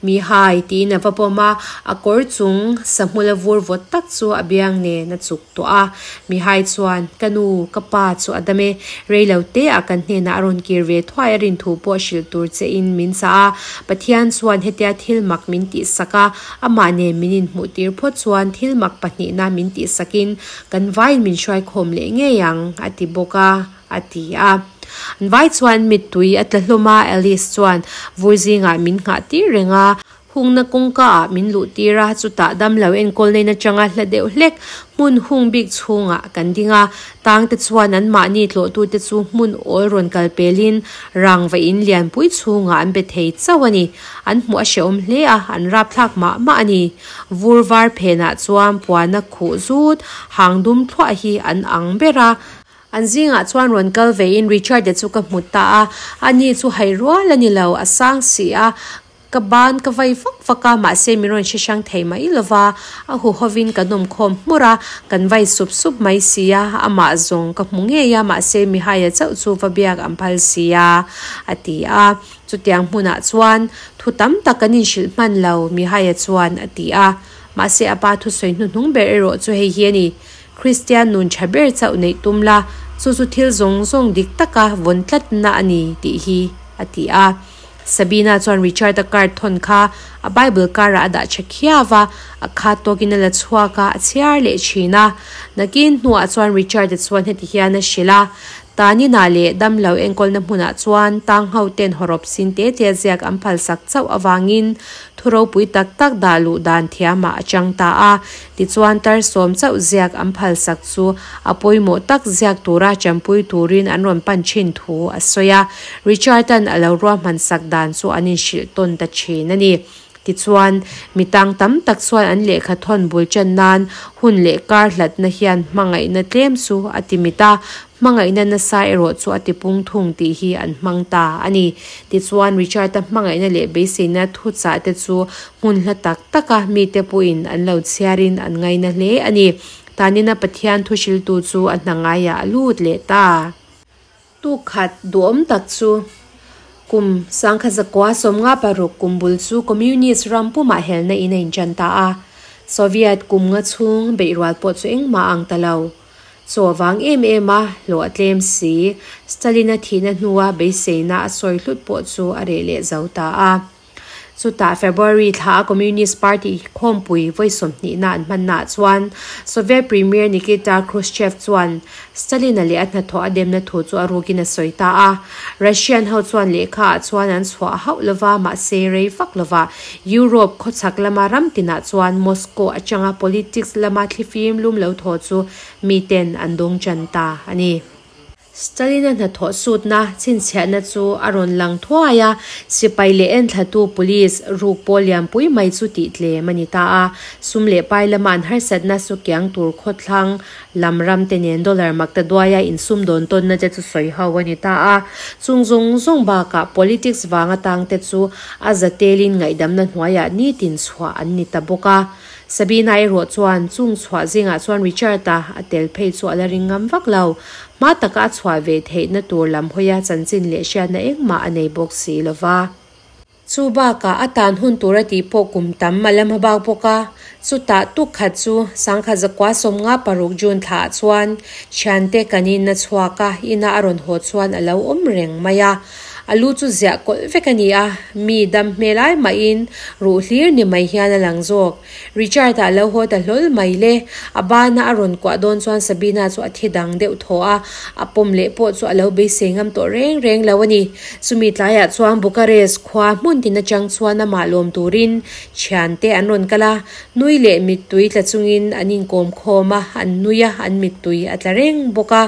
Mi hai tiin a va pawm a, a kawr chung sahmula vur vawt tak chu a biang nen a chuk tawh a, Mi hai chuan ka nu, ka pa chu a dam e, rei lo te ah kan hnenah a rawn kir ve thuai a rin thu pawh hrilh tur che in min chah a, Pathian chuan hetia thil mak min tihsak a, Amah nen min inhmuh tir phawt chuan thil mak pahnihna min tihsakin kan vaiin min hruaikhawm leh ngei ang, a ti bawk a, a ti a. An vai chuan mittui a tla hlawm a, Alice chuan vur zingah min nghah tir reng a, hungna kawngka ah min luh tir a, chutah damlo enkawl nein atanga hla deuh hlek hmun hung bik chhungah kan ding a, tangte chuan anmahni tlawhtute chu hmun awl rawn kal pelin rangva in lianpui chhungah an be thei chauh a ni. An hmuh a hrehawm hle a, an rapthlak mah mah a ni. Vur var phenah chuan puana khuh zut, hang dum thluah hi an ang ber a. An zingah chuan rawn kal vein Richard-a chu ka hmu ta a, ani chu hai rual a ni lo, a sang si a, ka ban ka vai vak vak a, mahse min rawn hre hrang thei mai lo va, a huhovin kan awm khawm hmur a, kan vai sup sup mai si a, amah zawng ka hmu ngei a, mahse Mihai-a chauh chu va biak an phal si a, a ti a. Chutiang hmunah chuan thu tam tak kan inhrilh hman lo, Mihai-a chuan a ti a. Mahse a pa thusawi hnuhnung ber erawh chu hei hi a ni, Kristian nun tha ber chauh neih tum la, chu chu thil zawng zawng dik taka vawn tlatna a ni tih hi, a ti a. Sabina chuan Richard-a card thawn kha a Bible karah a dah tha khiau a, a khat tawkin a la chhuak a, a chhiar leh thin a. Nakin hnuah chuan Richard-a chuan heti hian a hrilh a. Taninah leh damlo enkawlna hmunah chuan tang hoten hawrawp sin te te ziak an phalsak chauh avangin thu ropui tak tak dah luh dan thiamah a chang ta a. Tichuan tar sawm chauh ziak an phalsak chu a pawimawh tak ziak tura champui turin an rawn pan thin thu a sawi a. Richard-a'n a lo ruahmansak dan chu an inhrilh tawn ta thin a ni. Tichuan, mi tang tam tak chuan an lehkha thawn bul chan nan hun leh kar hlatna hian hmangaihna tlem chu a ti mit a, hmangaihna nasa erawh chu a ti pung thung tih hi an hmang ta a ni. Tichuan, Richard-a hmangaihna leh beiseina thuchah te chu hmun hla tak taka mite pawhin an lo chhiarin an ngaina hle a ni. Tanina Pathian thuhriltu chu a hna ngaiah a lut leh ta. Tukhat duhawm tak chu kum 1956 kum bul chu Communist ram pumah helna in a inṭan ta a. Soviet kum nga chhung beihrual pawh chu engmah a ang ta lo. Chaw vang em em a, hlawh a tlem si. Stalin-a thihna hnua beiseina a sawi hlut pawh chu a reh leh zo ta a. Chutah February thla a Communist Party khawmpui vawi sawmhnihna an hmannaah chuan Soviet Premier Nikita Khrushchev chuan Stalin-a leh a hnathawh a demna thu chu a rukin a sawi ta a. Russian ho chuan lehkha ah chuan an chhuah hauh lova mahse rei vak lova Europe khawchhak lama ram tinah chuan Moscow atanga politics lama thlifim lum lo thaw chu miten an dawng tan ta a ni. Stalin-a hnathawh sutna chhinchhiahna chu a rawn lang thuai a, sipai leh enthlatu police ruk pawl lianpui mai chu tih tlem a ni ta a. Sum leh pai lama an harsatna su kiang tur khawthlang lam ram te nen dollar mak ta duaia insumdawn tawnna te chu sawi ho a ni ta a. Chung zawng zawng bakah politics vanga tang te chu a za telin ngaihdamna hnuaiah nitin chhuah an ni ta bawk a. Sabina erawh chuan chung chhuah zingah chuan Richard-a a tel phei chu a la ring ngam vak lo. Hma taka a chhuah ve theihna tur lam hawia chanchin leh hriatna engmah a nei bawk si lo va. Chu bakah a tan hun tur a tih pawh kum tam a la hma bak bawk a. Chutah tuk khat chu 1956 June thlaah chuan thiante kan in a chhuak a, ina a rawn haw chuan a lo awm reng mai a. A lu chu ziah kawlh vek a ni a, mi dam hmel ai mahin ruh hlir ni mai hian a lang zawk. Richard-a a lo haw ta hlawl mai le. A bana a rawn kuah dawn chuan Sabina chu a thi dang deuh thaw a, a pawm leh pawh chu a lo beisei ngam tawh reng reng lo a ni. Chumi tlaiah chuan Bucharest khua hmun tin atang chuan amah lawm turin thiante an rawn kal a, nui leh mittui tla chungin an inkawm khawm a, an nui a, an mittui a tla reng bawk a.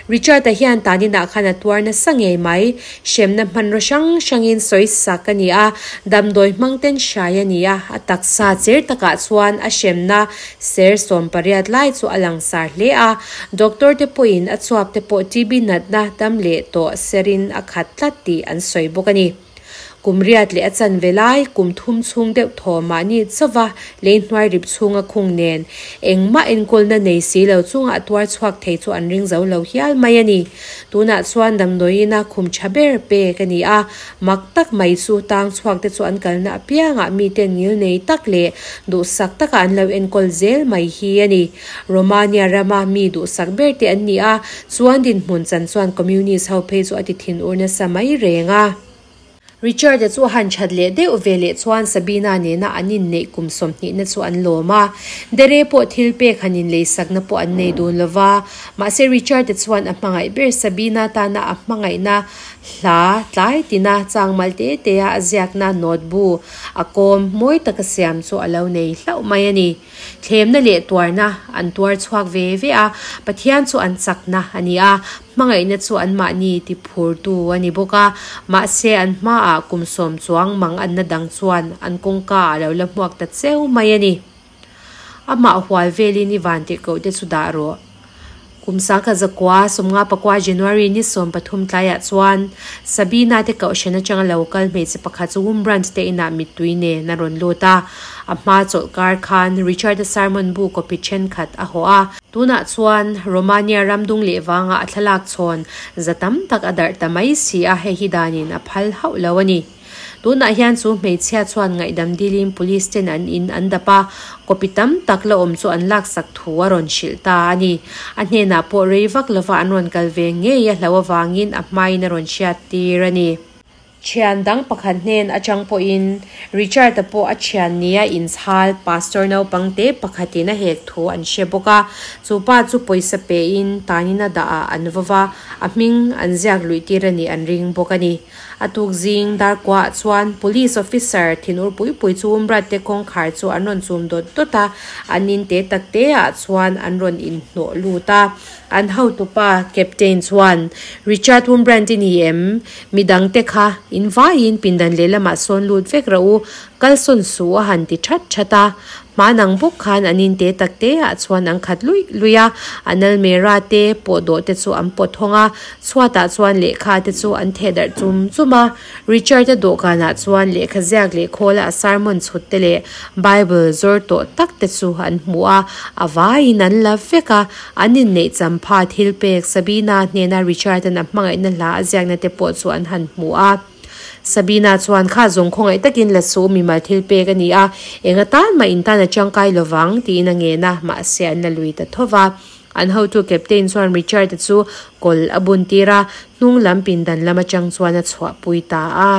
Richard-a hian taninah khan a tuar nasa ngei mai. Hremna hmanraw hrang hrangin sawi sak a ni a, damdawi hmang ten hrai a ni a, a taksa cher takah chuan a hremna ser 18 lai chu a langsar hle a. Doctor te pawhin a chuap te pawh TB natna dam leh tawh serin a khat tlat tih an sawi bawk a ni. Kum riat leh a chanve lai, kum thum chhung deuh thaw mahni chauva lei hnuai rip chhunga khung nen engmah enkawlna nei si lo chungah tuar chhuak thei chu an ring zo lo hial mai a ni. Tunah chuan damdawiina khum tha ber pek a ni a, mak tak mai chu tang chhuak te chu an kalna apiangah miten ngil nei tak leh duhsak taka an lo enkawl zel mai hi a ni. Romania rama mi duhsak ber te an ni a, chuan dinhmun chan chuan Communist ho phei chu a ti thinur nasa mai reng a. Richard-a chu a han that leh deuh ve leh chuan Sabina nena an inneih kum sawmhnihna chu an lawm a. Dere pawh thil pek han inleisakna pawh an nei dun lo va. Mahse Richard-a chuan a hmangaih ber Sabina tana a hmangaihna hla tlai tina changmal te tea a ziakna note bu a kawm mawi taka siam chu a lo nei hlauh mai a ni. Thlemna leh tuarna an tuar chhuak ve ve a, Pathian chu an chakna a ni a, hmangaihna chu anmahni ti phurtu a ni bawk a. Mahse, an hmaah kum sawm chuang mang anna dang chuan an kawngka a lo la hmuak ta cheu mai a ni. Amah hual velin i vantirhkoh te chu dah rawh. Kum 1950 January ni 13 tlaiah chuan Sabina te kohhran atanga lo kal hmeichhe pakhat chu Wurmbrand te inah mittui nen a rawn lut a. A hma chawlhkar khan Richard-a sermon bu copy thenkhat a hawh a. Tunah chuan Romania ram dung leh vangah a thlalak chhawn za tam tak a darh ta mai si a, hei hi danin a phal hauh lo a ni. Tunah hian chu hmeichhia chuan ngaihdam dilin police ten an in an dap a, copy tam tak la awm chu an laksak thu a rawn hrilh ta a ni. A hnenah pawh rei vak lova an rawn kal ve ngei a hlo avangin a hmain a rawn hriat tir a ni. Thian dang pakhat hnen atang pawhin Richard-a pawh a thian nia inchhal pastor naupang te pakhatin a hek thu an hre bawk a. Chu pa chu pawisa pein tanin a dah ah an va va, a hming an ziak luih tir a nih an ring bawk a ni. A tuk zing dar kuah chuan police officer thinur pui pui chu Umrat te kawngkhar chu an rawn chum dawt dawt a, an in te tak te ah chuan an rawn inhnawh lut a. An hotupa Captain chuan, Richard Wurmbrand i ni em? Midang te kha in vaiin pindan lehlamah sawn lut vek rawh u, kalsawn suh a han ti that that a. Hmanang bawk khan an in te tak te ah chuan an khat luih luih a, an almera te pawh dawh te chu an pawt hawng a, chhuatah chuan lehkha te chu an theh darh chum chum a. Richard-a dawhkanah chuan lehkha ziak leh khawla a sermon chhut te leh Bible zawr tawh tak te chu an hmu a, a vaiin an la vek a, an inneih champha thil pek Sabina hnena Richard-a'n a hmangaihna hla a ziakna te pawh chu an han hmu a. Sabina chuan kha zawng khawngaih takin la suh mimal thil pek a ni a, eng atan mah intan a tangkai lovang tiin a ngen a, mahse an la lui ta tho va. An hotu Captain chuan Richard-a chu kawl a bun tir a, hnung lam pindan lam atang chuan a chhuahpui ta a.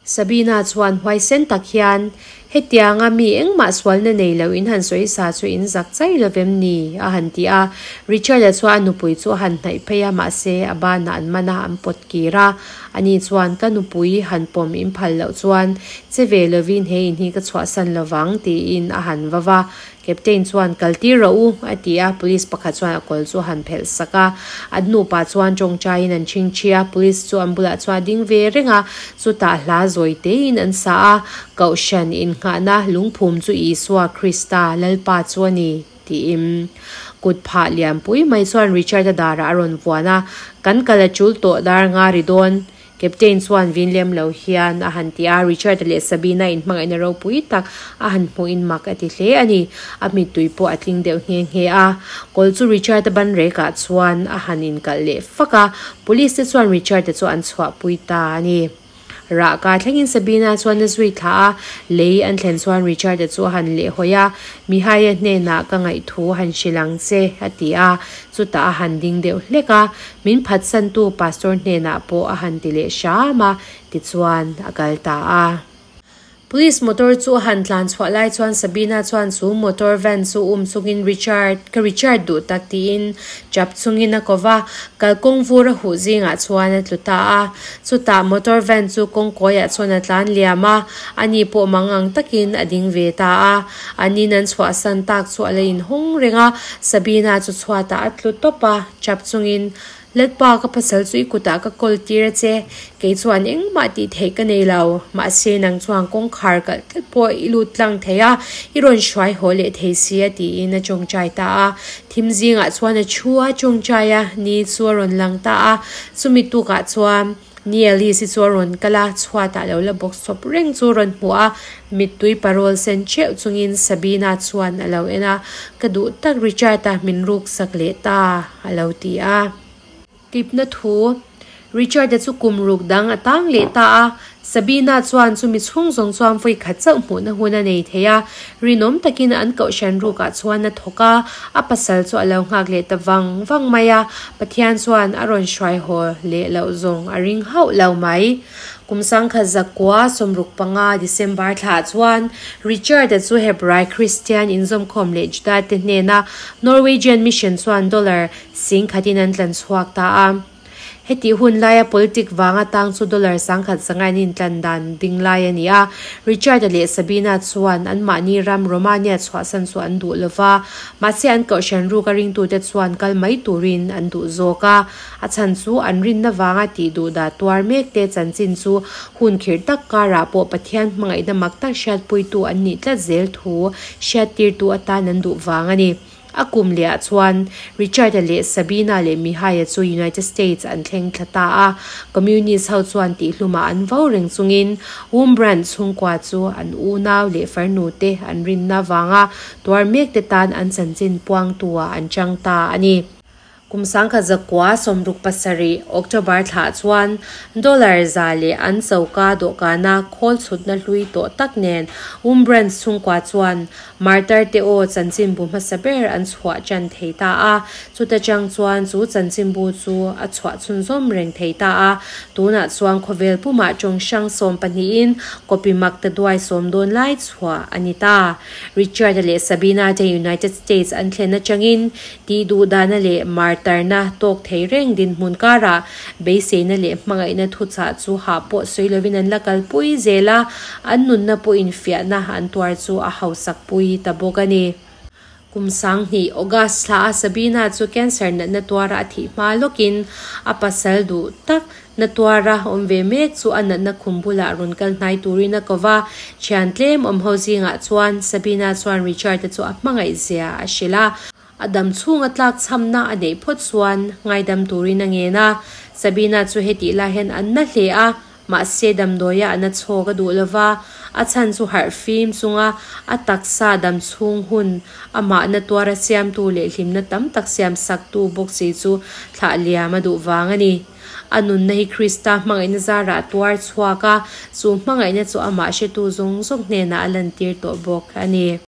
Sabina chuan huaisen tak hian, Hetianga mi engmah sualna nei lo in han sawi sa chu in zak chai lo vem ni? a han ti a. Richard-a chuan a nupui chu a han hnaih phei a, mahse a banah an man a, an pawt kir a. Ani chuan, Ka nupui han pawm in phal loh chuan che ve lovin he in hi ka chhuahsan lovang, tiin a han va va. Captain chuan, Kal tir rawh u, a ti a, police pakhat chuan a kawl chu a han phelh sak a. An nupa chuan tawngtaiin an chhingchhi a, police chu an bulah chuan a ding ve reng a, chutah hla zawi tein an sa a, Kohhran innghahna lungphum chu Isua Krista, Lalpa chu a ni, tiin kut phah lianpui mai chuan Richard-a darah a rawn vuan a, Kan kal a tul tawh dar nga ri dawn, Captain chuan vin lem lo hian a han ti a, Richard-a leh Sabina inhmangaihna ropui tak a han hmuhin mak a ti hle a ni. A mittui pawh a tling deuh nghe nghe a. Kawl chu Richard-a ban rekah chuan a han inkalh leh fak a, Police te chuan Richard-a chu an chhuahpui ta a ni. Rahka thlengin Sabina chuan a zui thlah a, lei an thlen chuan Richard-a chu a han lehhawi a, Mihai-a hnenah ka ngaihthu han hrilh ang che, a ti a. Chutah a han ding deuh hlek a, Min phatsantu pastor hnenah pawh a han ti leh hram a, tichuan a kal ta a. Police motor chu a han tlan chhuah lai chuan Sabina chuan chu motor van chu um chungin Richard, ka Richard duh tak tiin chap chungin a ko va, kalkawng vur a huh zingah chuan a tlu ta a. Chutah motor van chu kawngkawiah chuan a tlan liam a, ani pawh mangang takin a ding ve ta a. An in an chhuahsan tak chu a la inhawng reng a, Sabina chu chhuatah a tlu tawp a. Chap chungin, Lalpa, ka pasal chu i kutah ka kawl tir a che, kei chuan engmah tih theih ka nei lo, mahse nang chuan kawngkhar kalh tlat pawh i lut tlang thei a, i rawn hruai haw leh thei si a tiin a tawngtai ta a. Thim zingah chuan a thu a tawngtai a, ni chu a rawn lang ta a, chumi tukah chuan, Ni Alice-i chu a rawn kal a, chhuatah lo la bawk sawp reng chu a rawn hmu a, mittui parawl sen theuh chungin Sabina chuan a lo en a, Ka duh tak Richard-a min ruk sak leh ta, a lo ti a. Tipna thu, Richard-a chu kum ruk dang a tang leh ta a, Sabina chuan chumi chhung zawng chuan vawi khat chauh hmuhna hun a nei thei a, rinawm takin an kohhran rukah chuan a thawk a, a pasal chu a lo nghak leh ta vang vang mai a, Pathian chuan a rawn hruai haw leh loh zawng a ring hauh lo mai. Kum sangkhat zakua 65 December thlah chuan Richard-a chu Hebrai Kristian inzawmkhawm leh Juda te hnena Norwegian Mission chuan dollar 10,000 in an tlan chhuak ta a. Hetih hun laia politic vanga tang chu dollar 10,000 zangain intlan dan ding lai a ni a. Richard-a leh Sabina chuan anmahni ram Romania chhuahsan chu an duh lo va, mahse an kohhran ruk a ringtute chuan kal mai turin an duh zawk a. A chhan chu an rinna vanga tih duh dah tuar mekte chanchin chu hun khirh tak karah pawh Pathian hmangaihna mak tak hriatpuitu an nih tlat zel thu hriattirtu atan an duh vang a ni. A kum lehah chuan Richard-a leh Sabina leh Mihai-a chu United States an thleng thla ta a. Communist ho chuan tihhlumah an vo reng chungin Wurmbrand chhungkua chu an unau leh farnu te an rinna vanga tuar mek te tan an chanchin puangtu-ah an chang ta a ni. Kum 1967 October thla chuan dollar za leh an choka dawhkana khawl chhutna hlui tawh tak nen Wurmbrand chhungkua chuan Martar-te aw chanchinbu hmasa ber an chhuah tan thei ta a. Chuta chang chuan chu chanchinbu chu a chhuah chhunzawm reng thei ta a. Tunah chuan khawvel pumah tawng hrang sawm pahnihin copy mak ta duai sawm dawn lai chhuah a ni ta. Richard-a leh Sabina te United States an thlen atangin tih duh dana leh martarna tawk thei reng dinhmun karah beiseina leh hmangaihna thuchah chu hah pawh sawi lovin an la kalpui zel a, an nunna pawhin fiahna an tuar chu a hausak pui ta bawk a ni. Kum 2000 August thla a Sabina chu cancer natna tuara a thih hma lawkin a pasal duh tak na tuara awm ve mek chu a natna khum bulah rawn kal hnai turin a ko va. Thian tlem awm ho zingah chuan Sabina chuan Richard-a chu a hmangaih zia a hrilh a. A dam chhunga tlak chhamna a neih phawt chuan ngaidam turin a ngen a. Sabina chu hetih lai hian an na hle a, mahse damdawia a na chhawk a duh lova, a chhan chu harh fim chunga a taksa dam chhung hun amah na tuara siamtu leh hlimna tam tak siam saktu bawk si chu thlah liam a duh vang a ni. A nunna hi Krista hmangaihna zarah a tuar chhuak a, chu hmangaihna chu amah hretu zawng zawng hnenah a lantir tawh bawk a ni.